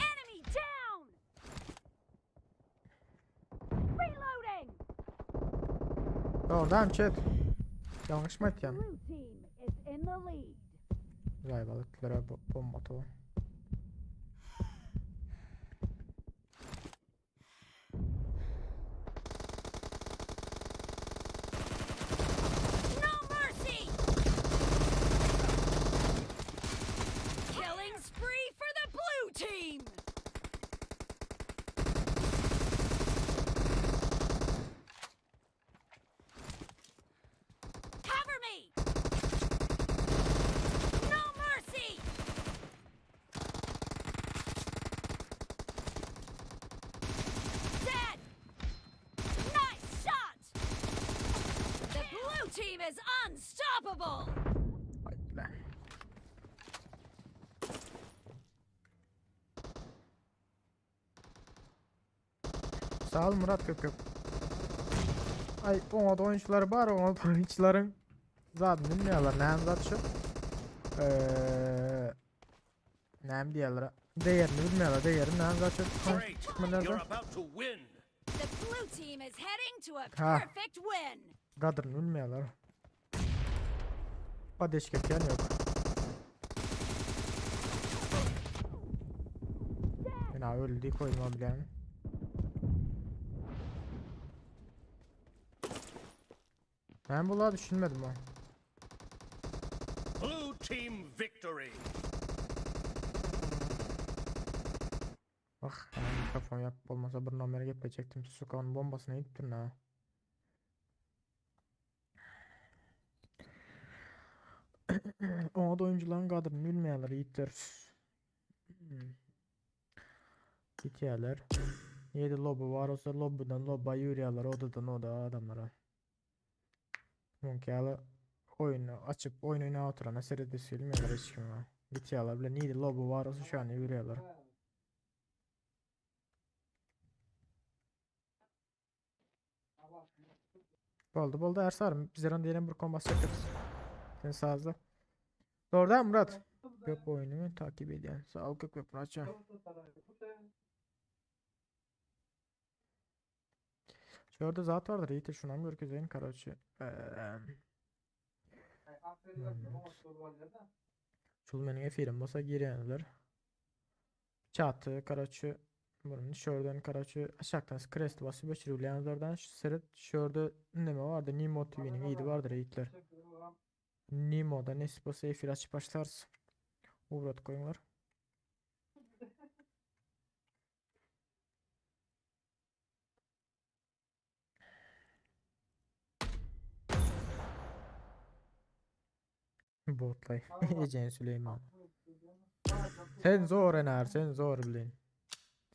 Enemy down. Reloading. Dogry chat. Ýalňyş mı aýtýan? Blue team is in the lead. Vay balıklara bomba atalım. No mercy. Killing spree for the blue team. Cover me. No mercy. Dead. Nice shot. The blue team is unstoppable. Ay bile. Sağ ol Murat köp köp. Ay oňa da oyunçular bar, oňa da oyunçuların zaten bilmiyorlar. Näme zat şu? Eee näme diýerler? Değerini bilmiyorlar. Değerini näme zat şu? Great. Türkmenlerde. You're about to win. The blue team is heading to a Ha. perfect win. Gadrını bilmiyorlar. Padeş geçen yok. Yine öldü koyma bilen. Ben bunları düşünmedim ha. Blue team victory. Bak hemen mikrofon yap olmasa bir nomere geplecektim. Sukanın bombasına gittin ha. Ona da oyuncuların kadrını bilmeyenler yiğitler. Hmm. Gitýärler. Ýedi lobby var olsa lobbydan lobba ýürýärler odadan oda adamlara. Mümkin ýaly oýunu açyp oýun oýnap oturana seredesi gelmeýärler hiç kime. Gitýärler bile nirede lobby var olsa şu an ýürýärler. Boldy boldy Ersar bizler diýelim bir kombat çekeriz. Sen sazda. Doğru Murat? Köp oyunumu takip edýän. Sağ ol köp köp Muratcan. Şurada zat vardır. Yiğit şundan görkezeyim karoçi. Eee Şul meniň efirim bolsa girýänler. Çatı karoçi Bunun şuradan karoçi aşaktan crest basıp öçürülýänlerden seret şurada neme vardı? Nimo TV'nin iyidi vardır yiğitler. Nimo'da nesip bolsa efir açıp başlarız. Uğrat koyunlar. Botlay. Ejen Süleyman. Sen zor enar, sen zor bilin.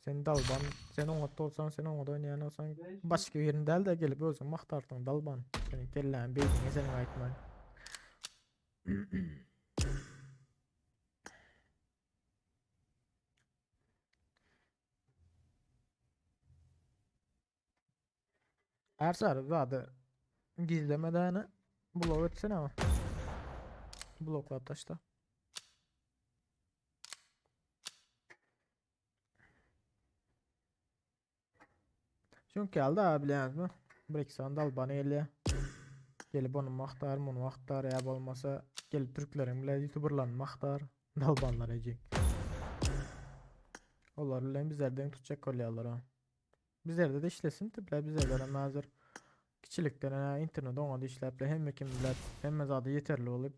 Sen dalban, sen oňat bolsaň, sen oňat oýnaýan bolsaň, başga birini däl-de gelip özüň magtarsyň dalban. Seniň kelläň beýniňe seniň aýtman. Ersar zady gizlemedäni blok etsene ama. Bloklap taşla. Çünki alda bilýäňizmi? Bir iki sany dalbany gelýär. Gelip onu maktar, muny maktar ýa bolmasa gelip türkleriň bile youtuberlaryny maktar. Dalbanlar ejek. Olar bilen bizlerden tutjak bolýarlar. Bizlerde de işlesin tipler bizlerde hem hazır kiçilikden ene internet oňa işläp hemme kim bilen hemme zady ýeterli bolup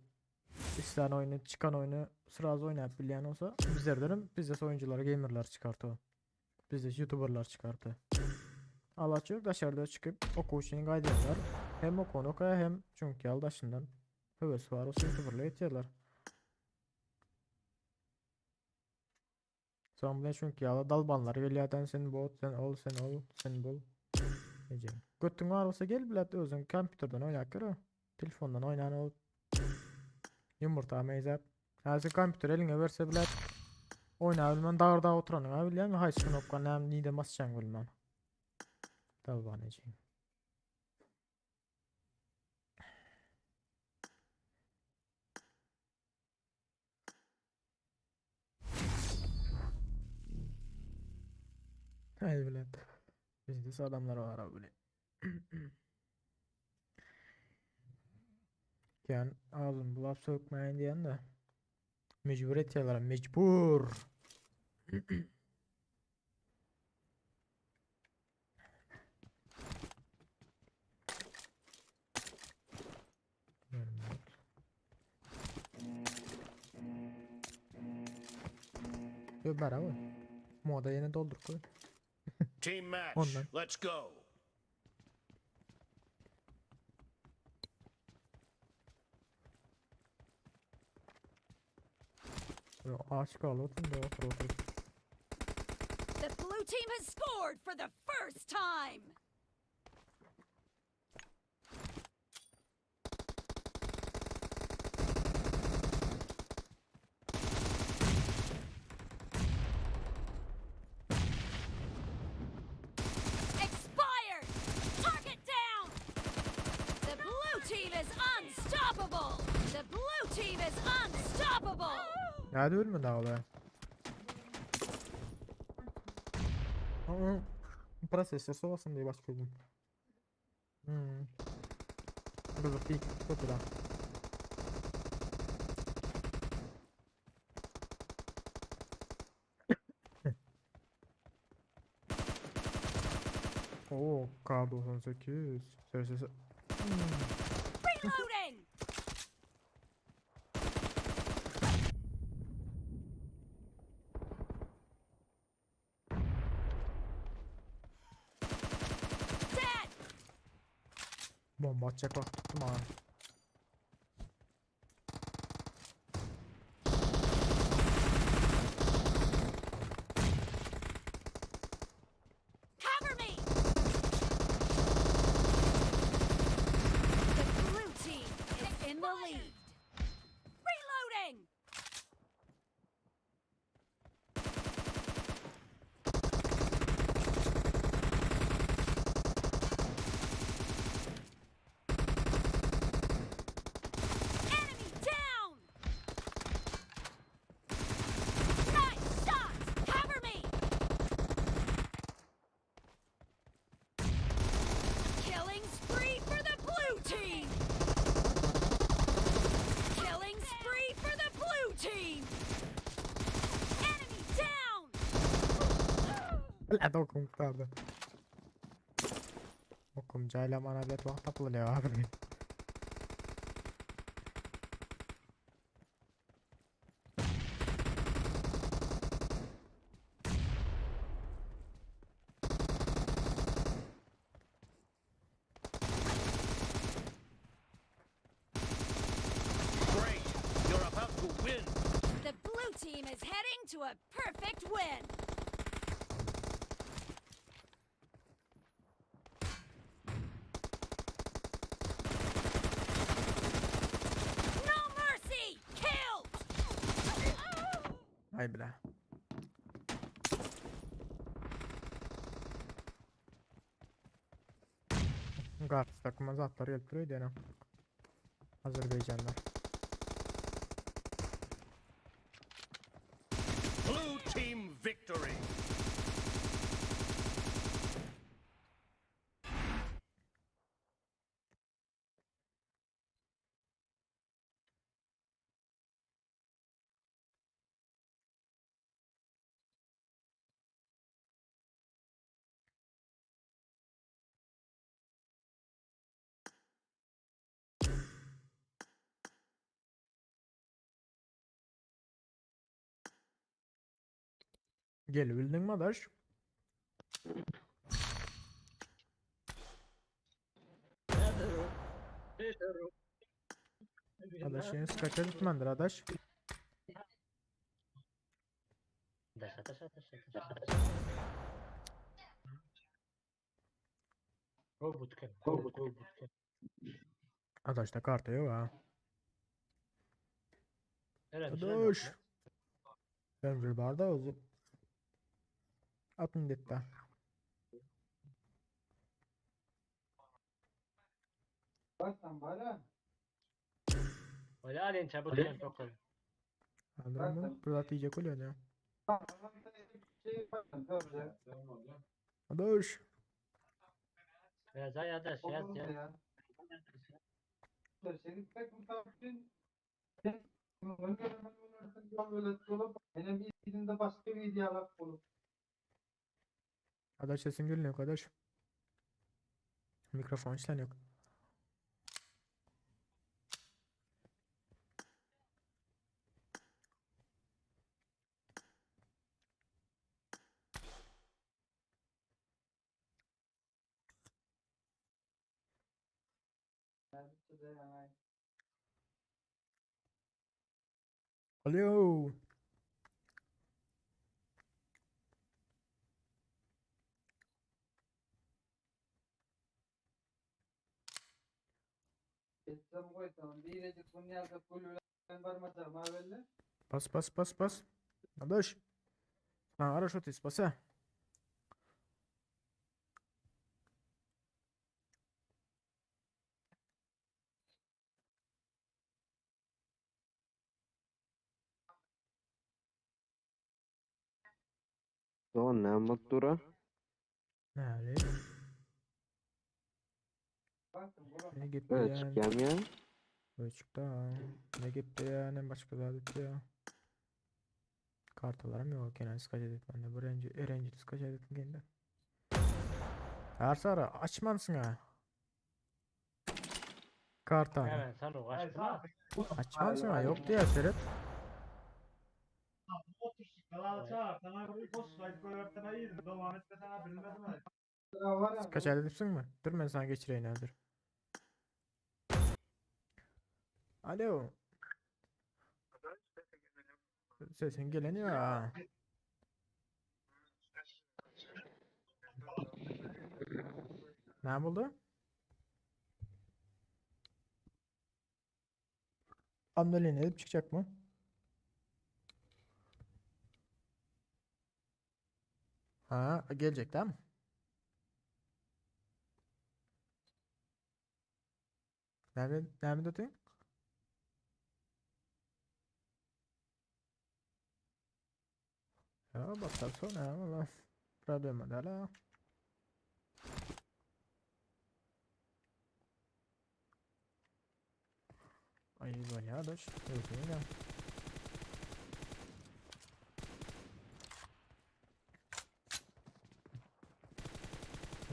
islän oýny çykan oýny srazu oýnap bilýän bolsa bizlerden hem bizde oýunjylar gamerler çykardy. Bizde youtuberlar çykardy. Alaç ýok daşarda çykyp okuw üçin gaýdýarlar. Hem okuwyny okaýar hem çünki ýaly daşyndan höwesi bar bolsa youtuberler etýärler. Soň bilen çünki ýaly dalbanlar gelýärden sen bot sen ol sen ol sen bul. Ejeň. Götüň bar bolsa gel bilet özüň kompýuterden oýnap gör. Telefondan oýnan ol. Ýumurta meýzäp. Häzir kompýuter eliňe berse bilet oýnap bilmän dar dar oturanyňa bilýärmi haýsy knopka näme nide basjaň bilmän. Dalban ejeň. Hay bilen. Bizde adamlar var abi. Yani ağzım bulap sökmeyin diyen de. Mecbur ediyorlar mecbur. Yo beraber. Moda yine doldur koy. Team match. Ondan. Let's go. Yo, Aç kaldı otur da otur otur. The blue team has scored for the first time. Expired! Target down! The blue team is unstoppable! The blue team is unstoppable! Hadi ölme daha olaya. Prosesör soğasın diye baş koydum. Hmm. Gyzyk değil. Kötü lan. Oo, K98. SS. Reloading! Dead! Bomba atacak bak tuttum ha. Cover me! The blue team is in the lead. Reloading! Enemy down! Nice shot! Cover me! Killing spree for the blue team! Killing spree for the blue team! Enemy down! Lan okum kurtardı. Okum caylamana bilet wagt tapylýar abi. Great. heading to a perfect win. No mercy! Kill! Ay bile. Garp takıma zatlar gelip duruyor diýene. Azerbaycanlar. Blue team victory. Gel bildin mi adaş? Adaş yeni skaça tutmandır adaş. Daş daş daş daş. Go bootcamp. Go bootcamp. Adaşda karta yok ha. Eren, sen yok Adaş. mu? Ben bir barda özü. Atın gitti. Baksan bana. Öyle alın çabuk bootcamp okul. Adamı burada diyecek oluyor ya. Şey Adaş. Biraz daha yaz yaz yaz. Başka bir diyalog bulup. Adaş sesin gelmiyor adaş. Mikrofon işlen yok. Alo. Bas bas bas bas. Adaş. Ha ara şu tis basa. Doğan ne bak dura? Ne öyle? Ne gitti Evet yani? çıkayım ya. Böyle çıktı ha. Ne gitti ya ne başka da gitti ya. Kartalarım yok. Kenan skaç edip ben de. Bu renci, Erenci skaç edip kendi. Her ara açmansın ha. Kartanı. Hemen sen uğraşma. Açmansın ha. Yok diye seret. Kaç edipsin mi? Dur ben sana geçireyim hazır. Alo. Sesin gelen ya. Ne buldu? Andolin edip çıkacak mı? Ha, gelecek değil mi? Nerede, nerede atayım? Ya bakar sonra valla. Problema da la. Ay bolýar da şu.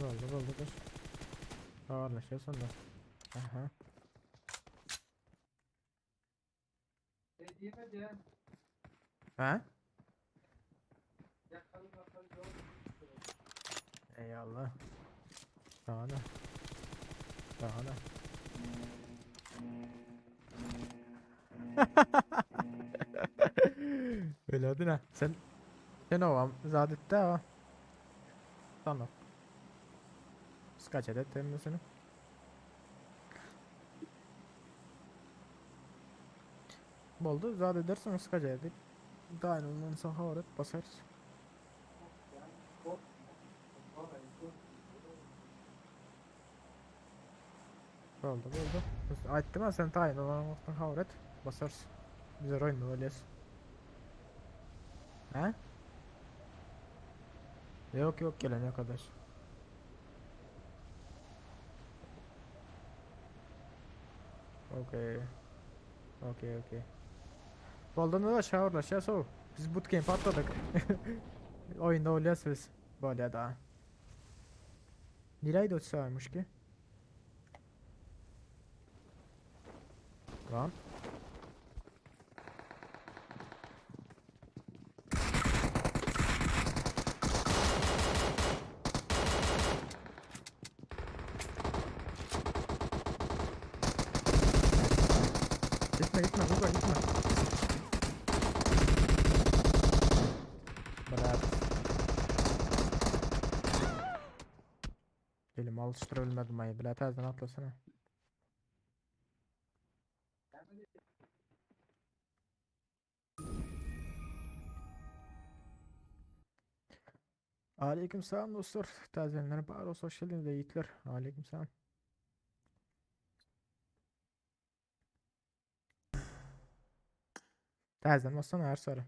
Boldy boldy dur. Habarlaşýar sonda. Aha. Ha? Eyvallah. Daha da. Daha da. Öyle ne? Sen sen o zat etti ha. Tamam. Skaç edet temizini. Boldy, zat edersiň skaç edip. Daýyn ondan soň habar et basarys. Boldy, boldy. Aýtdym ha sen taýyn bolan wagtyň habar et. Basarys. Bizler oýunda bolýas. Ha? Yok yok gelene kadar. Okey. Okey okey. Boldy da şawarlaşýas o. Biz bootcamp atladyk. Oýunda bolýas biz. Bolýa da. Nirayda uçsaýmyş ki? Lan. Gitme gitme Guga gitme. Bırak. Elim alıştırabilmedim ayı. Bile terden atlasana. Aleyküm selam dostlar. Tazelenler bar olsa hoş geldiniz yiğitler. Aleyküm selam. Tazelenme bassana her sarı.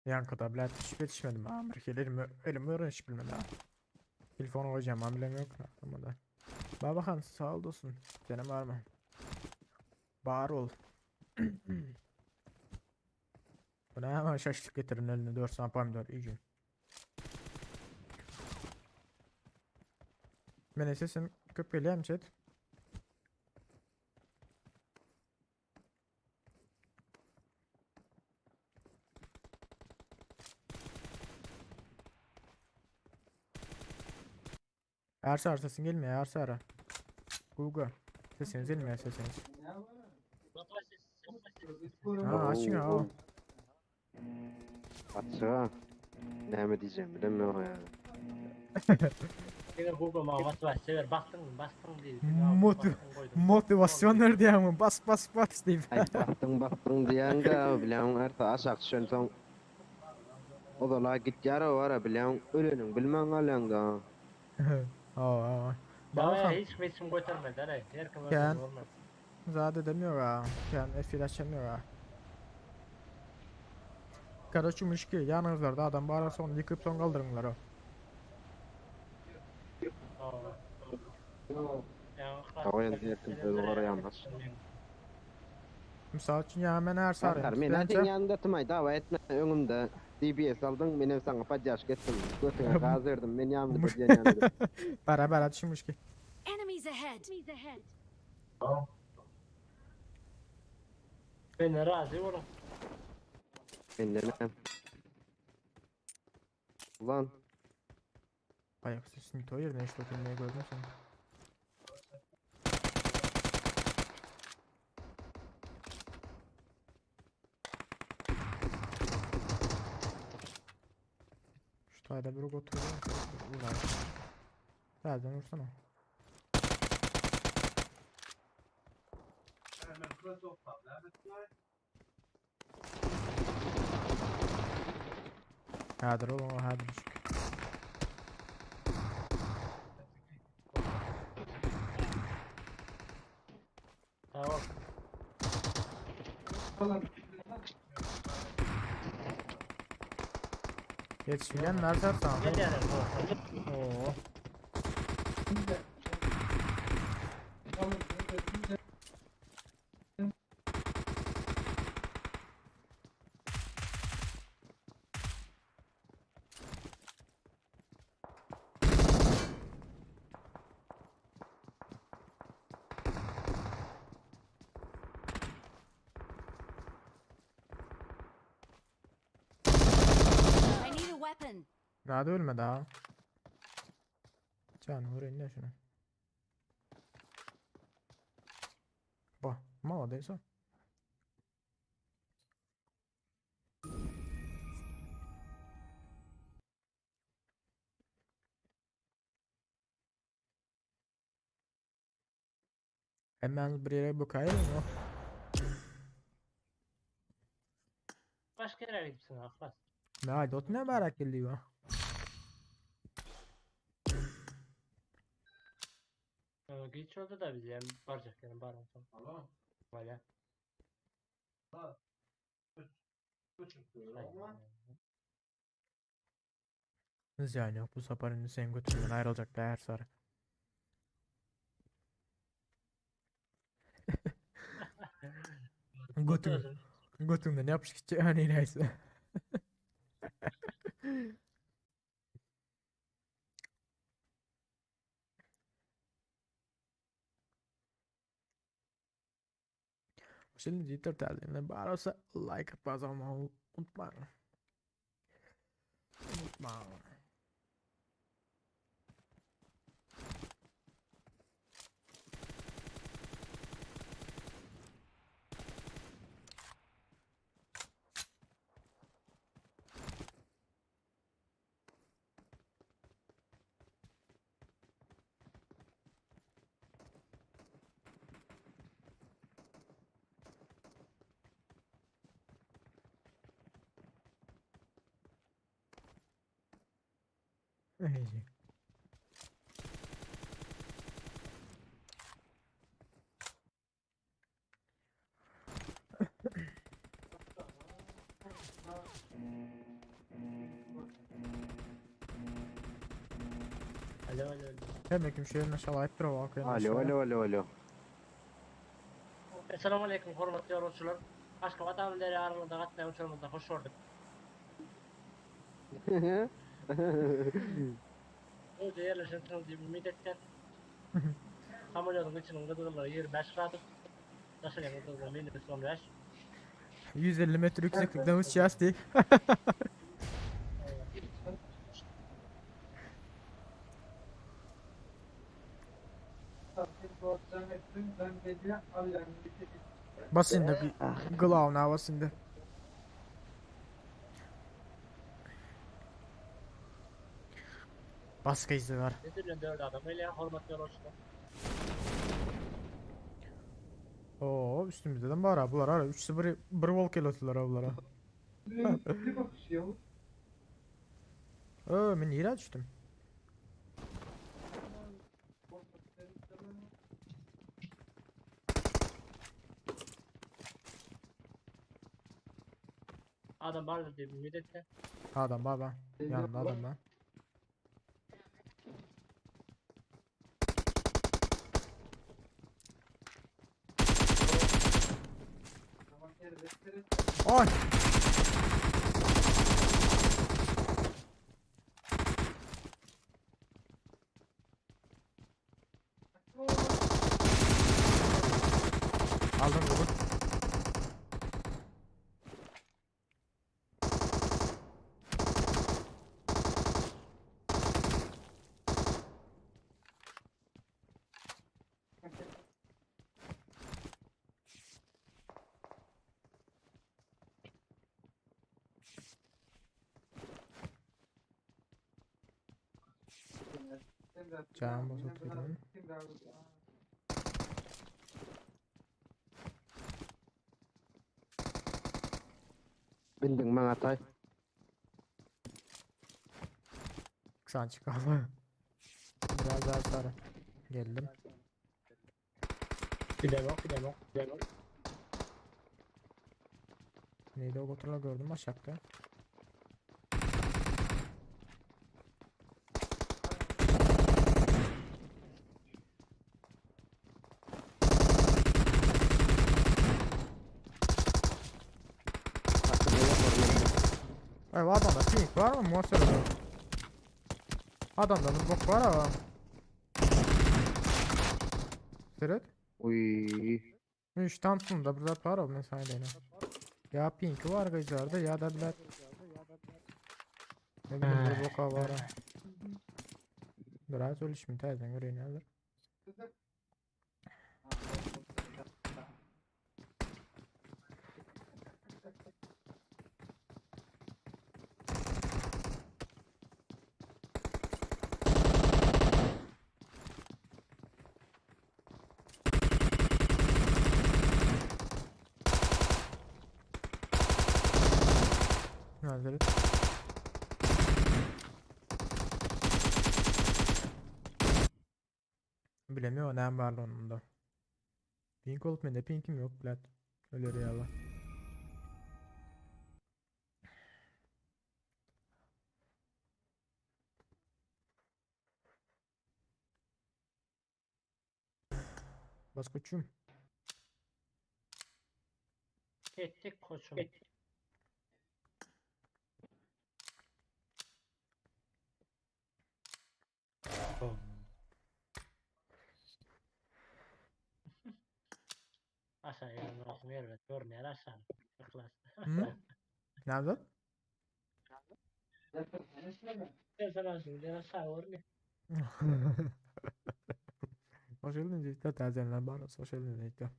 Yankıda bile yetişip yetişmedim. Amir elimi, elimi öğren hiç bilmem ha. Telefonu koyacağım amblem yok. Tamam da. Babahan sağ ol dostum. Canım var mı? Bar ol. Buna hemen şaşlık getirin eline 4 saat pomidor iyi gün. Men sesim köp gelýärmi chat? Ersa sesin gelmiyor Ersa ara. Google. Sesiniz gelmiyor sesiniz. Ha açın ha. Açığa. Näme diýeceğim bilemiyorum ya. Yine Google ma bas sever bastın bastın diye. Motivasyon nerede ya mı? Bas bas bas deyip. Ay bastın bastın diýen de bilýän erta aşak düşensoň o da la git ýara var bilýän öleniň bilmän galýan da. Aa. Bana Babahan hiç mesim götürmedi hele. Her kim Ken. olmaz. Zat edemiyor ha. Ken efir açamıyor ha. Karaçı müşki yanınızlarda adam bağırsa onu yıkıp son kaldırınlar o. Oýun diýersin söz var ýanlaş. Misal üçin ya men her Sarkar sarı. men sen ýanynda tımay dava etme öňümde DBS aldyň men sana podyaş etdim. Götüňe gaz berdim men ýanymda diýen ýanymda. Bara bara düşmüş ki. Enemies ahead. Enemies ahead. Ben razı olun. Men de Ulan Ayak sesini to yerine işte oturmayı gördün sen. Şu tayda bir oturuyor. Ulan. Nereden vursana. Hädir oğlum hädir. Tamam. Yetişmeyen nerede tamam. Gel yani. Oo. Nada ölmedi ha. Can vurayım ne şunu. Bak, молодец. а. Hemen bir yere bakayım mı? Başka yere gitsin aklas. Ne dot ne merak ediyor. Geç oldu da biz yani baracak yani baran. Böyle. Yani yok bu sefer senin götünden ayrılacak da her sarı. Götüm, götümden yapış gidecek hani neyse. Şimdi Twitter tercihinde bağırırsa like atmayı unutmayın. Unutmayın. Neyse. Alo alo alo. Demek ki şöyle aşağı ayıp Alo alo alo alo. Esselamu aleyküm hormatly ýolagçylar. Aşgabat abileri aralığında gatnaýan uçurumuzda hoş gördük. Öyle yerleşen diye ümit etken. Samolyotyň içiniň gyzgynlygy 25 gradus. Daşaryň gyzgynlygy minus 15. 150 metre yükseklikten uçacağız diye. Basın da glавна basın da. Başka izi var. Nedir 4 adam öyle hormatly ýolagçylar. Oo üstümüzde de var ha bunlar ara 3-0 bir vol kelotlar ha bunlara. Ö men nere düştüm? Adam bardyr diye ümit etken. Adam baba. Yanında adam ben. Ay! Aldım bunu. Can bozuldu. Bildin bana tay. Sen çıkalım. Biraz daha sarı. Geldim. Gidemok, gidemok, gidemok. Neydi o kontrolü gördüm aşağıda. Ay bu adamda pink var mı? Muhasebe var. Adamda bir bok var ama. Evet. Uy. 3 Thompson'da burada var o mesela değil. Ya pink var kızlarda ya da bilet. Ne bileyim bir boka var. ha. Biraz ölüşüm täzeden göreýin häzir. Hazır. Bilemiyorum ne var onun da. Pink olup mende pinkim yok blat. Öyle yalla. Bas koçum. Ettik koçum. Aşağı yanına elbet görünýär aşağı. Yıklas. Hı? Ne yaptın? Ben sana şimdi aşağı görünýär. Hoş geldin Ciddi. Tazenler var. Hoş geldin Ciddi.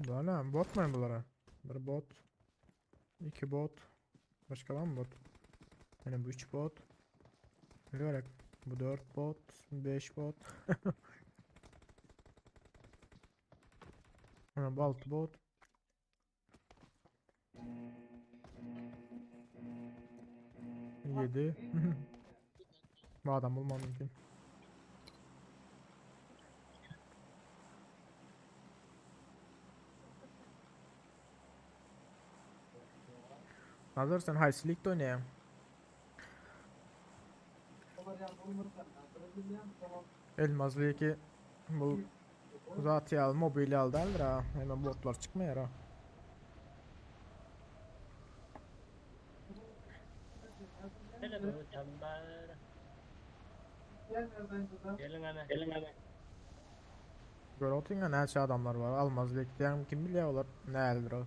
Bu ne? Bot mu bunlara? Bir bot. İki bot. Başka var mı bot? Yani bu üç bot. Biliyorum. Bu dört bot. Beş bot. Yani bu altı bot. Yedi. Bu adam bulmam mümkün. Nazar sen High League'de oynayan. Elmazlı ki bu zat ya mobil aldı aldır ha. Hemen botlar çıkmıyor ha. Hele bu tembel. Gelin ana. Gelin ana. Gör oturun näçe adamlar var. Almaz League'de yani kim biliyor olar ne eldir o.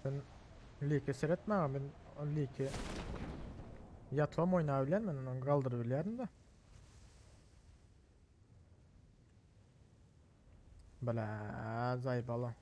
Sen League'e seyretme ama ben o League'e yatağım oynayabilen ben onu kaldırabilirim de. Bela zayıf ala.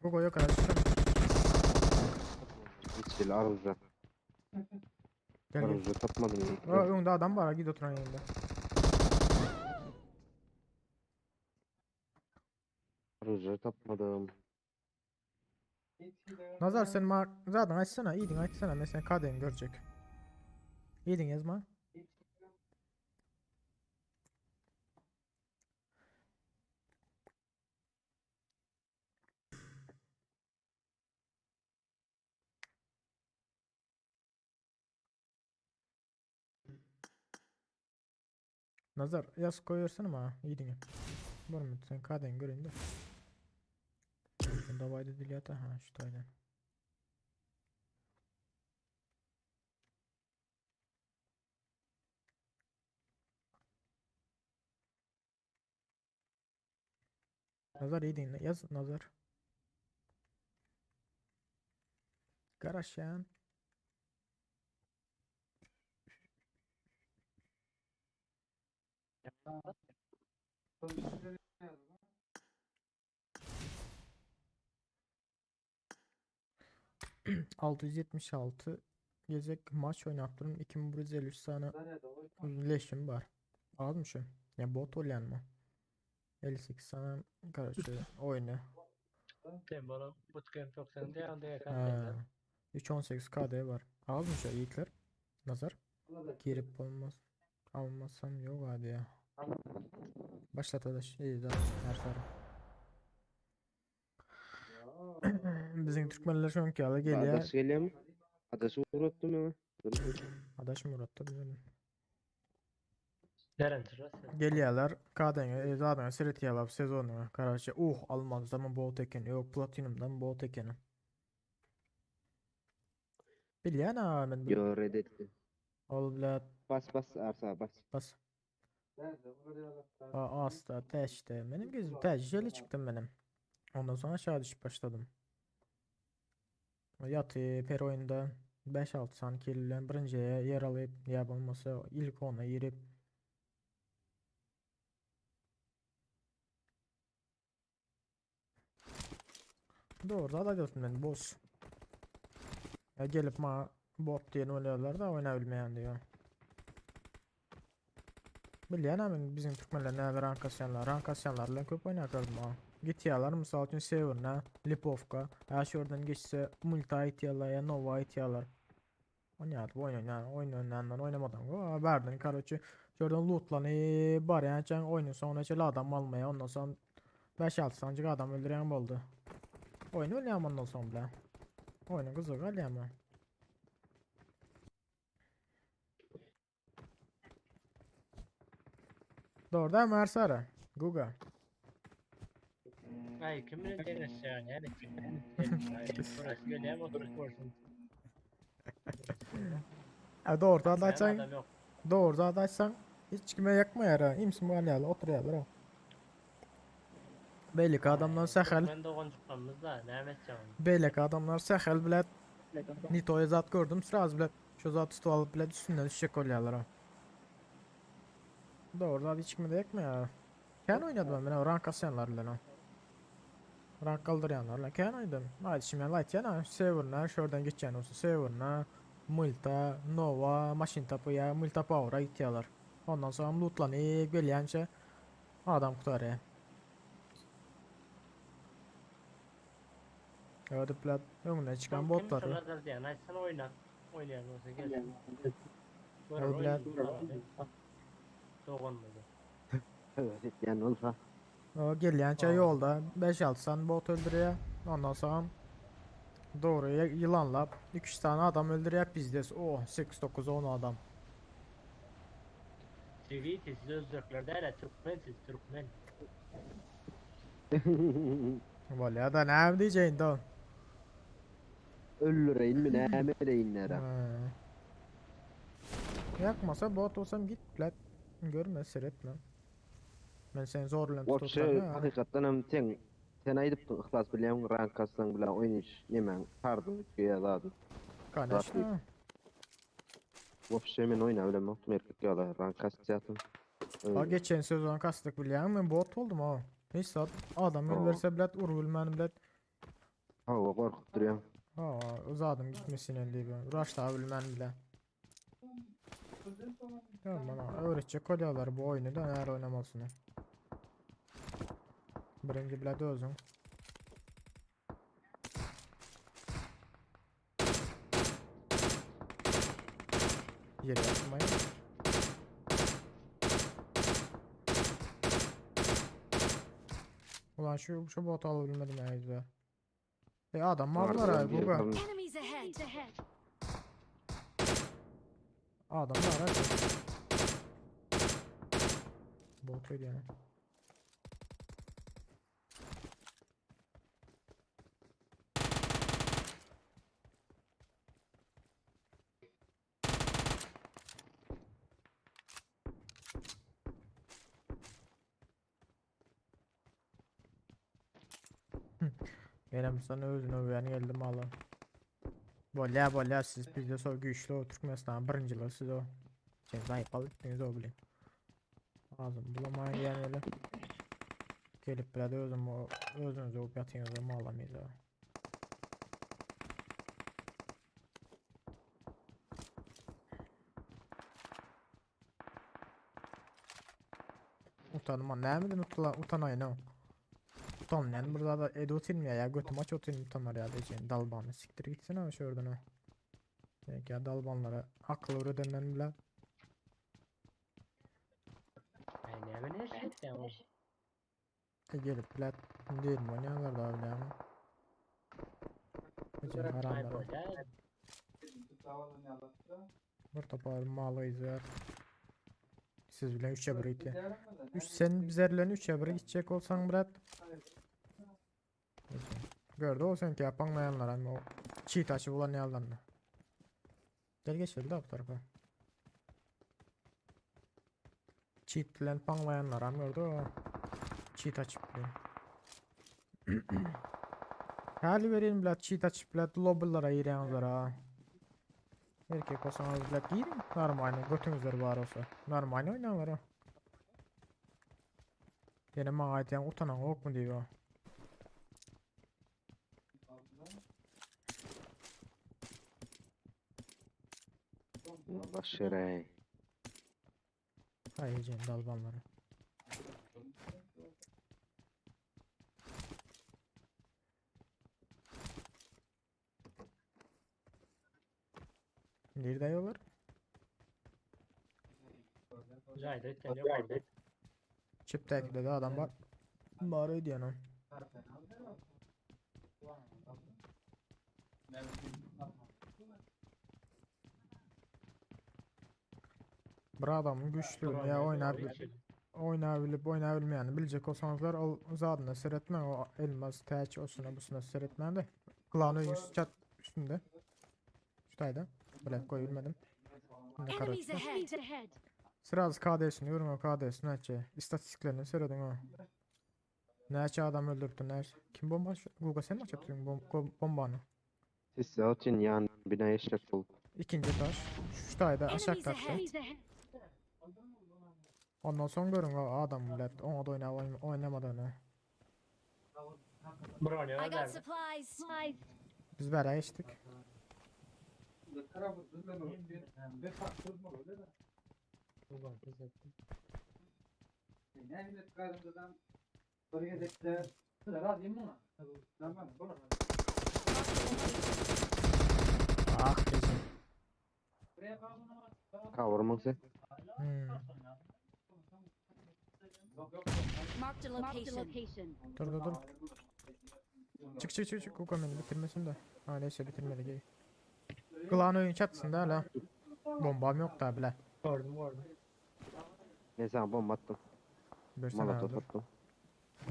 Gogo yok araçta. Hiç değil arıza. Gel gel. Arıza tapmadım. Aa, önde adam var ha git oturan yerinde. Arıza tapmadım. Nazar sen ma zaten açsana iyiydin açsana mesela KD'ni görecek. İyiydin yazma. Nazar yaz koyuyorsun ama iyiydin. Var mı sen KD'ni göreyim de. Davayda dilyata ha şu taydan. Nazar iyi dinle. Yaz Nazar. Garaşyan. ...676... gezek maç oýnapdyryn. 2153 sany leşim bar. Azmy şu? Ya bot bolýanmy? 58 sany karoçe oýny. Sen bana bootcamp yok sen de yanında Ha, yakan 3.18 KD var. Azmy şu yiğitler? Nazar. Girip olmaz. Almasam yok hadi ya. Başlat adaş. İyi daha her sarı. Bizim Türkmenler şu anki ala geliyor. Adaş gelýärmi? Adaşy uğratdym men. Adaş Murat da bilmiyorum. Neren sırası? Gelýärler. KD'ne, zaten seyretýärler sezonu. Karaçı uh almaz zaman bot ekeni yok platinum'dan bot ekeni. Bilýän ha men bu. Yo redetdi. Ol bilen Bas bas arsa bas. bas. Aa, asta teşte. Benim gözüm tecrübeli çıktım benim. Ondan sonra aşağı düşüp başladım. Yatıp her oyunda 5-6 tane kill birinciye yer alıp ya olmasa ilk 10'a girip Doğru da diyorsun ben boss. Ya gelip ma bot diye oynuyorlar da oynayabilmeyen diyor. Bilýän hemen bizim Türkmenler näler rank asýanlar, rank asýanlar bilen köp oýnarlar ma. Gitýärler mysal üçin Severna, Lipovka, ýa şuradan geçse Multa aýtýarlar ýa Nova aýtýarlar. Oýnaýar, oýnaýar, oýnaýandan oýnamadan go, bärden karoçi şuradan lootlany barýança oýnuň soňuna çenli adam almaýar, ondan soň 5-6 sanjyk adam öldürýän boldy. Oýun oýnaýan ondan soň bile. Oýnuň gyzygy galýar mı? Doğru da Mersara. Guga. Ay kimin deňeş yani yani. Burası geliyor oturup korsun. E doğru da Sen açsan, adam yok. doğru da açsan hiç kime yakmayar ha. İmsi bu oturýarlar ha. Belli ki adamlar sahel, Ben doğan çıkmamız da ne edeceğim? belli ki adamlar sahel bile Nito'ya zat gördüm sraz bile şu zat tutup alıp bile üstünden düşecek olýarlar ha. Doğru da hiç kime de yakmayar. Ken oynadım ben, ben rank asyanlar bilen ha. Rank kaldıryanlarla ken oynadım. Haydi şimdi light yana Severna şuradan geçen olsun Severna, Multa, Nova, Machine Tapı ya Multa Power'a gitýärler. Ondan sonra lootlanyp gelýänçe adam gutarýar. Ödüp bilen öňüne çykan botlary. Kim şolar diýen aýtsan oýna. Oýnaýan bolsa gelsin. Ol bilen- Doğanmadı. Evet etýän bolsa. O gelýänçe Aa. ýolda 5-6 tane bot öldürýär. Ondan sonra doğru yılanlap 2-3 tane adam öldürýär bizde. Oh 8 9 10 adam. Çigiti siz özbekler däl, Türkmen siz Türkmen. Vallahi da näme diýjeýin da. Öldüreýin mi näme edeýinler? Ha. Yakmasa bot olsam git bilet. Görme seyretme. Ben seni zorla Wopşe tutup hakykatdan hem sen sen aýdypdyň yhlas bilýän rank assaň bilen oýnaş nemäň pardon üçe zady. Конечно. Wopşe men oýna bilen wagtym erkek ýaly rank asýatym. Ha geçen sezon kastık bilýän men bot oldum ha. Hiç saat adam Aa. öldürse bilet urulman bilet. Hawa gorkup durýan. Ha uzadım gitmesine diye. Rush daha bilmem bile. Tamam bana öğretecek kolyalar bu oyunu da eğer oynamasını. Birinci bile de özün. Yere yapmayın. Ulan şu şu botu alabilmedim ya güzel. E adam var ha Guga. Enemies ahead. Adam var ha. Bot öyle yani. Benim sana özünü öwen geldim ala. Bolya bolya siz bizde so güçlü o Türkmenistan birinciler siz o. Sen zayıf alıp o bilin. Ağzım bulamayın yani öyle. Gelip bile de özüm o özünüzü öp yatıyorsunuz o malamayız o. Utanma nämeden utala utanaýyn o. Utanmaýan bir zada edip otyryn ýa götüm aç otyryn utanar ýa diýjegin dalbany sikdir gitsene şu ýerden o. Demek ya dalbanlara akyl öwredenden bile. Ay näme ne şetýän o? E gelip bile diýelim oýnaýarlar da bilýärmi? Ece Ay haramlara. bolýar. Bir topar mal izler. Siz bilen 3'e 1 gitýär. 3 sen bizler bilen 3'e 1 gitjek bolsaň brat. Gördü o senki yapanmayanlar hem o çiğ taşı bulan yerlerinde. Gel geçelim de bu tarafa. Cheat bilen paňlaýanlar hem gördü o. Cheat açyp bilen. Hali verin bilen cheat açyp bilen lobbylara girýäňizler ha. Erkek bolsaňyz bilen girin. Normalny götüňizler bar bolsa. Normalny oýnaňlar ha. Ýene maňa aýdýaň utanaň ýokmy diýip o. Baş ýere. Hay ejeni dalbanlary. Nirede ýollar? Jaýda etýän ýok. Çipdäkide de adam bar. Bar öýdýän o. Bir adamın güçlüğünü ya oynar oynabilip oynabilmeýänini biljek bolsaňyzlar ol zadyna seretmäň o elmas täç osuna busuna seretmäň de. Klan öýüň çat üstünde. Şu taýda. Bilet goý bilmedim. Şimdi Enemies karoçka. ahead. Sırası KD'sini görün o KD'sini näçe. İstatistiklerini seredin o. Näçe adam öldürüpdü näçe. Kim bomba açtı? Google sen mi açıptın bom bombanı? Siz otyn ýan bina eşek bolup. İkinci taş. Şu taýda aşak Enemies taşda. ahead. Ondan soň görün o adam bilet. Ona da oyna oynamadığını. Bir oýnaýar I got supplies. Biz bära geçdik. Ah gece. Kavurmaň sen. Hmm. Marked a location. Dur dur dur. Çık çık çık çık Kuka beni bitirmesin de. Ha neyse bitirmedi gey. Klan oyun çatısında hala. Bombam yok da bile. Gördüm gördüm. Men sana bomba attım. Görsene Molotov dur. attım.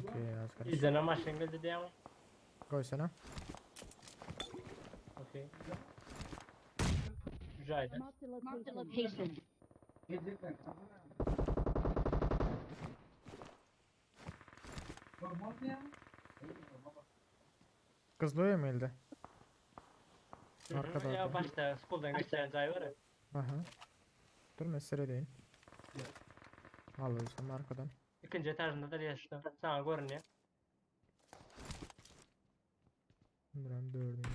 Okey az karış. Izlenen maşyn geldi diýen. Koysana. Okey. Jaýda. Marked a location. Kızlı öyle mi elde? Arkada Ya arkada. başda skuldan geçýän jaý bar. Aha. Dur mesele değil. Alırsam arkadan. Ikinji etajynda da yaşda. Sana görünýär. Buram dördüncü.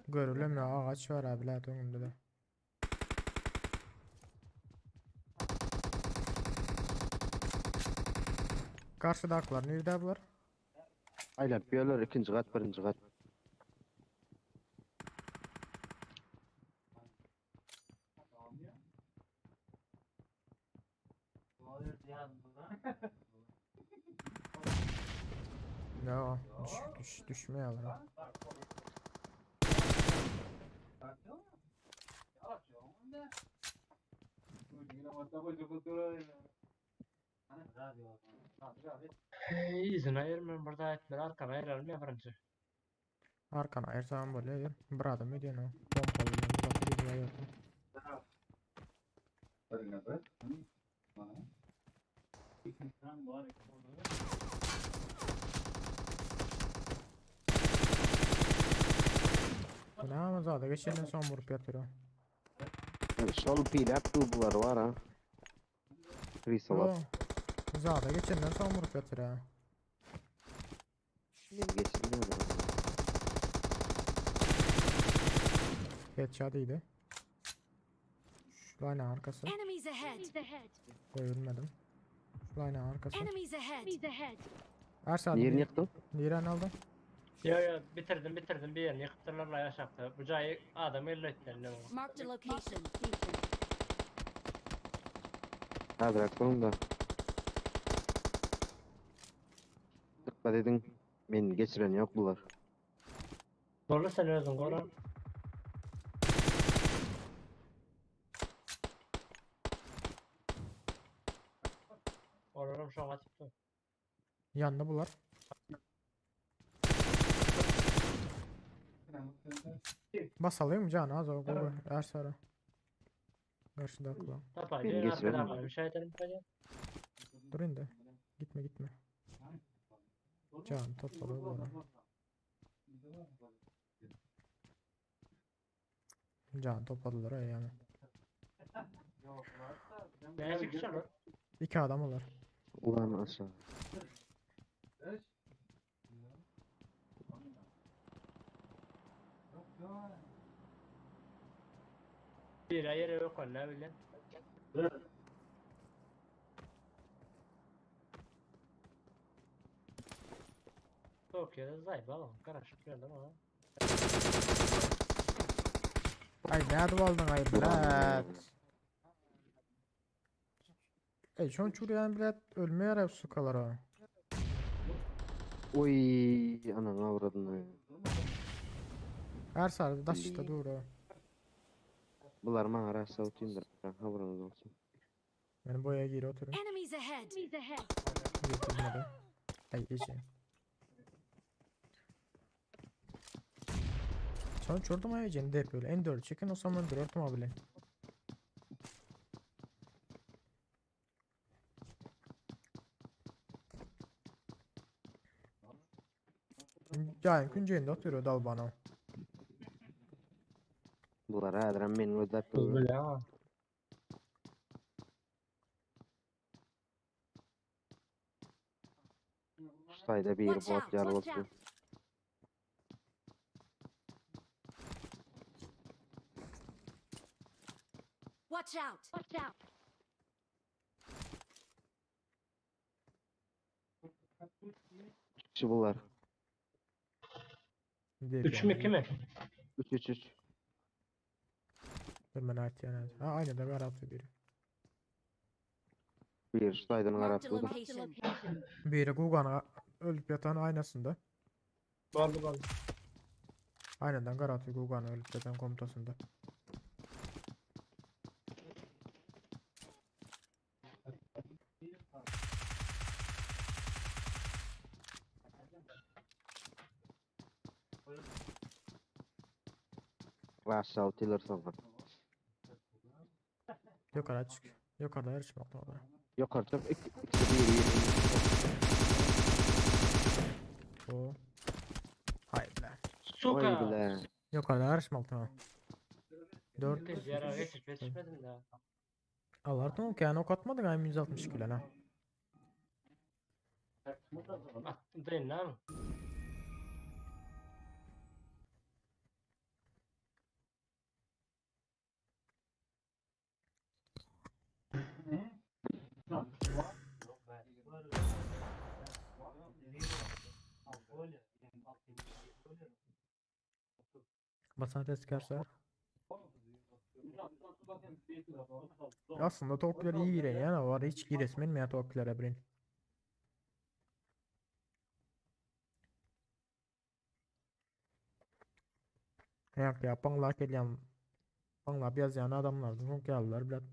Görülemiyor ağaç var abiler önünde de. Karşıda aklar nerede bular? Aýlap ýörler ikinji gat, birinji gat. Ya düş, düş, düşmüyorlar ha. Izine aýyrman bir da etmeli arkana aýyralım ya birinji. Arkana her zaman böyle yer. Bir adam ödüyor o. Pompalı uzakta bir yer yok. Bu ne ama zaten geçenden son vurup yatıyor. o. Şol pilap dubular var ha. Risa var. Yo. Zaten geçenden son vurup yatıyor ha. Men geçilmiyor. Headshot iydi. Şu line'ın arkası. Enemies ahead. Koyulmadım. Şu line'ın arkası. Enemies ahead. Ersan Yerini yıktın. Niren aldı. Yo yo bitirdim bitirdim bir yerini yıkıptırlar la aşağıda. Bu cayı adam elle ettiler ne o. Marked a location. Hazır aklım da. Dikkat edin. Beni geçiren yok bular. Zorlu sen özün Goran. Olurum şu an çıktı. Yanında bular. Bas alayım mı can az o gol. Ersara. Karşıda akla. Tapaydı Beni geçiren arkadan mi? var bir şey edelim hadi. Dur indi. Gitme gitme. Can topladı bunları. Can topladılar ay yani. Ne çıkış olur? İki adam olar. Ulan aşağı. Bir yere yok ne bileyim. Tokyo'da zayıf ama karışık bir adam ama. Ay nerede aldın ay brat. Ey şon çürüyen brat ölmeye yarar sukalara. Oy ananı avradını. Her sarı daş işte dur o. Bular maňa rasa otyndyr. Habaryňyz olsun. Yani boya gir oturun. Enemies ahead. Götürmedi. Ay geçeyim. Son çordum ay cende hep öyle. En dört çekin o zaman dört mu bile. Yani künceğinde oturuyor dal bana. Bular häzirem meni gözläp durur. Böyle ama. Şu sayda bir Watch bot out, ýaly watch boldy. out. Watch out. Watch out. Kişi bular. Deyip Üç mü yani. iki mi? 3 3 3. Dur ben artık yani. Ha aynen de atıyor biri. Bir şu saydan Marked a garap durdu. location. Biri Gugan'a ölüp yatan aynasında. Boldu boldu. Aynadan gar atıyor Gugan'a ölüp yatan komutasında. Rasa otylar soňra. Yukarı çık. Yukarıda her çıkmak orada. Ýokarı çyk iki ikisi bir bir. O. Hayır be. Oy Suka. bile. Yukarıda her çıkmak tamam. 4 Biz yara geçip yetişmedim daha. Alardın o yani ok atmadın ay 162 kilo ha. Attım değil lan. Basan test kerse. Aslında toklar iyi giren yani var hiç giresmen mi ya toklara birin. Yak ya pangla gelýän pangla ýazýan adamlardan soň geldiler bilen.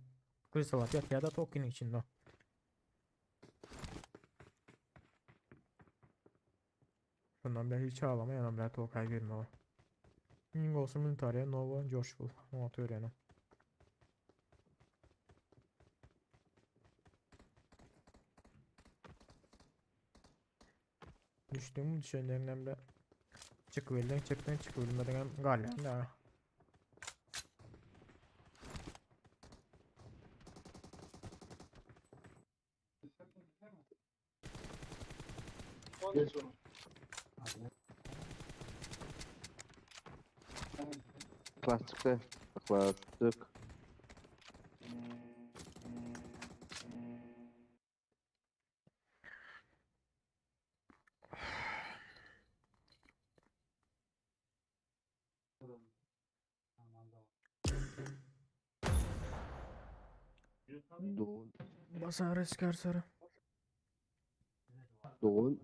Kırsalat ýa da tokinin içinde. Bundan beri hiç ağlama yanam bilen tokay girme var. Ming olsun Militariya Nova Joshua. Onu öğrenim. Düştüm düşenlerinden de çıkıverden çıktın çıkıvermeden galyan da. Yhlas çykdy. Yhlas çyk. Doğun. Basar esker sarı. Doğun.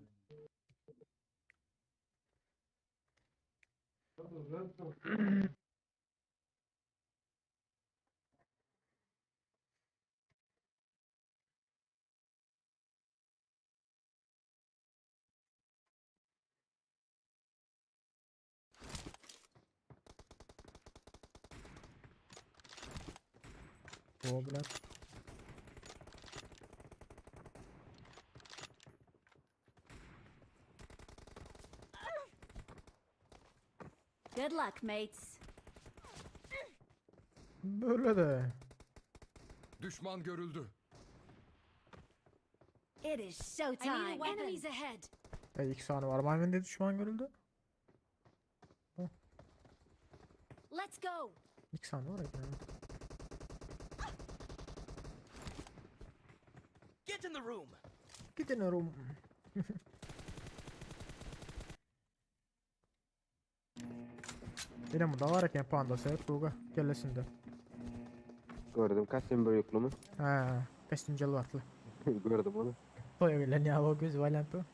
O bırak. Good luck, mates. Böyle de. Düşman görüldü. It is showtime. Enemies ahead. E, iki saniye var. Maymun düşman görüldü. Let's go. İki saniye var ya. Get in the room. Gidin oğlum. Yine bu da var eken panda seret Guga kellesinde. Gördüm kaç bir yüklü mü? Ha, pestimcel vartlı. Gördüm onu. Toya bilen ya o göz valentu.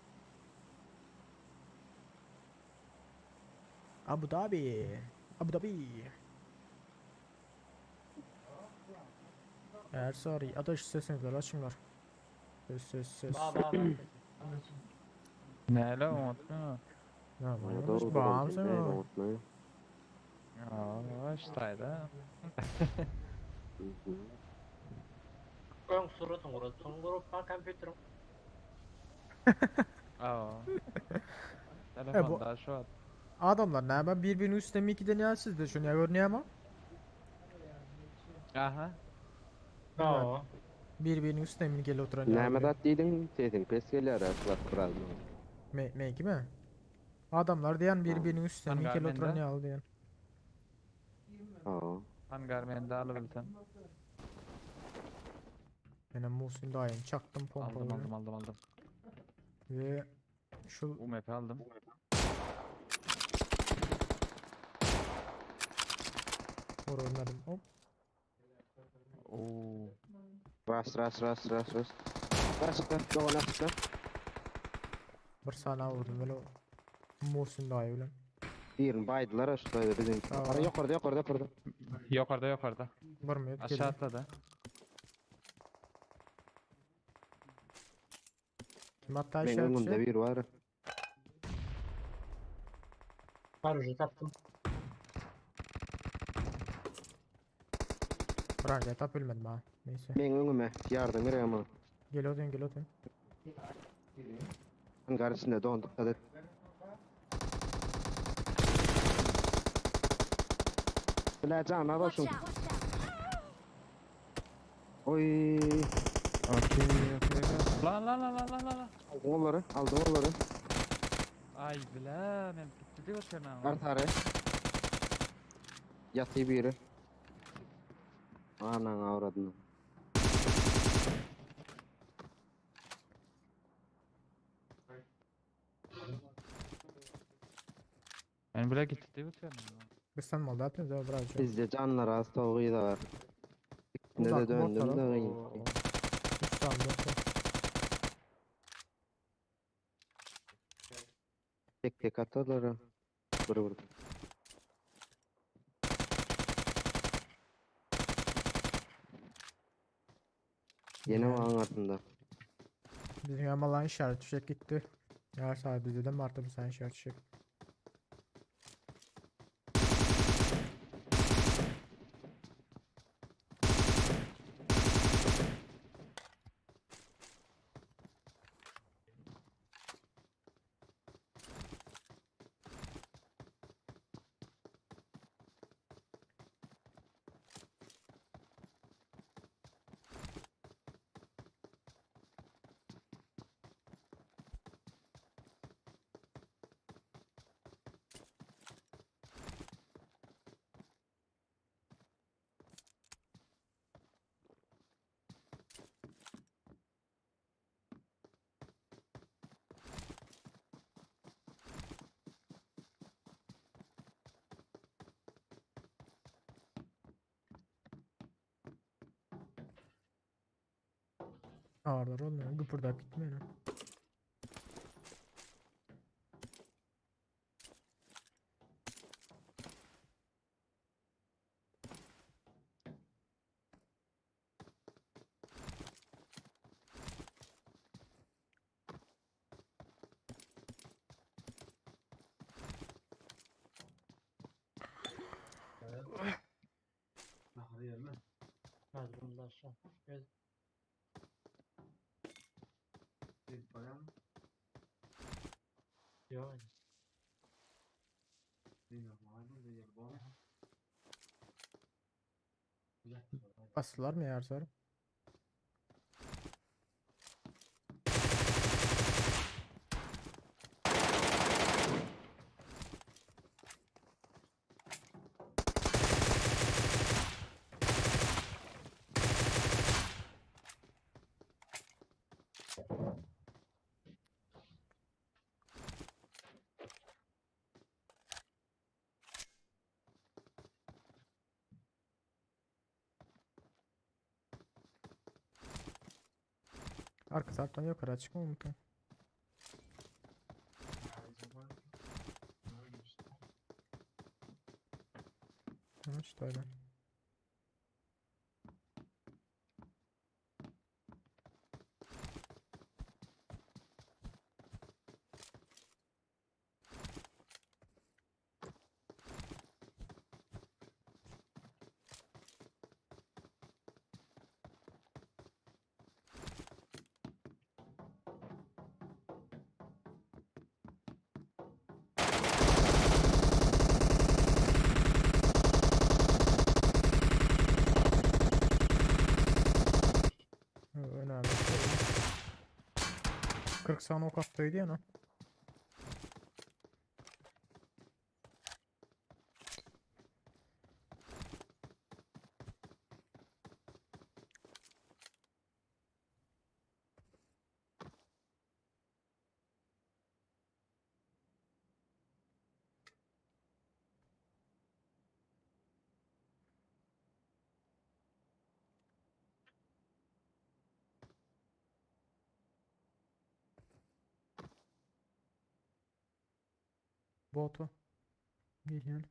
Abu Dhabi. Abu Dhabi. Eğer sorry, adaş sesini de açınlar. Ses ses ses. Ba ba ba. Näle unutma. Ne Bana yapıyorsun? doğru Bağım doğru. sen Ne o. unutmayın. Ja, ştaýda. Hı hı. Öň suratyn gurat, soň gurup ba kompýuteriň. Ja. E, bu- Telefonda şu at. Adamlar ne ben birbirinin üstüne mi iki deneyal sizde şunu ya görünüyor ama. Aha. No. Birbirinin üstüne mi gel oturan ya. Näme zat diýdiň? Sesin pes gelýär Yhlas biraz. Me, me mi? Adamlar diyen birbirinin üstüne mi gel Hangar oturan mende. ya diyen. Ha. Hangar mende alybilsem. Benim Muhsin dayım çaktım pompalı. Aldım aldım aldım aldım. Ve şu UMP aldım. vurulmadım. Hop. Oo. Ras ras ras ras ras. Açıkla, doğun açıkla. Bir saniye vurdum böyle Muhsin dayı bilen. Birini baydılar aşağıda bizim. Tamam. Ara yukarıda yukarıda yukarıda. Yukarıda yukarıda. Var mı? Aşağı atladı. Kim hatta Benim aşağı önümde atıyor? bir var. Barujy tapdym. Bırak etap bilmedim ha. Neyse. Benim önüme yardım gerek ama. Gel odun gel odun. Hangar içinde don dikkat et. Bila cana Watch başım. out. Oy. Okey okey. Lan lan lan lan lan lan. Aldım onları, aldım onları. Ay bile men gitti diyor sen. Artare. Yatı biri. Anan avradını. Men bile gitti diyor sen. Biz sen mal dağıtmıyoruz ya bırak. Bizde canlar az tavuğu da var. Ne de Uzak döndüm motor. de iyi. 3 saniye. dört. Tek tek atarlar ha. Vur vur. Yeni Yani. ağın altında. Bizim yamalan işaret fişek gitti. Ya sahibi bizde de mi arttı bu sen işaret fişek? Ağırlar olmuyor. Güpürdap gitmiyor. Mazlumlar şu. Göz. Yok. Bastılar mı Ersar? Arka taraftan yukarı çıkma unutun. Ha, işte öyle. Ha, Önemli. 40 saniye ok attıydı ya lan. Botu. Geliyor.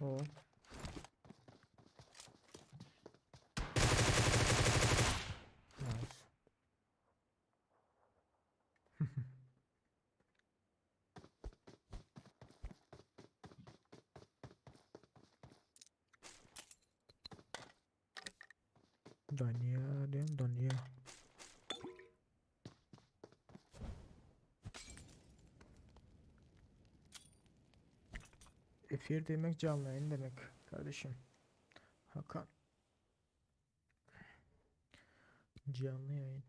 O. Nice. Daniel diyorum Daniel. Efir demek canlı yayın demek kardeşim. Hakan. Canlı yayın.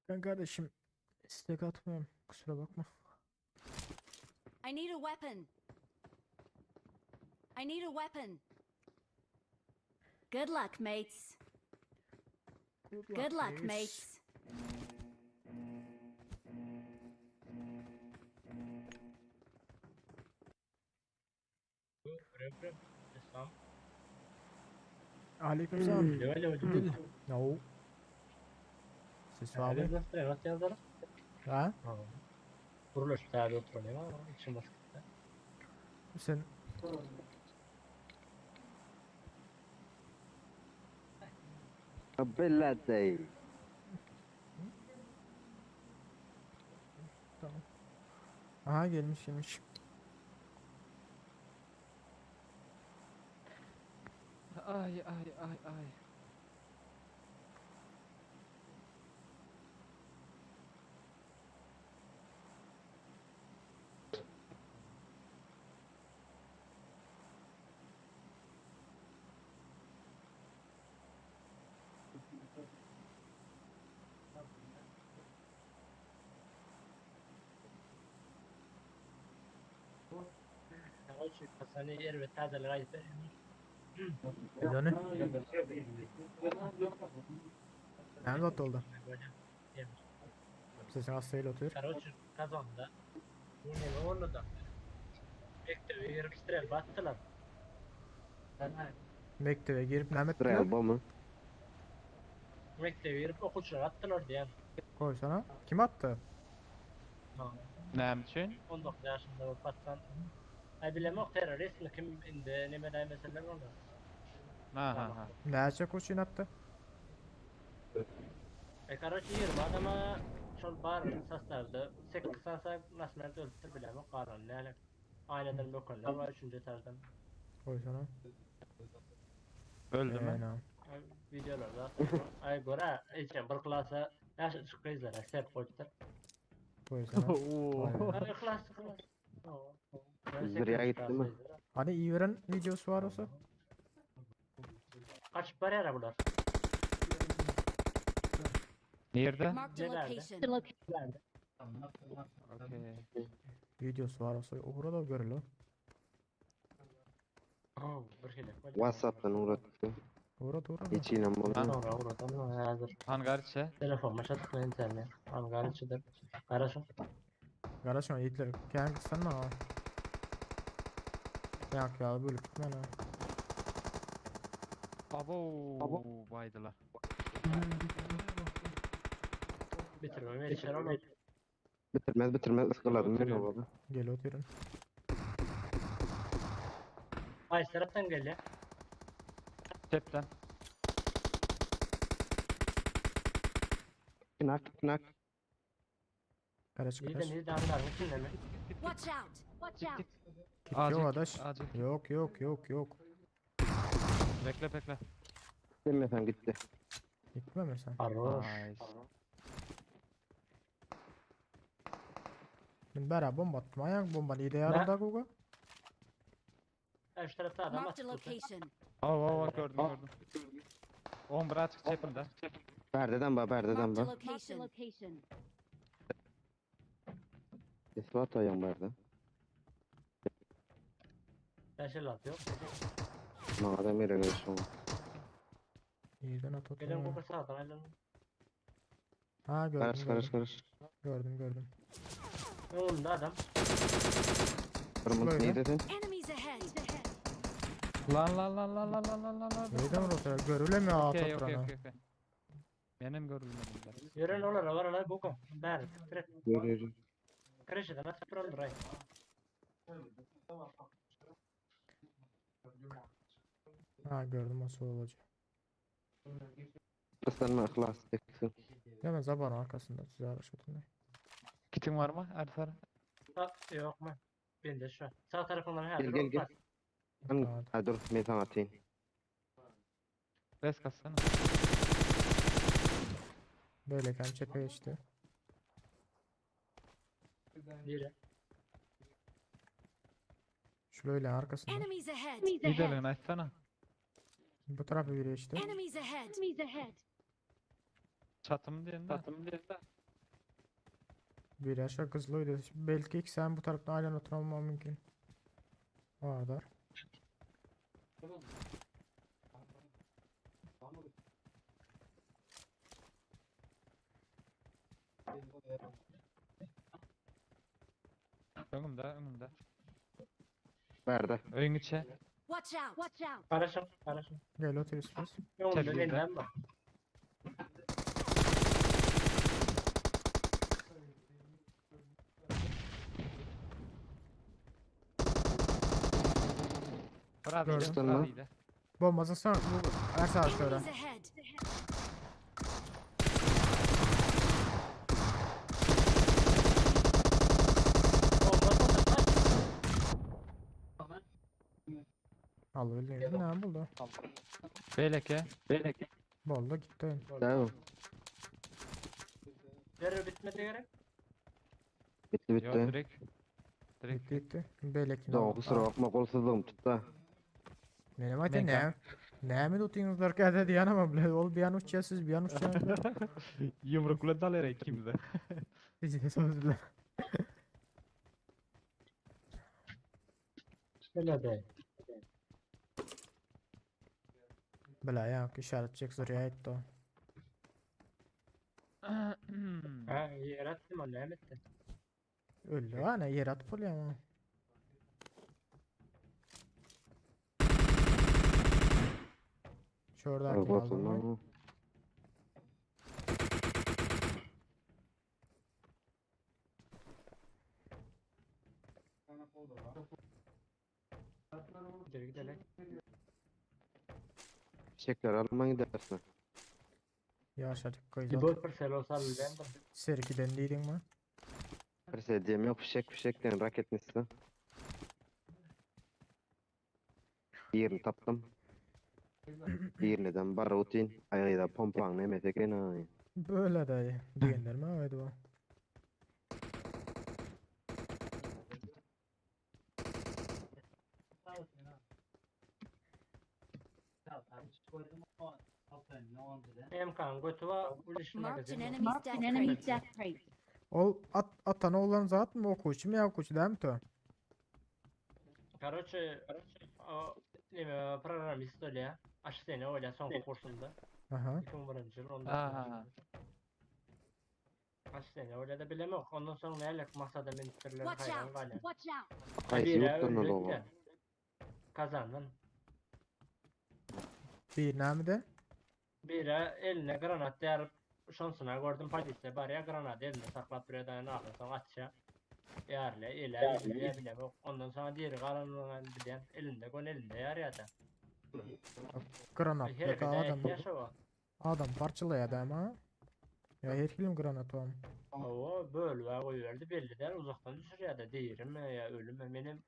Hakan kardeşim istek atmıyorum. Kusura bakma. I need a weapon. I need a weapon. Good luck, mates. Good luck, mates. Aleykümselam. Alo alo. No. Siz abi. Ha? Gurluş täze oturan ýa, içim basyp gitdi. Sen Bellade. Tamam. Aha gelmiş gelmiş. Ay ay ay ay. Короче, пацаны, erbet täzelik aýdyp berýän. Bilýän. Näme zat oldu? Sesin az değil otur. Короче, kazanda bu neme boldy da. Mekdebe girip strel batdylar. Mektebe girip näme etdiler? Real bomba. Mekdebe girip okuwçylar atdylar diýen. Koysana. Kim attı? Näme üçin? 19 ýaşynda bolup batsan. Ay bilemok terrorist mi kim indi neme näme meseleler boldy. Ha ha ha. Näçe koçun attı? E короче 20 adama şol bar sastawda 8 sansa nasıl ölüpdir bilemok galan näle. Aýnadan bökenler var 3. etajdan. Koysana. Öldü mü? Aynen. Ay, Videolarda ay göre içen bir klasa ýaş gyzlara sep goýupdyr. Koysana. Oo. Ay klas klas. Zırya gitti mi? Hani iyi veren videosu var olsa. Kaçıp barýar bular. Nerede? Marked a Nerede? location. Okey. Videosu var olsa. Orada da görülür. Oh, bir hile. WhatsApp'tan uğrattı. Orada orada. Hiç inan bana. Sonra uğradım hazır. Hangar içe. Telefon çatıkla internet. Hangar içidir. Garaşım. Garaşma yiğitler. Gel sen mi? Yok ya bölüp gitme lan. Abo baydylar. Bitirmem yetişer ama. Bitirmez bitirmez ıskaladım ben Oturuyor. o baba. Gel oturun. Ay taraftan gel ya. Cepten. Knak knak. Garaş İyi de garaş. iyi de hangarın içinde mi? Watch out! Watch out! Git Acil yok git, adaş. acil. Yok yok yok yok. Bekle bekle. Demesen gitti. Gitme mi sen? Arroş. Nice. Ben bera bomba attım. Ayak bomba. İyi de yarın da Google. Ay şu tarafta adam Marked a attı. location. Aa aa gördüm gördüm. On bırak açık cepinde. Perdeden ba perdeden Marked a ba. location. location. İspat ayağım perde. Ben şöyle atıyor. Madem yere görüşüm. İyiden at Gelen oturma. koku sağdan aylanın. Ha gördüm Karış karış gördüm. karış. Gördüm gördüm. Önünde adam. Kırmızı Böyle. ne dedin? Enemies ahead! Lan lan lan lan lan lan lan lan lan. Neyden oraya görülemiyor at Okey okey oturanı. okey okey. Benim görülmedim ben. Yürüyen olara var olara koku. Ber. Yürü yürü. Kreşeden atıp duran duray. Ha gördüm o olacak. Islanma ihlas teksin. Hemen zabanın arkasında size araç oturmayın. Kitin var mı Ersar? Ha, yok mu? Ben de şu. Sağ tarafından her Gel, gel, gel. Tamam. Ha dur metan atayım. Res katsana. Böyle hem çepe işte. Biri. Şöyle arkasında. Enemies ahead! Gidelim açsana. Bu tarafa biri işte. Enemies ahead! Enemies ahead! Çatım diyen de. Çatım diyen de. Biri aşağı kızılıydı. Belki ilk sen bu taraftan halen oturmam mümkün. Vardır. Önümde önümde. Perde. Öyün içe. Watch out! Watch out! Garaşım. Garaşım. Gel otur istiyorsun. Önünde Tebrik benden bak. Biraz Gördüm. iyiydi, biraz iyiydi. Bombasın son bu Ersar şöyle. Enemies ahead. Allah bilir ne buldu? Beyleke. Beyleke. Boldu gitti. Tamam. Derre bitmedi gerek. Bitti Yo bitti. direkt. Direkt. Gitti gitti. Belekini Doğru aldı. kusura bakma kolsuzluğum tuttu. Benim ayda Men ne? Ne mi tutuyorsunuz arkada diyen ama bile ol bir an uçacağız siz bir an uçacağız. Yumrukla dalar ikimize. Bizi sözler. Şöyle de. Bela ya işaret çek zor etti o. Ha yer attım onu ne etti. Öldü ha ne yer atıp oluyor ama. Şurada Bak aldım ben. olsun. Gidelim gidelim. Fişekler alman gidersin. Yaşadık Bir kıyız. bol pırsel olsa ben de. Sergiden değilim mi? Her diyem yok fişek fişeklerin raket nesi. Birini taptım. Biriniden barutin. Ayağıyla pompan ne meteken ay. Böyle de diyenler mi? Haydi bu. MK'nın götü var. Ulişin Marked an magazin. enemy's death Enemy's crate. death crate. Ol at atan oğlan zat mı okuçu mu ya okuçu değil mi to? Короче, o nime programist öyle. Aş sene öyle son kursunda. Aha. 2001 yıl ondan Aha. Aş sene öyle de bilem yok. Ondan sonra ne alak masada ministrler Watch hayran out. galiba. Watch out. Kayısı Biri yoktan da öldü o. de. Kazandın. Bir nami de? Biri eline granat yarıp şansına gördüm polise barya granat eline saklap buraya dayan sonra atça. Yarle ile ile bile yok. Ondan sonra diğeri kalanını bilen elinde gön elinde yar ya da. Granat. Her Yok bir adam de yaşa o. adam parçalaya da ama. Ya her film granat o. O bölüve koyuverdi belli der uzaktan düşür ya da değilim mi ya ölüm mü benim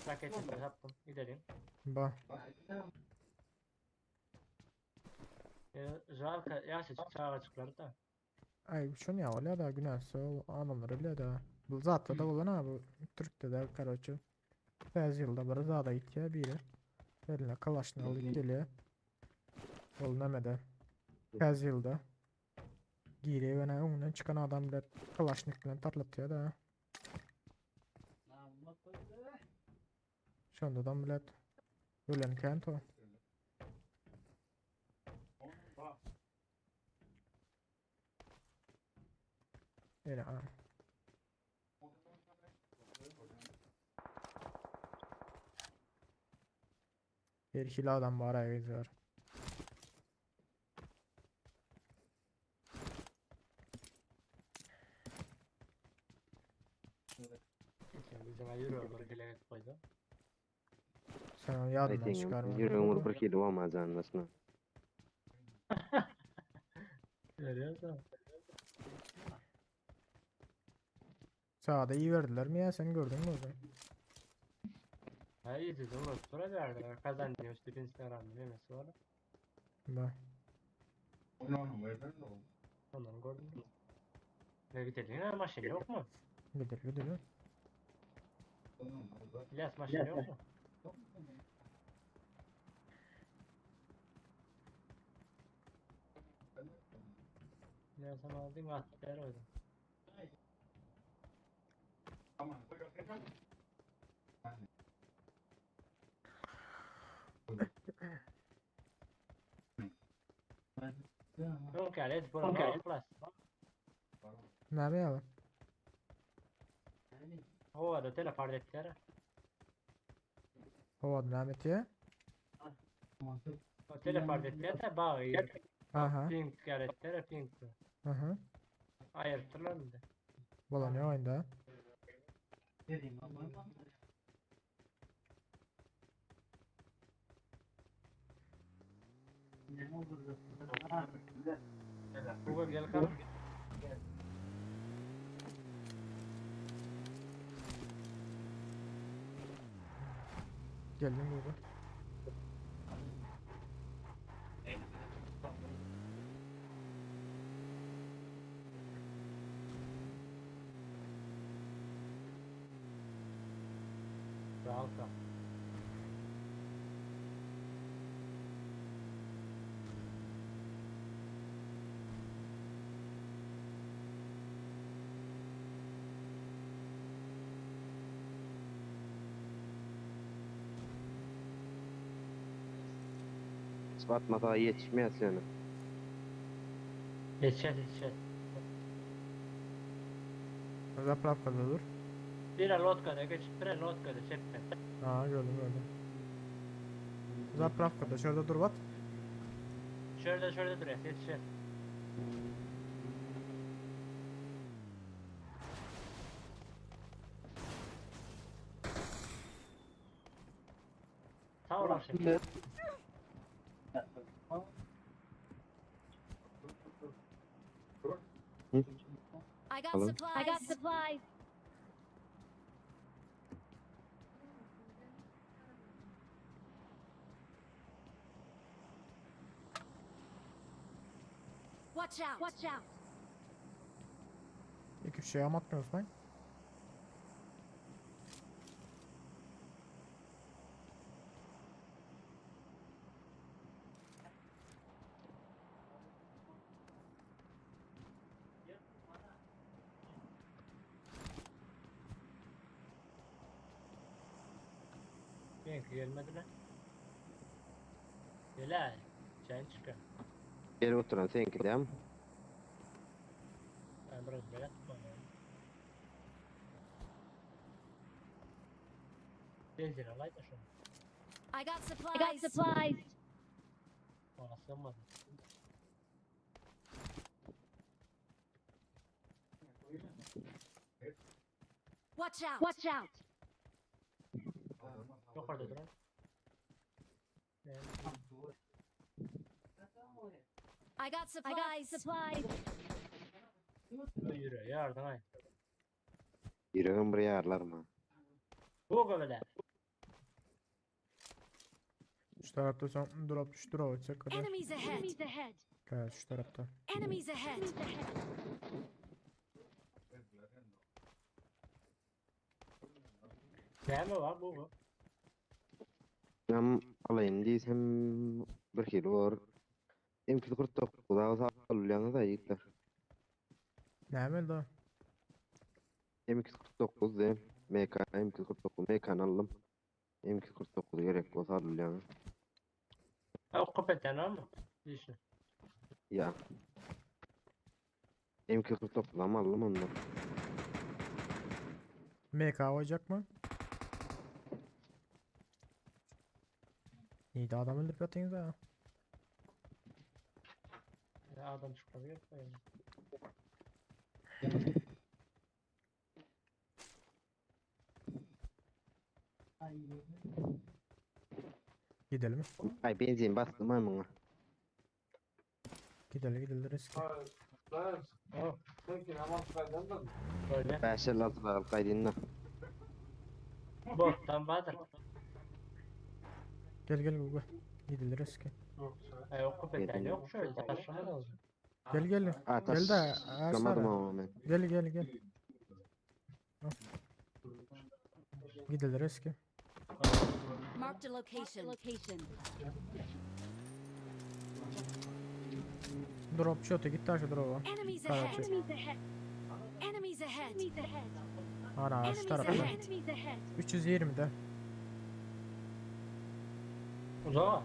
raketimi yaptım gidelim. Ba. E, Jalka yaşı çağacıkları da. Ay şunu ya öyle da günahsı ol adamlar öyle da. Bu zaten da olan ha bu Türk'te de karoçu. Tez yılda bir zada gitya biri. Eline kalaşını alıp geliyor. Ol nemede. Tez yılda. Giriyor ve önünden çıkan adam bile kalaşnik bilen tarlatıyor da. Şondadan bilet. Ölen kent o. Öyle ha. Bir hile adam var araya gidiyor. Şimdi bizim yürüyor bile koydu. Sen onu yadından çıkarma. Yüreğim bir kilo olmaz anlasın. Görüyorsun. Sağda iyi verdiler mi ya sen gördün mü orada? Ha iyi dedim o sonra verdiler. Kazan diyor işte Instagram'da memesi var. Bak. Ondan gördüm. Ne gidelim ha maşin yok mu? Gidelim gidelim. İlyas maşin yok mu? İlyas ama aldın attı oydu. Yok yani et bunu plus. Ne yapalım? Havada teleport ettiler. Hava dinamiti ya. O teleport ettiler de bağı Aha. Pink ettiler pink. Aha. Ayırttılar mı da? Valla ne oyunda? Google gel kal. Geldim Google. Alka. Batmasa yetişmez yani. Geçer geçer. Zapravkada dur. Bire lotkada geç, bire lotkada çekme. Ha gördüm gördüm. Zapravkada şurada dur bat. Şöyle şöyle duruyor, yetişer. Sağ ol şimdi. I got Hello? supplies. I got supplies. Watch out. Watch out. İki şey amatmıyoruz lan. Benimki gelmedi lan. Gel Sen çıkın. Gel oturan seninki değil mi? Ben biraz böyle tutmam Benzin alay da şunu. I got supplies. I got supplies. Bana sığmadı. Watch out. Watch out. Yukarıda duran. I got supplies. I got supplies. Yürü yardım ay. Yüreğim buraya yarlar mı? Bu kadar. Şu tarafta son drop şu drop atacak kadar. Enemies ahead. Enemies ahead. Evet şu tarafta. Enemies ahead. Ne mi var bu bu? Ben alayım diysem bir kilo var. M249 daha sağ da yiğitler. Ne emel daha? M249 değil. MK M249 MK'nı aldım. M249 gerek olsa alacağım. Ha o köpekten ama. İşte. Ya. M249 ama aldım ondan. MK olacak mı? İyi de adam öldürüp yatıyorsunuz ha. Ya adam çıkabilir. Yani. Gidelim. Ay benzin bastım ama. Gidelim gidelim riske. Böyle. 556 da alıp kaydını. Bottan vardır. Gel gel Google. Gidelim riske. Ay o köpekten yok şöyle taşıma lazım. Gel gel. Ha Gel de taşlamadım Ersara. ama ben. Gel gel gel. Al. Gidelim riske. Marked a location. Location. Drop shot'a gitti aşağı drop'a. Enemies Короче. ahead. Enemies ahead. Enemies ahead. Enemies ahead. Ana şu Enemies tarafta. ahead. Enemies ahead. 320'de. Uzağa.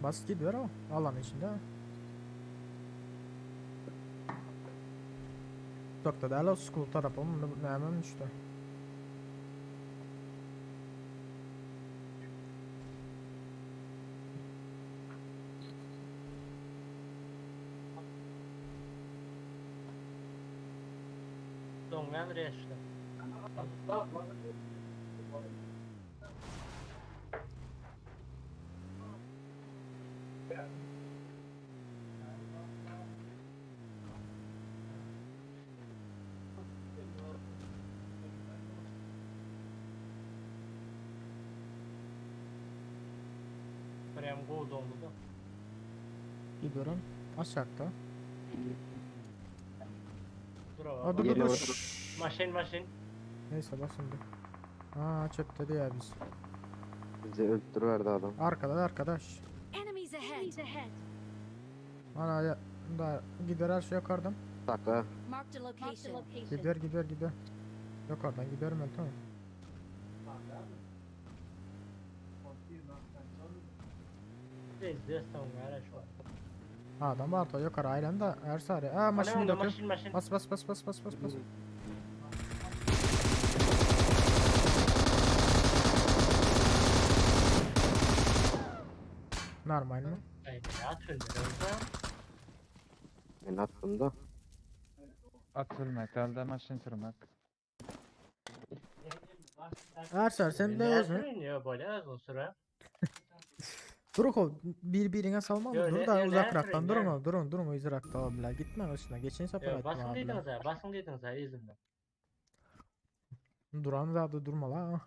Bas gidiyor ama alan içinde. Uzakta da hala school tarafı ama ne hemen işte. Dongan reşte. Eýýäm gowy doldy-da. Gidiyorum. Aşakda. Dur Aa, dur dur Geliyor. dur. Maşyn maşyn. Neyse basın dur. Aa çöpte de ya biz. Bizi öldürüverdi adam. Arkada da arkadaş. Enemies ahead. Ana ya da gider her şey yukarıdan. Sakla. Marked a location. Gider gider gider. Yukarıdan giderim ben tamam. Tez soň gara şu. Adam var da yukarı aylan da her sarı. Aa Ana maşını onda döküyor. maşyn maşyn. Bas bas bas bas bas bas bas. Normal mi? Ay ya tündür. Ben attım da. At sürmek, elde maşyn sürmek. Ersar sen de özün. Ýa böyle özün süre. Duruk birbirine salma Yo, dur ne- da ne- uzakraktan ne- durun durun durun uzakrakta abiler gitme başına geçen sefer Ýa ettim basın abiler. diýdiňiz ha, basın diýdiňiz ha izimden. Duran da da durma la.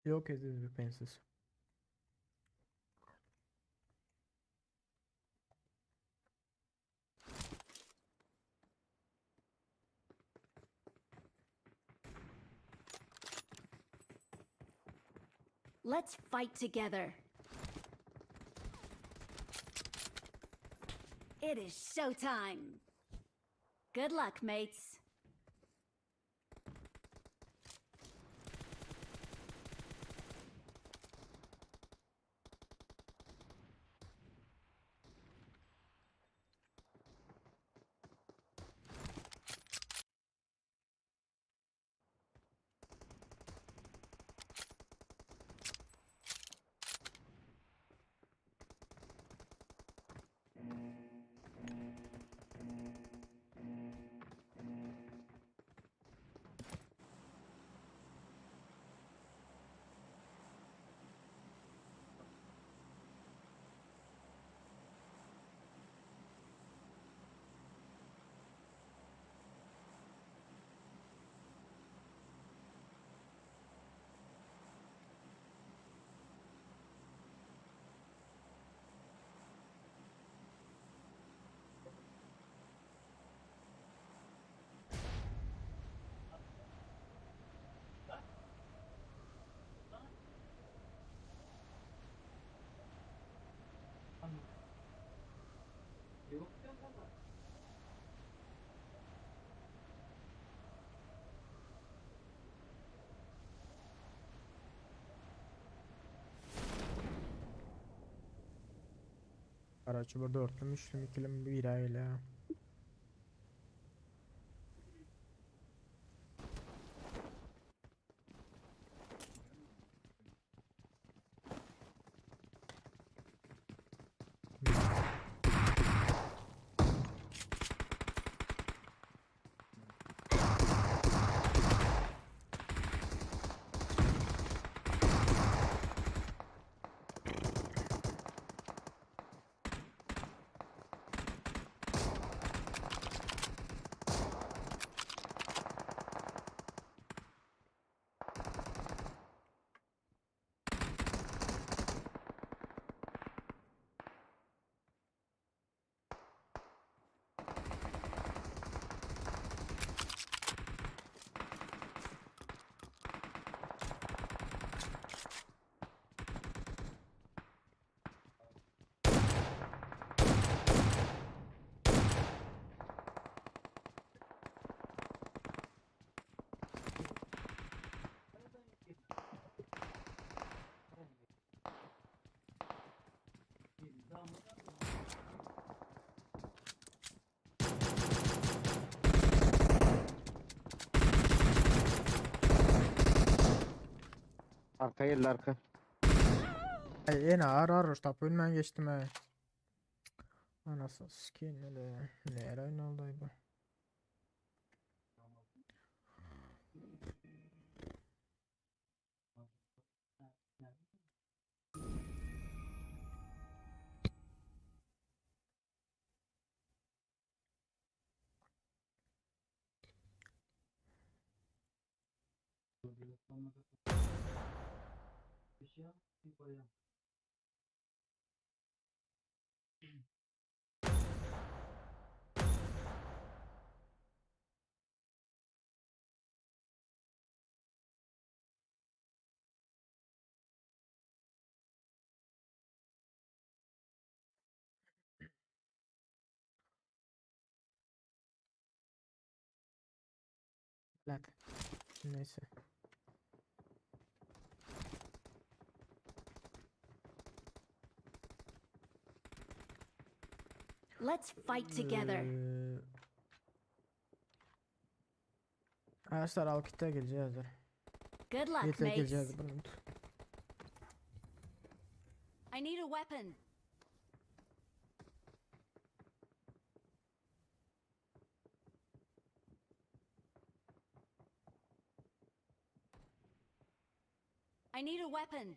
Yok edildi pensiz. Let's fight together. It is showtime. Good luck, mates. Araç burada dörtlüm, üçlüm, ikilim, bir aile. Arka geldi arka. Ay en ağır ağır tapı ben geçtim he. Anasını sikeyim hele. Näre oýnaldy bu? Lat. Neyse. Let's fight together. Ee, Arkadaşlar Alkit'e geleceğizdir. Good luck, Yete mates. geleceğiz bir minut. I need a weapon. I need a weapon.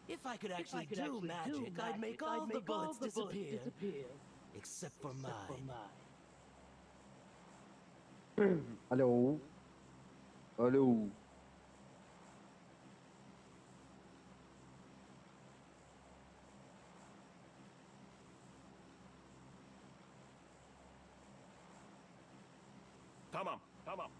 If I could actually do magic, I'd make all the bullets disappear. Except for mine. Alo. Alo. Tamam, tamam.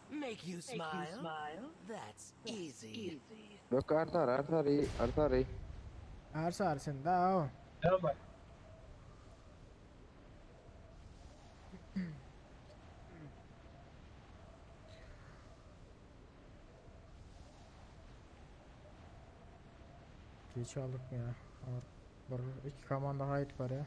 Make you smile? That's easy. Bak artar artar iyi artar iyi. Arsa sen daha o. Tamam. Geç aldık ya. Bir iki komanda hayt var ya.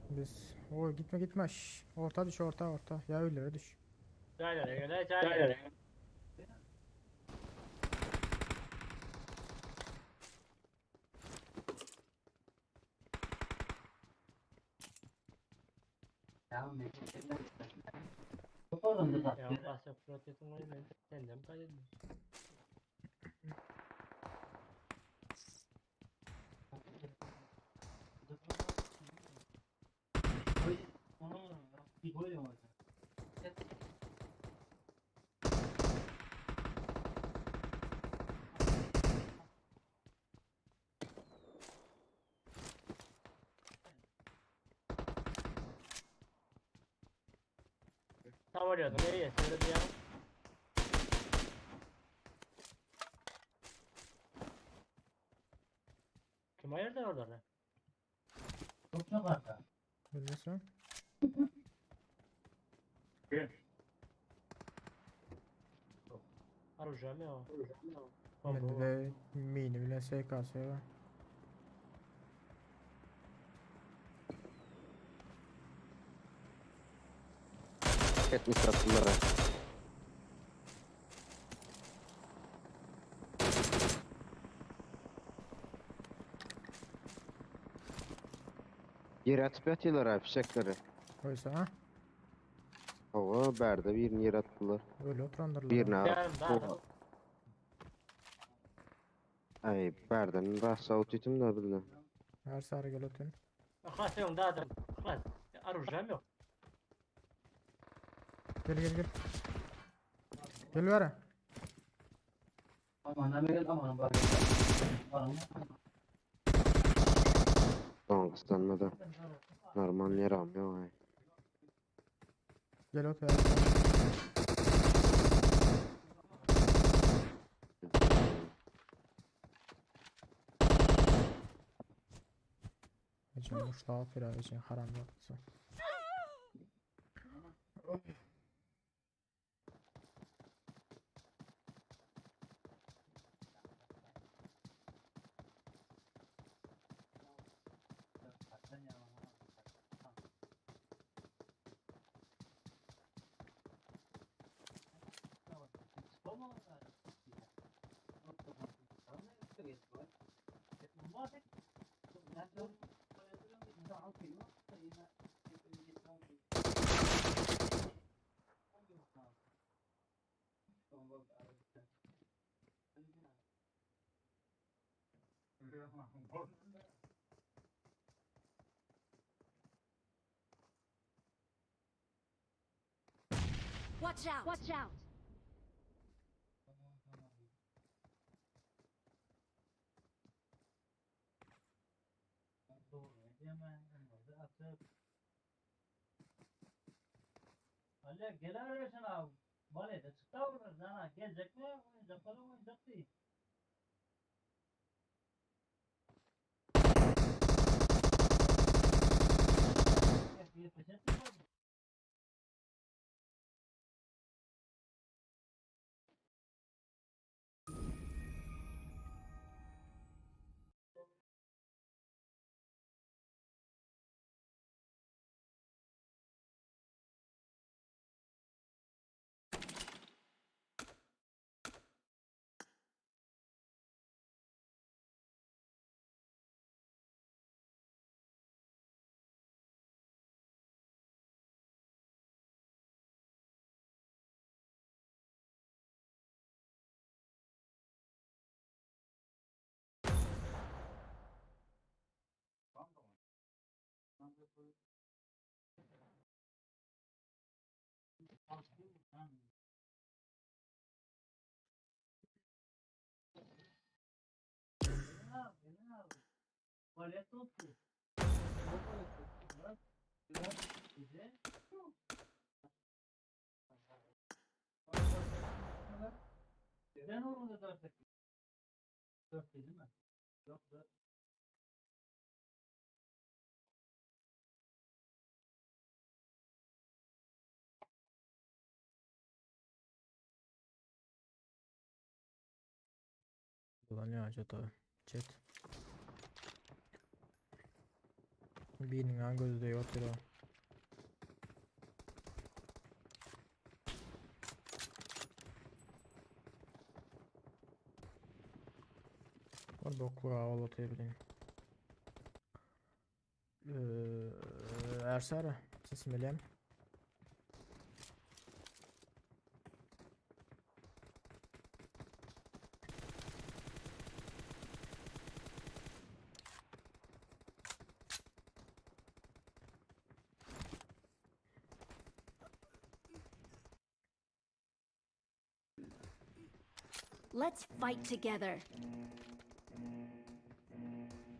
Biz o gitme gitme. Şş, orta düş orta orta. Ya öyle düş. Jaýlara gele, jaýlara. Ya basıp protetin goýmaýyn. Senden paýladım. Tam olýardy, nereye? Söyle bir ya. Kim ayırdı oraları? Bilmiyorsun. Arujam ya. Bende de mini bilen SKS var. Etmiş sattılar. Yere atıp yatıyorlar abi fişekleri. Koysa ha. Ova. bärde birini ýere atdylar. Öyle oturandyrlar. Birini Ýarym da adam. Ay bärden rassa otytym da bildi. Her sarı gel ötün. Yhlas öňde adam. Yhlas. Orujam yok. Gel gel gel. Gel beri. Soň gyssanmada. Normal ýeram ýok ay. Gel otur. Her sarı. Ecem muşlağı otur ecem haram yoksa. Watch out! Watch out! Ali gel arıyorsun abi. Balede çıktı vurur. Gelecek mi? Oyuncak falan oyuncak değil. Ben orada dört Dört değil mi? Yok dört. Kullanıyor acaba chat. Birinin hangi gözü de yok o. Var boklu ağlatabilirim. Ee, Ersara sesim elem. Let's fight together.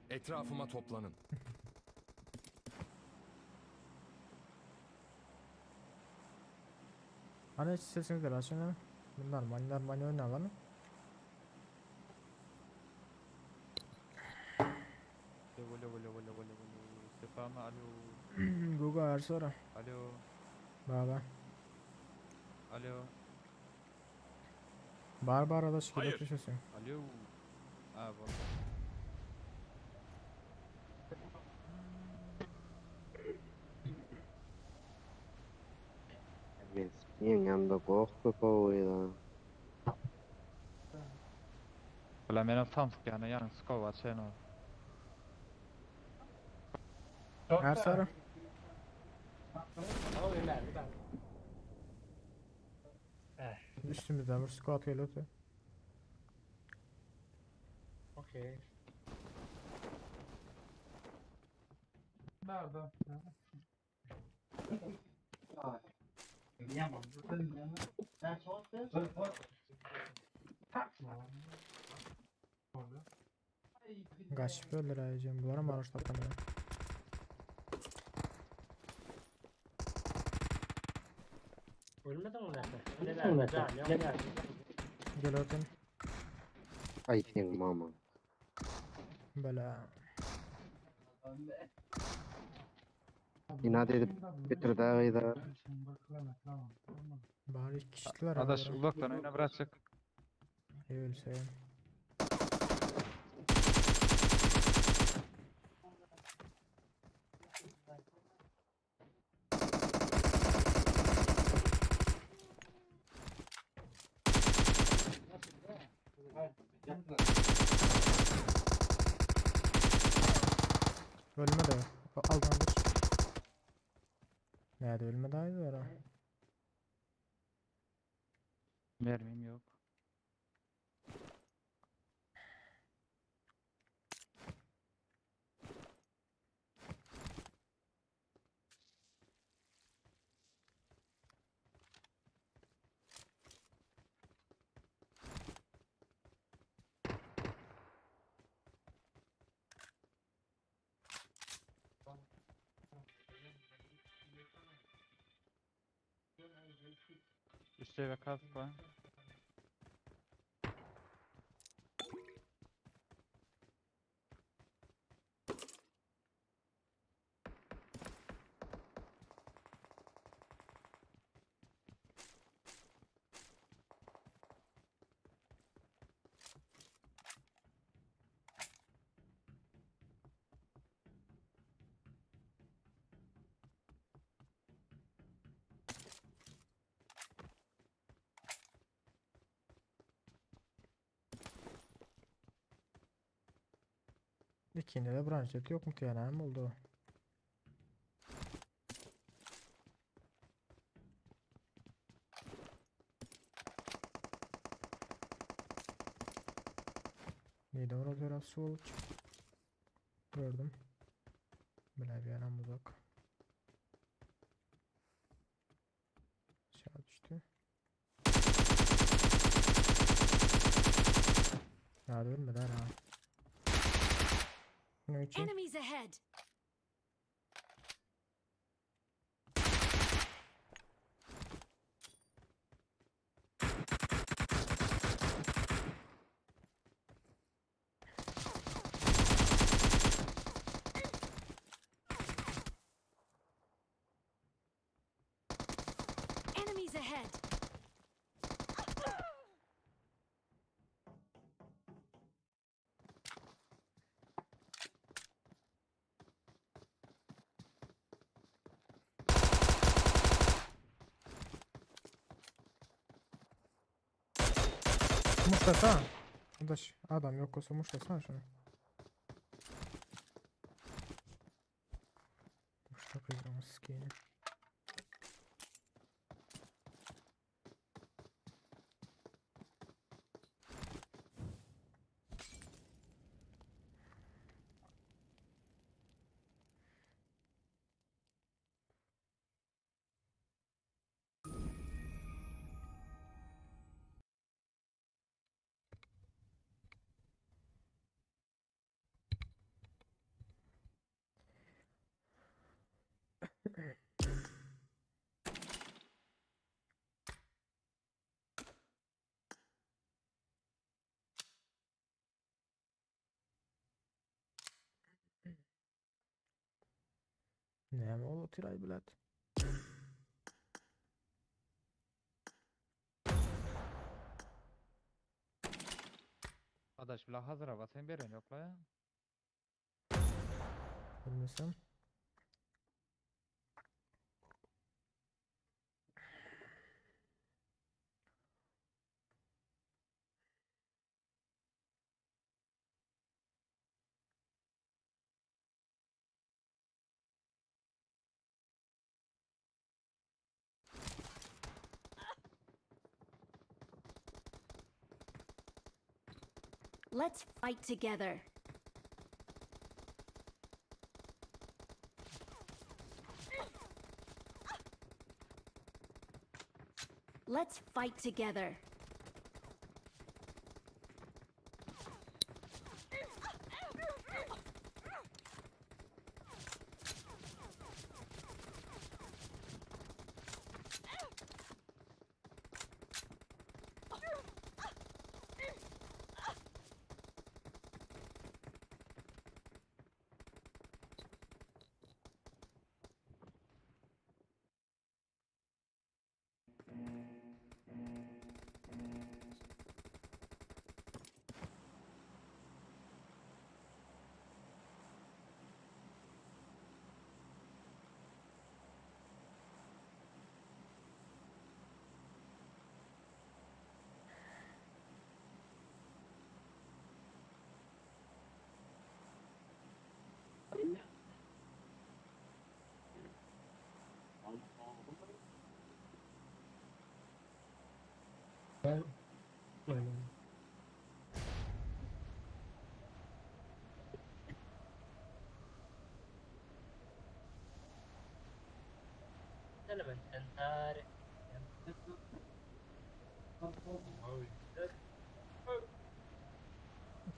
Etrafıma toplanın. Hani hiç sesiniz de rasyonel. Bunlar manlar manyo ne lan? Alo alo alo alo alo alo. Stefano alo. Google Ersara. Alo. Baba. Alo. Bar bar da Hayır. şikayet sesin. Alo. Ha bu. Men ýeňňemde goh köp oýda. Ulan menem samsyk ýany ýany skova çen o. Ersara. Tamam ömerli ben. Üstümizden bir squad geliyordu. Okey. Nerede? Gaçyp öldüräýeceğim. Bulara maruş tapamıyorum. Ölmedin mi sen? Ne verdi? Can yok. Gel ötün. Ay senin mama. Bela. İnat edip bitirdi ağayda. Bari iki kişiler Adaş abi. uzaktan oyna bırakacak. İyi ölseyim. Ölme de. Aldandır. Nerede ölme daha iyi var ha. Mermim yok. Üste ve kask var. İkinde de branşet yok mu diyen oldu. Neydi orada biraz su Gördüm. Böyle bir yanım uzak. Aşağı düştü. Ya ölmeden ha. Ne için? Enemies ahead! Enemies ahead! Muşlasana. Adaş adam yok olsa muşlasana şunu. Muşla kızımı sikeyim. Näme ol otyr bilet. Adaş bile hazır hava sen beren yok la ya. Bilmesem. Let's fight together. Let's fight together.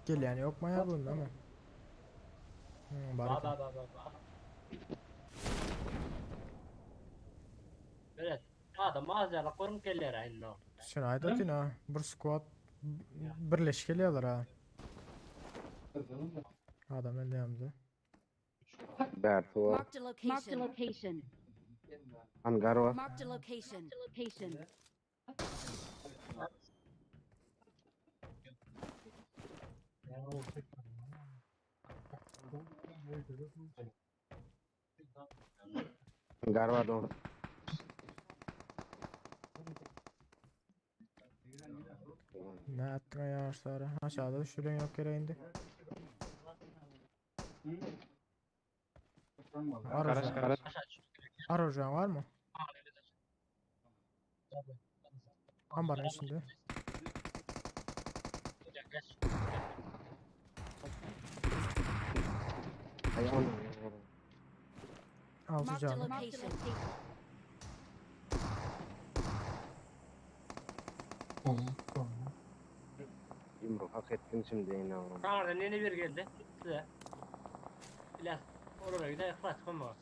Gelýän ýokmy ýa bunda mı? Hmm, bar Ba eken. ba ba ba ba. Evet. Adam az ýaly görünüp gelýär indi. Sen aýdatyn ha, bir squad birleşip gelýärler ha. Adam elýämde. Bärsi var. Marked a location. Marked a location. Hangar var. Marked a location. Location. Hangar var doğru. Ne etdiň ýaşlara? Aşağıda düşüren ýok gereğindi. Garaş Arajan, garaş. arajan var mı? Ambarın içinde. Ay anam. Altı Marked a canı. location. Yumruk hak ettin şimdi yine oğlum. Kanardan yeni bir geldi size. İlyas oraya gider ihlas koyma.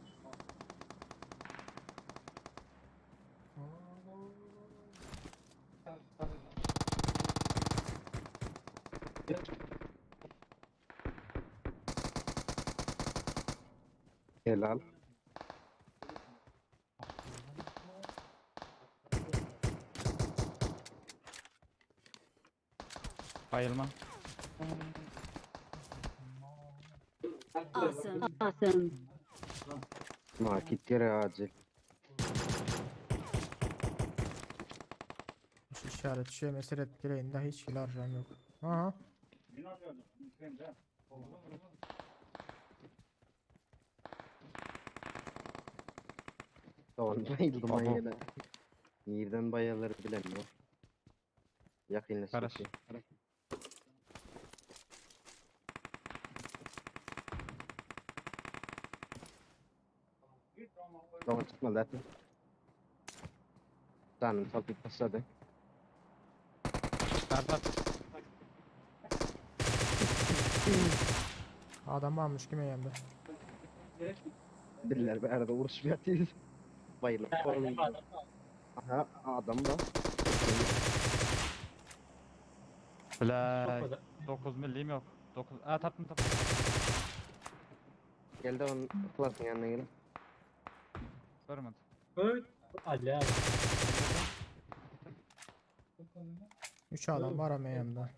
Helal. Bayılma. Awesome. Awesome. Market yere acil. Şu işaret şu mesele et gereğinde hiç kill harcam yok. Aha. Doğan bayıldım Abo. ay yine. Nereden bayılır bilemiyorum. Garaş. Yakınlaştı. Doğan çıkma zaten. Canım sapıp başladı. Serdar. Adam varmış kime yemde. Biriler bir arada uğraşıp yatıyoruz. Bayılıp Aha adam da. Bla. 9 millim yok. 9. Aa taptım taptım. Geldi onun klasın yanına gelin. Görmedim. Ali abi. 3 adam var ama yemde.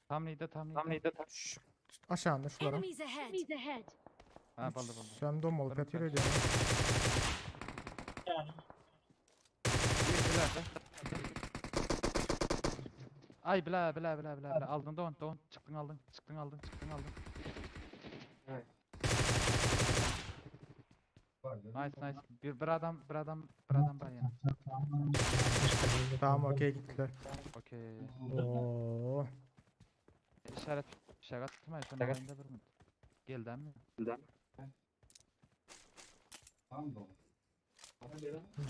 Tam neydi tam neydi? Tam neydi? Şu, aşağında şulara. Enemies ahead. Enemies ahead. Ha buldu buldu. Sen dom olup Dur, yatıyor dur. ediyorsun. Ay bla bla bla bla bla aldın don don çıktın aldın çıktın aldın çıktın aldın. Evet. Nice nice bir, bir adam bir adam bir adam var yani. Tamam okey gittiler. Okey. Oo. İşaret şaka tutma şunu alayım da bir minut. Geldi mi?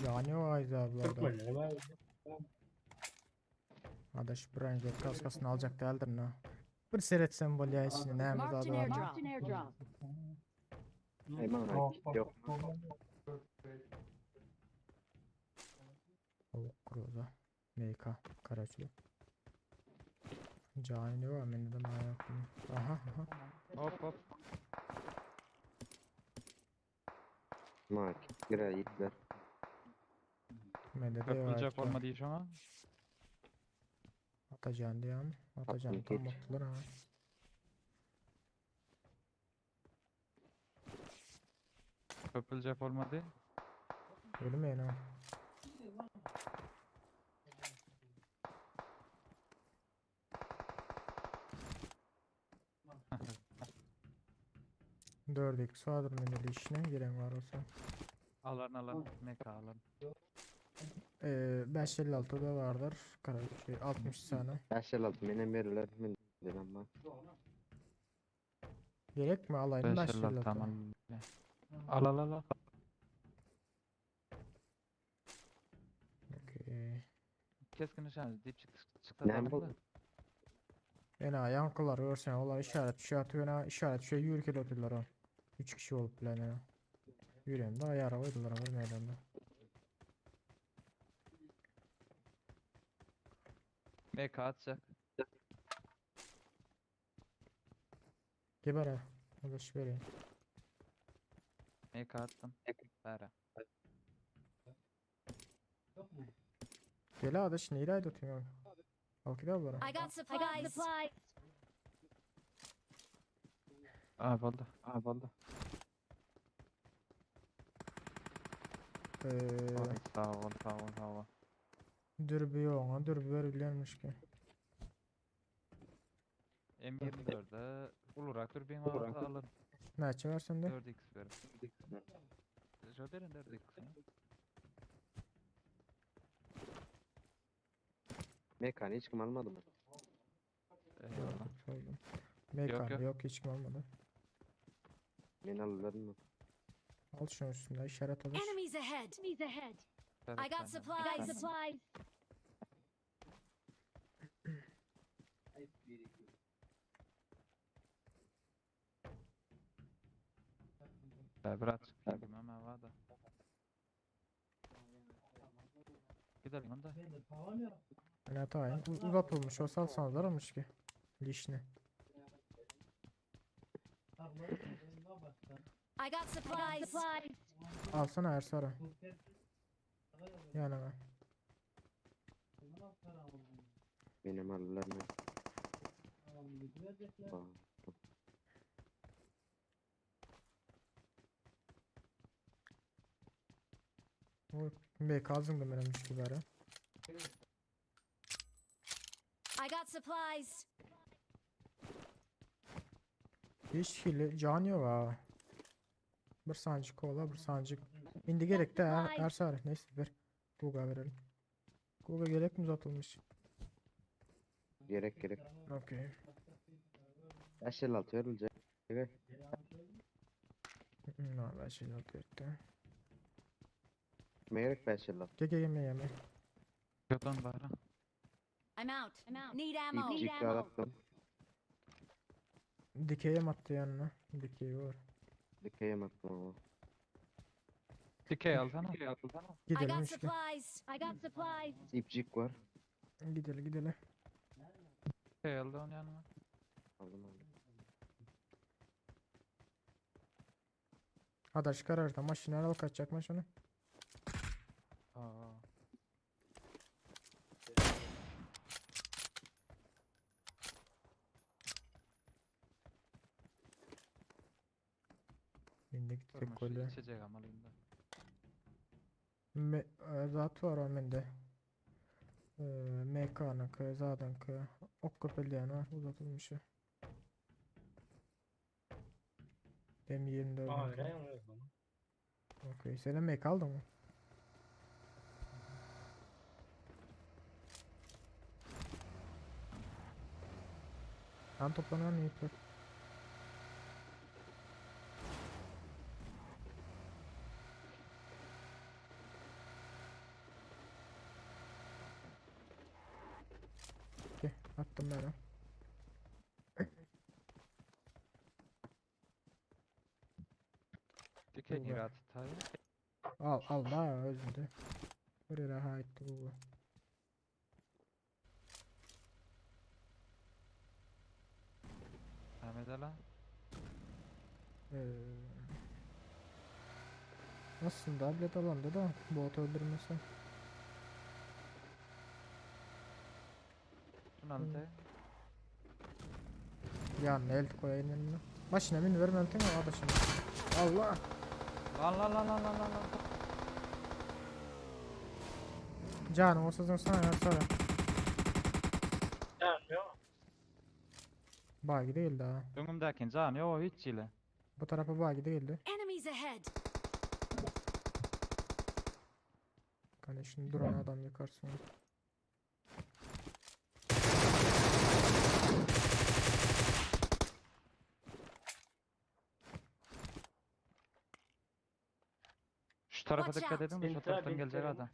Cani var abla. Türkmenler var. Adaş branže kaskasyny aljak däldir na. Bir seretsem bolýa içine näme Marked zady an var. airdrop. airdrop. Ay bana yok. Avuk groza. MK karaçly. Cani var mende de maýa yok. Aha aha. Hop hop. Mak. Girer gittiler. Mende de var. Köpülecek olmadı iş ama. Atacan diýen. Atacan Attım, tam geç. atdylar ha. Köpülecek olmadı. Ölmeyin ha. Dört x vardır mendeli işine giren var olsa. Alan alan. Meka alan. 556 da vardır. Kara şey 60 tane. 556 menen verirler. Men dedim bak. Gerek mi alayım 556 556? tamam. Al al al. al. Okey. Keskin nişancı deyip çıktı çıktı. Ne adam bu? da. Ena yankılar görsen olar işaret işaret ena işaret şey yürü oturdular o. 3 kişi olup bilen ena. Yürüyen de ayara koydular ama meydanda. Meka atacak. Geber ha. Ulaş vereyim. Meka attım. Bere. Gel adaş neyle ayda atayım abi. Al gidelim bana. I got supplies. Aa oldu. Aa oldu. Ee, Oy, Sağ ol sağ ol sağ ol. dürbü yok ona dürbü verebilirmiş ki. M24'de ulurak dürbün var alın. Ne var sende? 4x verin. Şöyle verin 4x. ya. Mekanı hiç kim almadı mı? Eyvallah. Aldım. Mekan yok. yok hiç kim almadı. Men alırlar mı? Al şunun üstünde işaret alır. Enemies ahead. Enemies ahead. Evet, I got benden, supplies. benden. supplies. Ya Biraz çıkayım hemen var da. Gidelim onda. Ne tayin uzatılmış o salsanızlar olmuş ki. Lişni. I got supplies. Alsana Ersara. Yanına. Benim alırlar mı? Bak. O MK zıngdım benim ki bari. I got supplies. Hiç hile can yok ha. Bir sancık kola bir sancık. Indi gerek de er, Ersara. Neyse ver. Google verelim. Google gerek mi uzatılmış? Gerek gerek. Okey. 556 verilecek. Evet. Ne ben şey yaptı. Kime gerek 556? Gel gel yeme yeme. Götün bari. I'm out. I'm out. Need ammo. Need İpcik ammo. attım. Dikeye mi attı yanına? Dikey var. Dikeye mi attım ama? Dikey alsana. I Gidelim got işte. supplies. I got supplies. İpcik var. Gidelim gidelim. Dikey aldı onun yanına. Aldım aldım. Adaş kararda maşını al kaçacak maşını. Aa. Şimdi gittik Durma şu golü. içecek amalıyım da. Me e, zat var o mende. Ee, MK'nınkı, zadınkı, ok köpelýän var uzatılmışı. Dem 24. Aa vereyim o zaman. Okey. Sen de MK aldın mı? Tam toplanan ýigitler. Okey, attım ben. Dike Ulan. rahat tayi. Al al da özünde. Bir yere ha etti bu. Ahmet ala. Ee, aslında bilet alanda da bot öldürmesi. Şunu alın tayi. Ya ne el koyayım önüne. Maşına min vermem tamam adaşım. Allah. Lan lan lan lan lan lan lan. Canım olsa sana ya sonra. Can yok. Bagi değil daha. Önümdeki can yo hiç ile. Bu tarafa bagi değildi. Enemies ahead! Hani şimdi duran adam yakarsın. Şu tarafa Watch dikkat out. edin de şu Binti, taraftan binti. gelecek adam.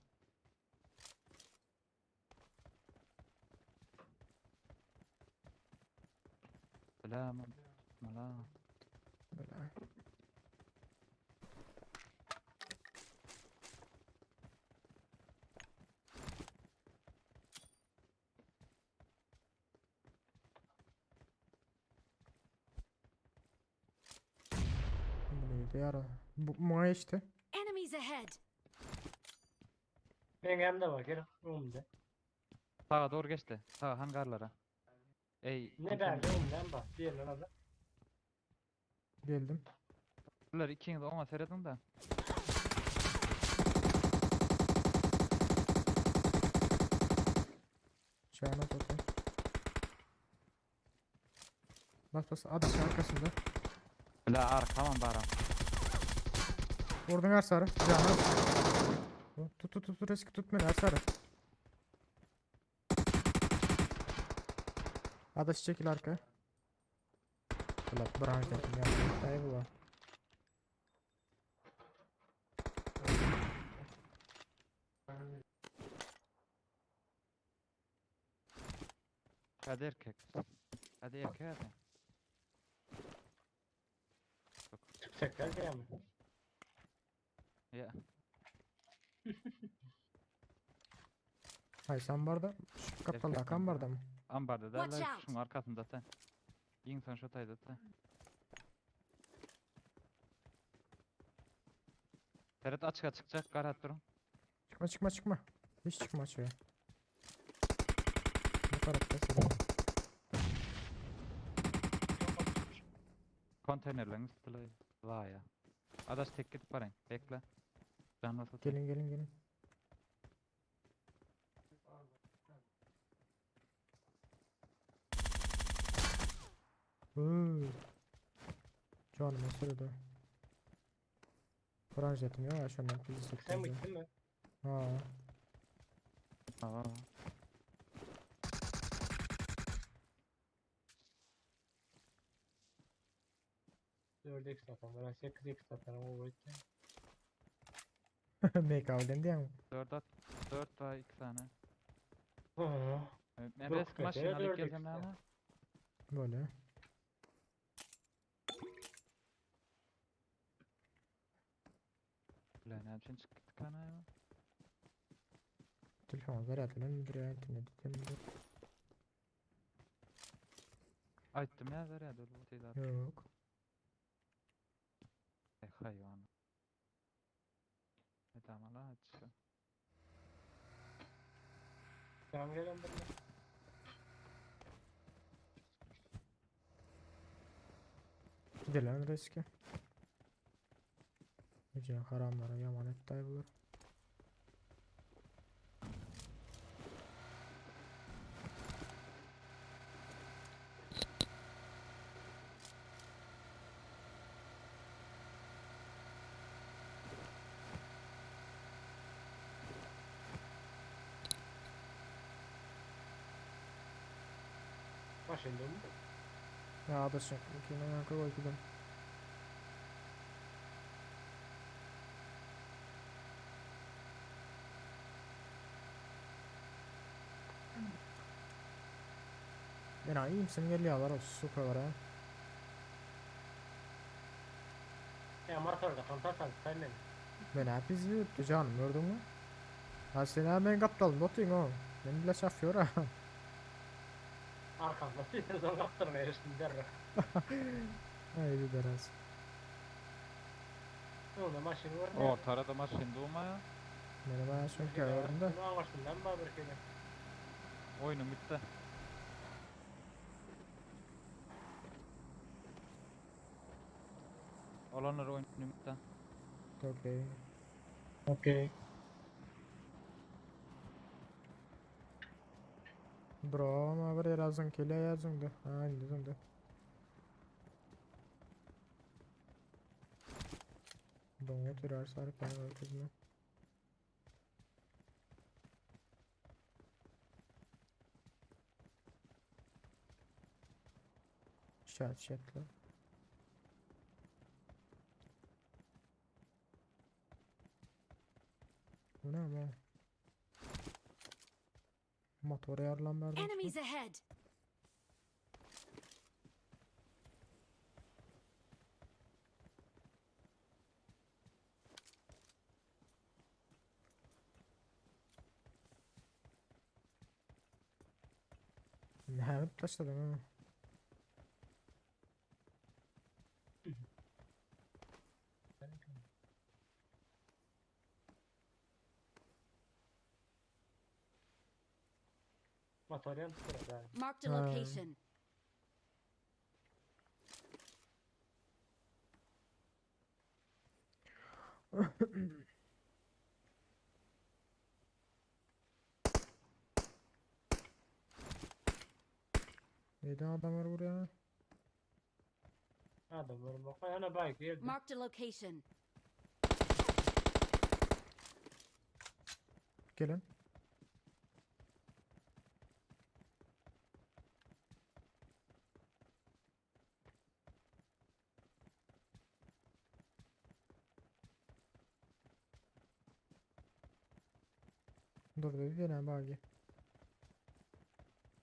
Selam. Selam. Böyle. Bu neydi yara? Bu muay işte. Enemies ahead! Ben hem de var gel. Umda. Sağa doğru geçti. Sağa hangarlara. Ey. Ne berdi umdan bak. Diğerine adam. Geldim. Bunlar ikiniz de ona seyredin de. Çağına zaten. Bas bas adaşın arkasında. La arkamam baram. Vurdun Ersar'ı. Canı. Tut tut tut riski tut beni Ersar'ı. Adaş çekil arkaya. Ulan branş dedim ya. Dayı bu. Hadi erkek. Hadi erkek hadi. Çıkacaklar gel mi? Ya. Hay sen barda. Şu kaptalda Erkek akan mi? barda mı? Ambarda Watch derler out. şunun arkasında sen. İnsan şu tayda da. Ferhat açığa çıkacak karat durun. Çıkma çıkma çıkma. Hiç çıkma şuraya. Bu tarafta şuraya. Konteynerlerin üstüne vay ya. Adaş tek gidip varayım. Bekle. Canlı tut. Gelin gelin gelin. Hıı. Canım ısırdı. Branş ettim ya aşağıdan bizi Sen sektirdi. gittin mi? Ha. Aa. Dört x atan. Ben 8 x atarım o boyutta. Ne kavlen diyen. 4 at. 4 daha 2 tane. Hı. Ben Yok eski be, maşını alıp dört geleceğim X'te. ama. Böyle. Lan ne yapıyorsun çık gittik lan ya. Telefon ver atlan bir internet temizle. Aytdım ya ver ya dur bu şeyde at. Yok. Ey hayvan. Ne tamam lan aç. Tamam gelen birine. Gidelim riske. Nice haramlara yaman et dayılar. Başında mı? Ya adaşyň kime ýaňky goý gidin. Men aý iýmsim gelýärler o sukalara. Ya motorda kontak sen men. Men hep izliyordu canım gördün mü? Ha sen ha men gapdalymda otyň o. Men bile şoför ha. Arkamda sen son kaptırmaya eriştim derre. Haydi biraz. Onda maşyn görünýär. Ortada maşyn durma ya. Meni bayağı çok gördüm de. Bunu aňarsyndan bar bir kere. Oyunum bitti. Olanlar oyunum bitti. Okey. Okey. Bro ama bir ýere zyň kelýär zyňdy. Ha indi zyňdy. Doňa oturar sarpa görkezme. Şat şatla. Bu ne ama? Motor ýarylan berdi. Enemies ahead! Näme taşladın ha? Motor ýanyp durar da. Marked a Ha. location. Neden adam var buraya? Adam var bak. Ana bike geldi. Marked a location. Gelin. Dur dedi gene bagi.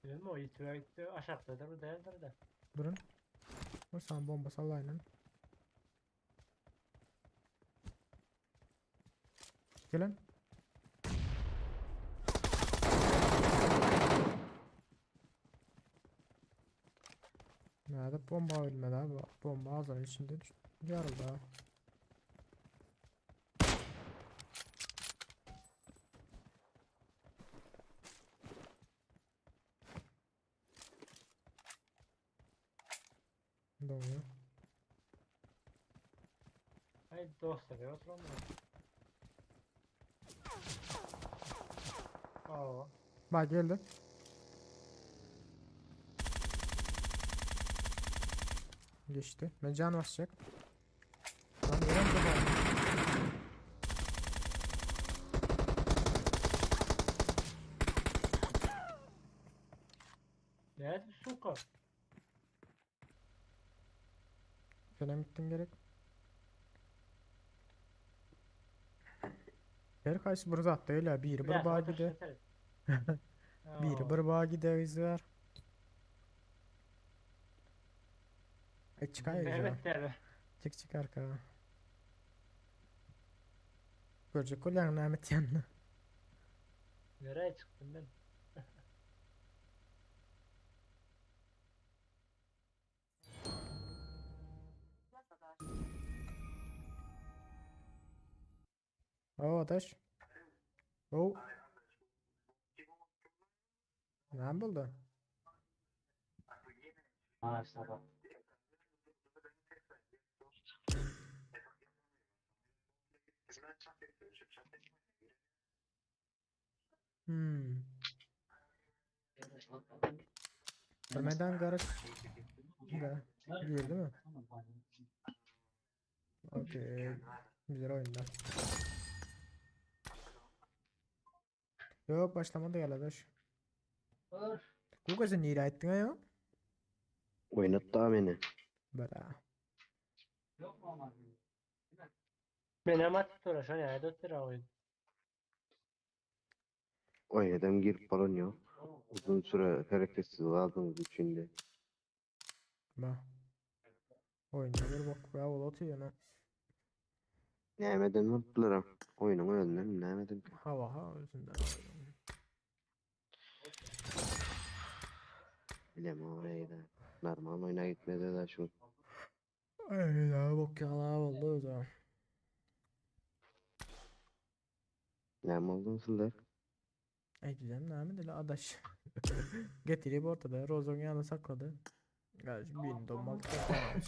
Bilmem o itibar gitti. Aşağıdadır bu değildir de. Durun. Dur sen bomba sallayın. Gelin. Nerede bomba ölmedi abi. Bomba ağzının içinde düştü. Yarıldı ha. Doğru. Ay dostlar ya oturan mı? Oo. Bak geldi. Geçti. Ben can basacak. Lan yeren kapalı. Ne suka? Selam gittim gerek. Her kaysı bir zat değil ha. Bir bir bağ gide. Bir bir bağ gide izler. E çıkar ya. Evet der. Çık çık arka. Görecek ol yani Ahmet yanına. Nereye çıktım ben? Oo adaş. Oo. Ne buldu? Maşallah. Hmm. Ölmeden garaj. Ga- Değil mi? Okey. Güzel oyunda. Yok başlamadı gel adaş. Bu kızı nereye ettin ya? Oýnat da meni. Bela. Menem atyp dur, şo näde otyr oýun. Oýnadam girip bolan ýok. Uzun süre hereketsiz galdyňyz üçin-de. Ba. Oýunda bir bok be ol otyr ýöne. Nämeden bolupdylar? Oýnuň özünden nämeden? Hawa ha özünden. Bilemok eýde. Normal oýna gitmedi da şu. Ay ya bok ýala boldy özü. Näme oldu sizler? Aýdýan näme dili adaş. Getirip ortada Rozon ýanyna saklady. Gaç birini dommaltdy.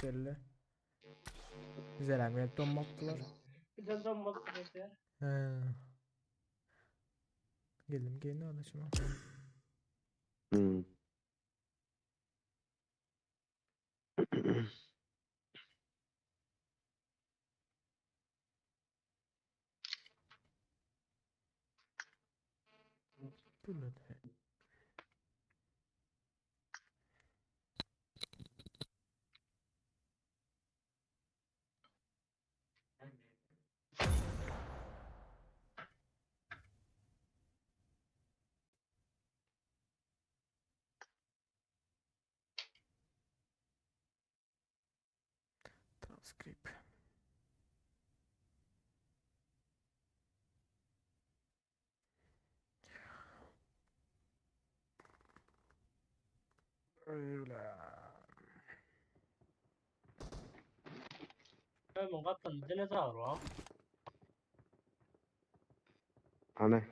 Şeýle. Bizlerem gelip dommaltdylar. Bizem dommaltdylar diýär. He. Geldim gelin adaşyma. Hmm. Bilmedi. Transkrip. Öyle. Ömün gapyny dinozawr bar. Ana.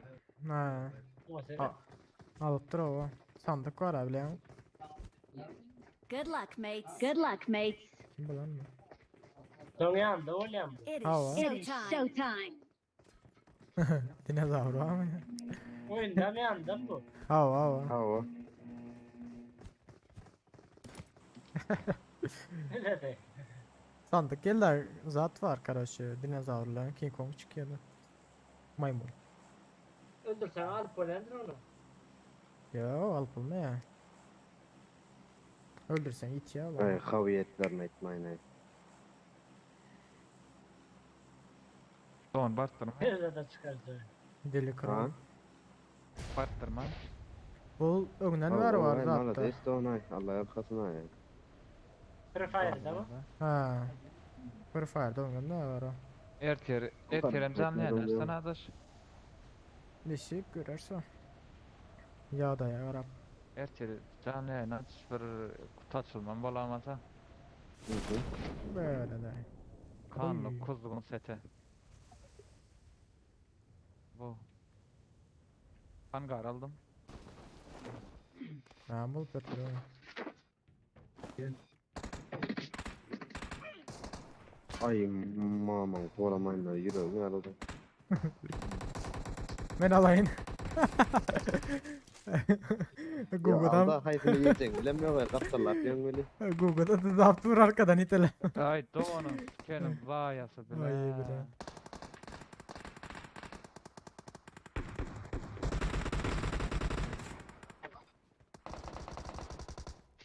Ha. O seni. Ha. Alypdyr o. Sandyk bar abi bilen. Good luck, mates. Good luck, mates. Kim bu lan bu? Soň ýanynda bolýan bu. It is Hawa. showtime. Showtime. Dinozawr barmy? Oýunda mı ýanynda bu? Hawa hawa. Hawa. Öyle de. Sandyk geldi zat var karoçe. Dinozawrlaryň King Kong çykýardy. Maymun. Öldürsen alyp bolýandyr onu. Yo alyp bolmaýar. Öldürsen ýitýär Ay olar. haviyetlerini etmeyin ay. Don bartdyrma. Öyle de çıkarsa. Deli kral. Ha? Bartdyrma. Bu öňden var var Ay, zatda. Malades de onay. Allah arkasına ay. Free Fire'da mı? Ha. Free Fire'da öňden de var o. Ertir, O kadar ertirem janly etmez oluyor. ýanar adaş. Nesip görerse. Ya da ya Rab. Ertir janly ýaýyn aç bir kutu açylman bolamasa. Hı hı. Böyle de. Kanly Oy. kuzgun seti. Bu. Hangar aldım. Ha bulup götürüyorum. Ay maman koramayla yüreğimi aradı. Men alayın. Ya Google'dan Allah haysını yiyecek bilemiyor kapsallar diyorsun böyle. Google'da da zapt vur arkadan itele. Ay donun sikenim zaýasy bile. Ay bile.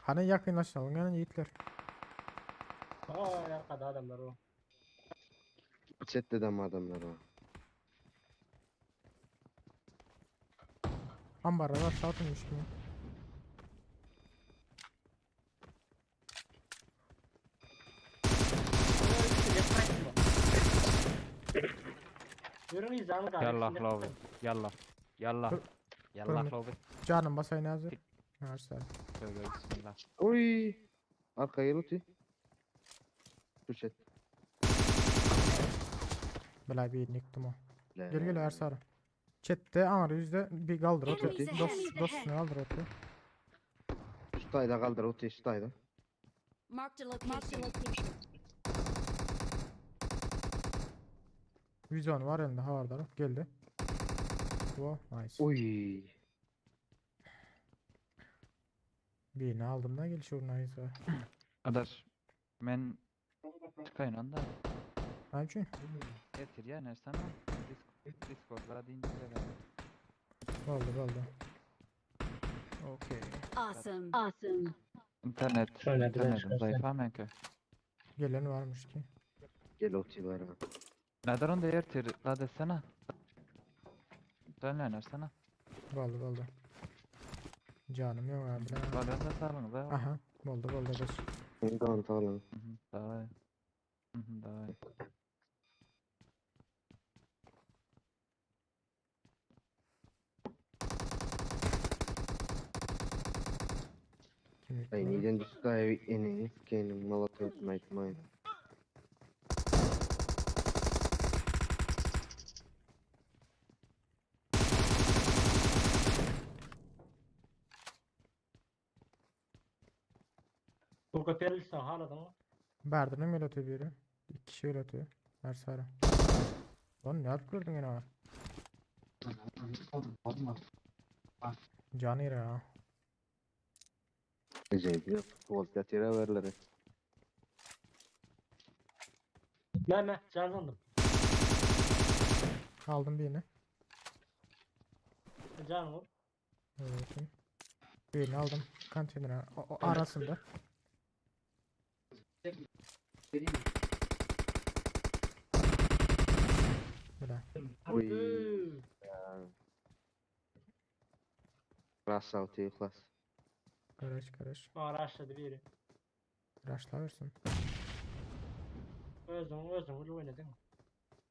Hani yakınlaşalım yani yiğitler. Ay arkada adamlar o. Chat'te de adamlar var. Ambarda var satılmış mı? Yürüň izan gar. Yallah lobi. Yallah. Yallah. Yallah Dur. lobi. Canım basayın hazır. Arslan. Tövbe bismillah. Oy. Arkaya gel uti. Şu chat. Bela bir yıktım o. Le. Gel gel Ersar. Chatte anar yüzde bir kaldır otu. Enemies ahead. Dost Enemies dostunu kaldır otu. Şu tayda kaldır uti şu tayda. Marked a location. Marked a location. 110 var elinde havardar. Geldi. Wow, nice. Oy. Birini aldım da gel şu nice var. Adaş. Men çıkayın onda. Ne için? Ertir ýanar sana. Discord'da deyince Oldu oldu. Okey. Awesome. Awesome. Internet, Şöyle bir internetim çıkarsa. zayıf ha menki. Gelen varmış ki. Gel otur var. Nedir onda ertir la desene. Dönlenersene. Boldy boldy. Canım yok abi. la. Bolýan da saglygyňyza. Aha boldy boldy bes. Ondan sağlam. Mhm, Daway. Mhm, daway. Kim Ay yıktı neden düştü ay enini sikenim molotov aytmayın. Bu köperilse haladın mı? Berdine mi öyle biri? İki kişi öyle atıyor. Her sarı. Lan ne yapıp gördün yine var? Canı yere ha. Eceydi yok. Futbol yatıra verleri. Ne ne canlandım. Aldım birini. Can vur. Evet. Birini aldım. Konteynere o, o arasında. Bura. Oy. Rush out ihlas. Garaj garaj. Bana rushladı biri. Rushla versin. Özün özün ucu oynadın.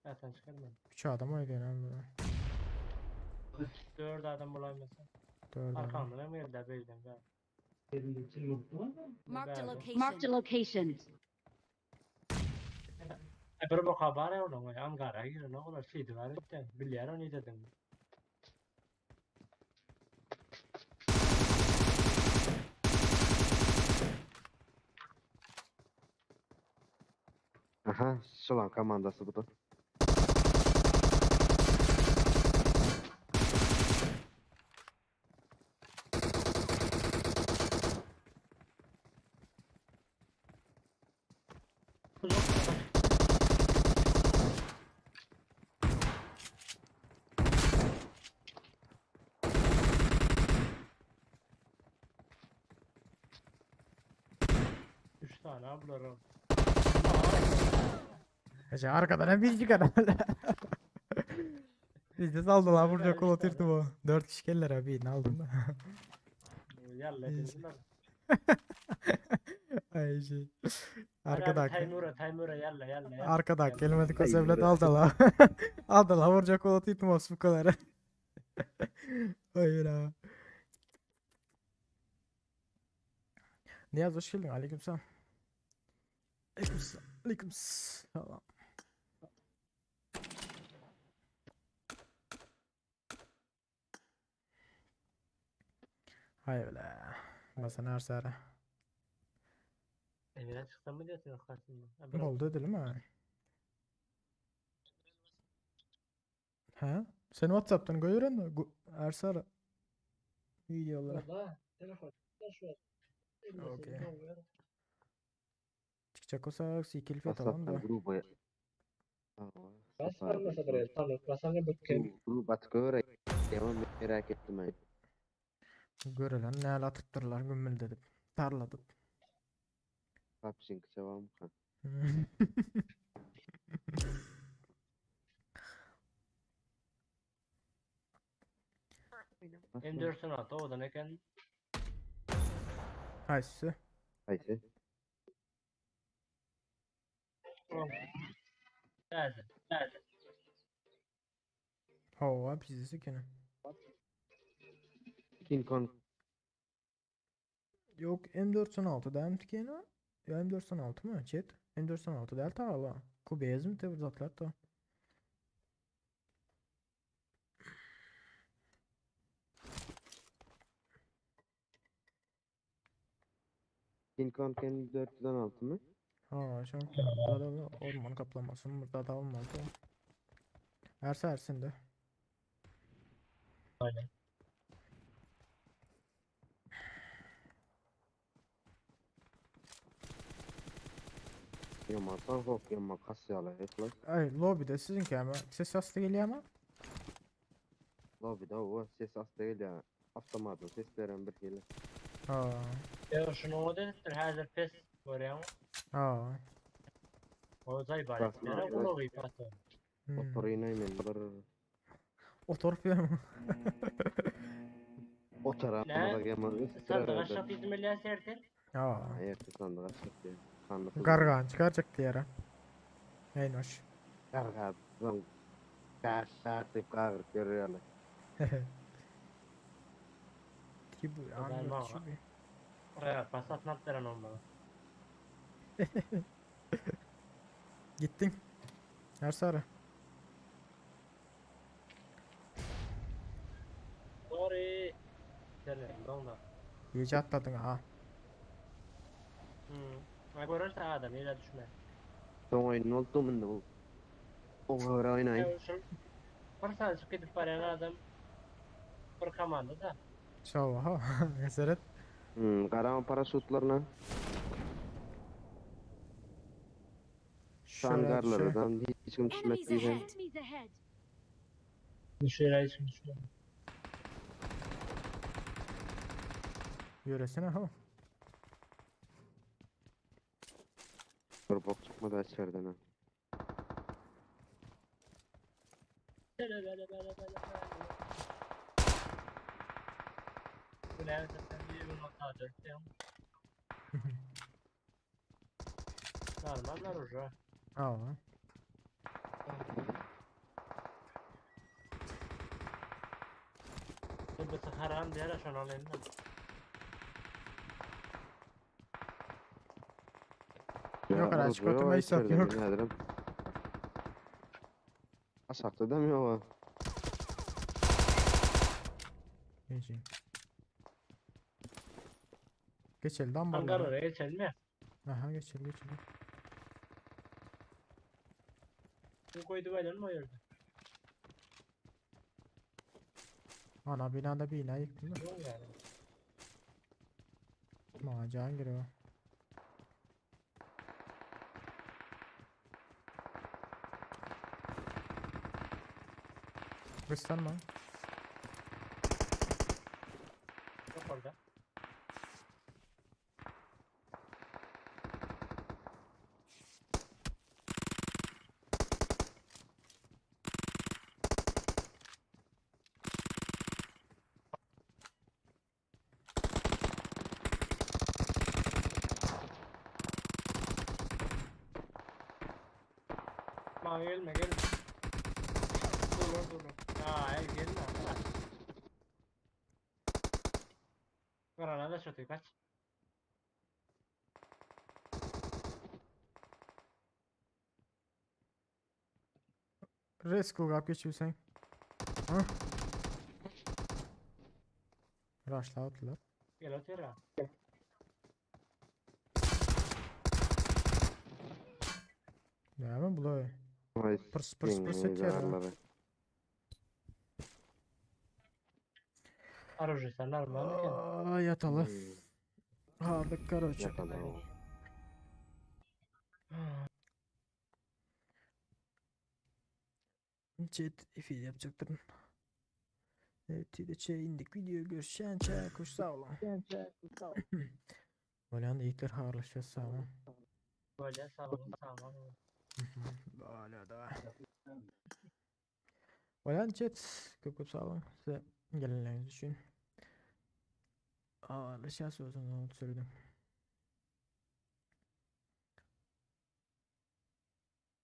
Zaten çıkarmadım. 3 adam oynuyor lan burada. Dört adam bulamıyorsun. 4 adam. Arkamdan hem geldi beyden ben. Marked a Verdim. location. Marked a location. E bir boka var ya oğlum. Ankara girin o kadar şeydi var işte. Bilyar onu dedim. Aha şulan komandası bu da. Üç tane ablarım. Ece arkadan hem bir çıkar. Biz de saldılar vuracak Üç kol tane. oturttu bu. 4 kişi geldiler abi ne aldım da. Yalla İyi. dediler. Ay şey. Hadi Arkada Taymura Taymura yalla yalla yalla. Arkada gelmedik o Ay, seblet yürü. aldı la. Aldı la vuracak kol oturttum olsun bu kadar. Hayır ha. Niyaz hoş geldin. Aleykümselam. Aleykümselam. Aleykümselam. Hay öyle. Basan Arsara. Evine çıksam mı diyorsun karşımda? Ha, bırak. Oldu değil mi? Ha? Sen WhatsApp'tan koyuyorsun da Gu- Ersara. Videoları. Valla, telefon. Şu an. Okey. Çıkacak olsak sikil fet alalım da. WhatsApp'tan gruba. Bas varmasa buraya tanık. Basan bir Grup at göre. Devam merak ettim ben. Görelen ne el atıptırlar gümmül dedim. Tarladıp. PUBG'nin devam kan. M4'ün altı odan eken. Haysi. Haydi. Nerede? Nerede? Hava pizisi kene. King Kong Yok M416 da M2 Ya M416 mı? Chat. M416 değil tarla. Kubez mi tebrik zatlar da. King Kong M416 mı? Ha şu an burada da orman kaplaması burada da olmadı. Erse Ersin de. Aynen. Yaman hok yaman kasyalı ihlas. Ay lobide sizinki ama ses astı geliyor ama. Lobide o ses az değil ya. Avtomatın ses veren bir hile. Ha. Ýa şuny o edipdir, häzir pes görýäňmi? Ha. O zaýbar Bak, etdiler, bak. gulagy pato. Hmm. Oturyn men bir Oturup ýa. otaram Ne? yaman Sandyga şat izmelýän serdir. Ha. Erti sandyga çykdy. Sandyk. Gargan çıkaracak diýere. Neýnoş. Garga. Gar gar diýip gagyryp ýörýärler. Ki bu Ben anlı bana. çubi. Oraya pas atmak veren olmalı. Gittin. Ersara. Sorry. Gelelim donda. İyice atladın ha. Hmm. Ay görürse adam yere düşme. Soň oýun oldu munda bu. Oňa göre oýnaýyn. Ya şu bir saat çıkıp gidip baren adam bir komanda da. Sağ ol ha. Seret. Hmm, garama paraşutlaryna Şöyle şöyle. hangarlardan hiç kim düşmez Enemies diýen. ahead. Enemies ahead. Düşüyor hiç düşmüyor. Yöresine ha. Bir bok çykmady içeriden. ha. Bele bele bele bele bele. Bu ne? Sen bir yıl hata dört ya. Normaller уже. Ha. Bu haram diğer şunu alayım da. Yok Ya, araç, bu yok kötü meysak içeriden, yok. biraderim. Aşakta da mı yok? Geçeyim. Geçelim ambarlara. Ankara'ya geçelim mi? Aha geçelim geçelim. Bu koydu böyle mi o yerde? Ana binada bina yıktın da. Yok yani. Macan giriyor. Gösterme. Yok orada. Mavi gelme gelme. Dur dur dur. Aa el gelme. Granada şatıyor kaç. Risk ulgap geçiyorsan. Ha? Rushla attılar. Gel atıyor ha. Näme bulay? Vay Pırs pırs pırs s**eyim, etýär. ha. zararlary. Оружие sen normal mi? Aa, yataly. Hmm, Aldık karoçe. Yatalım. Chat efil yapacaktım. Evet, de şey indik video görüşen çay kuş sağ olun. Bolyan da ilkler habarlaşacağız sağ olun. Böyle sağ olun sağ olun. Böyle da. Bolyan chat köp köp sağ olun. Size gelenleriniz için. Habarlaşacağız o zaman söyledim.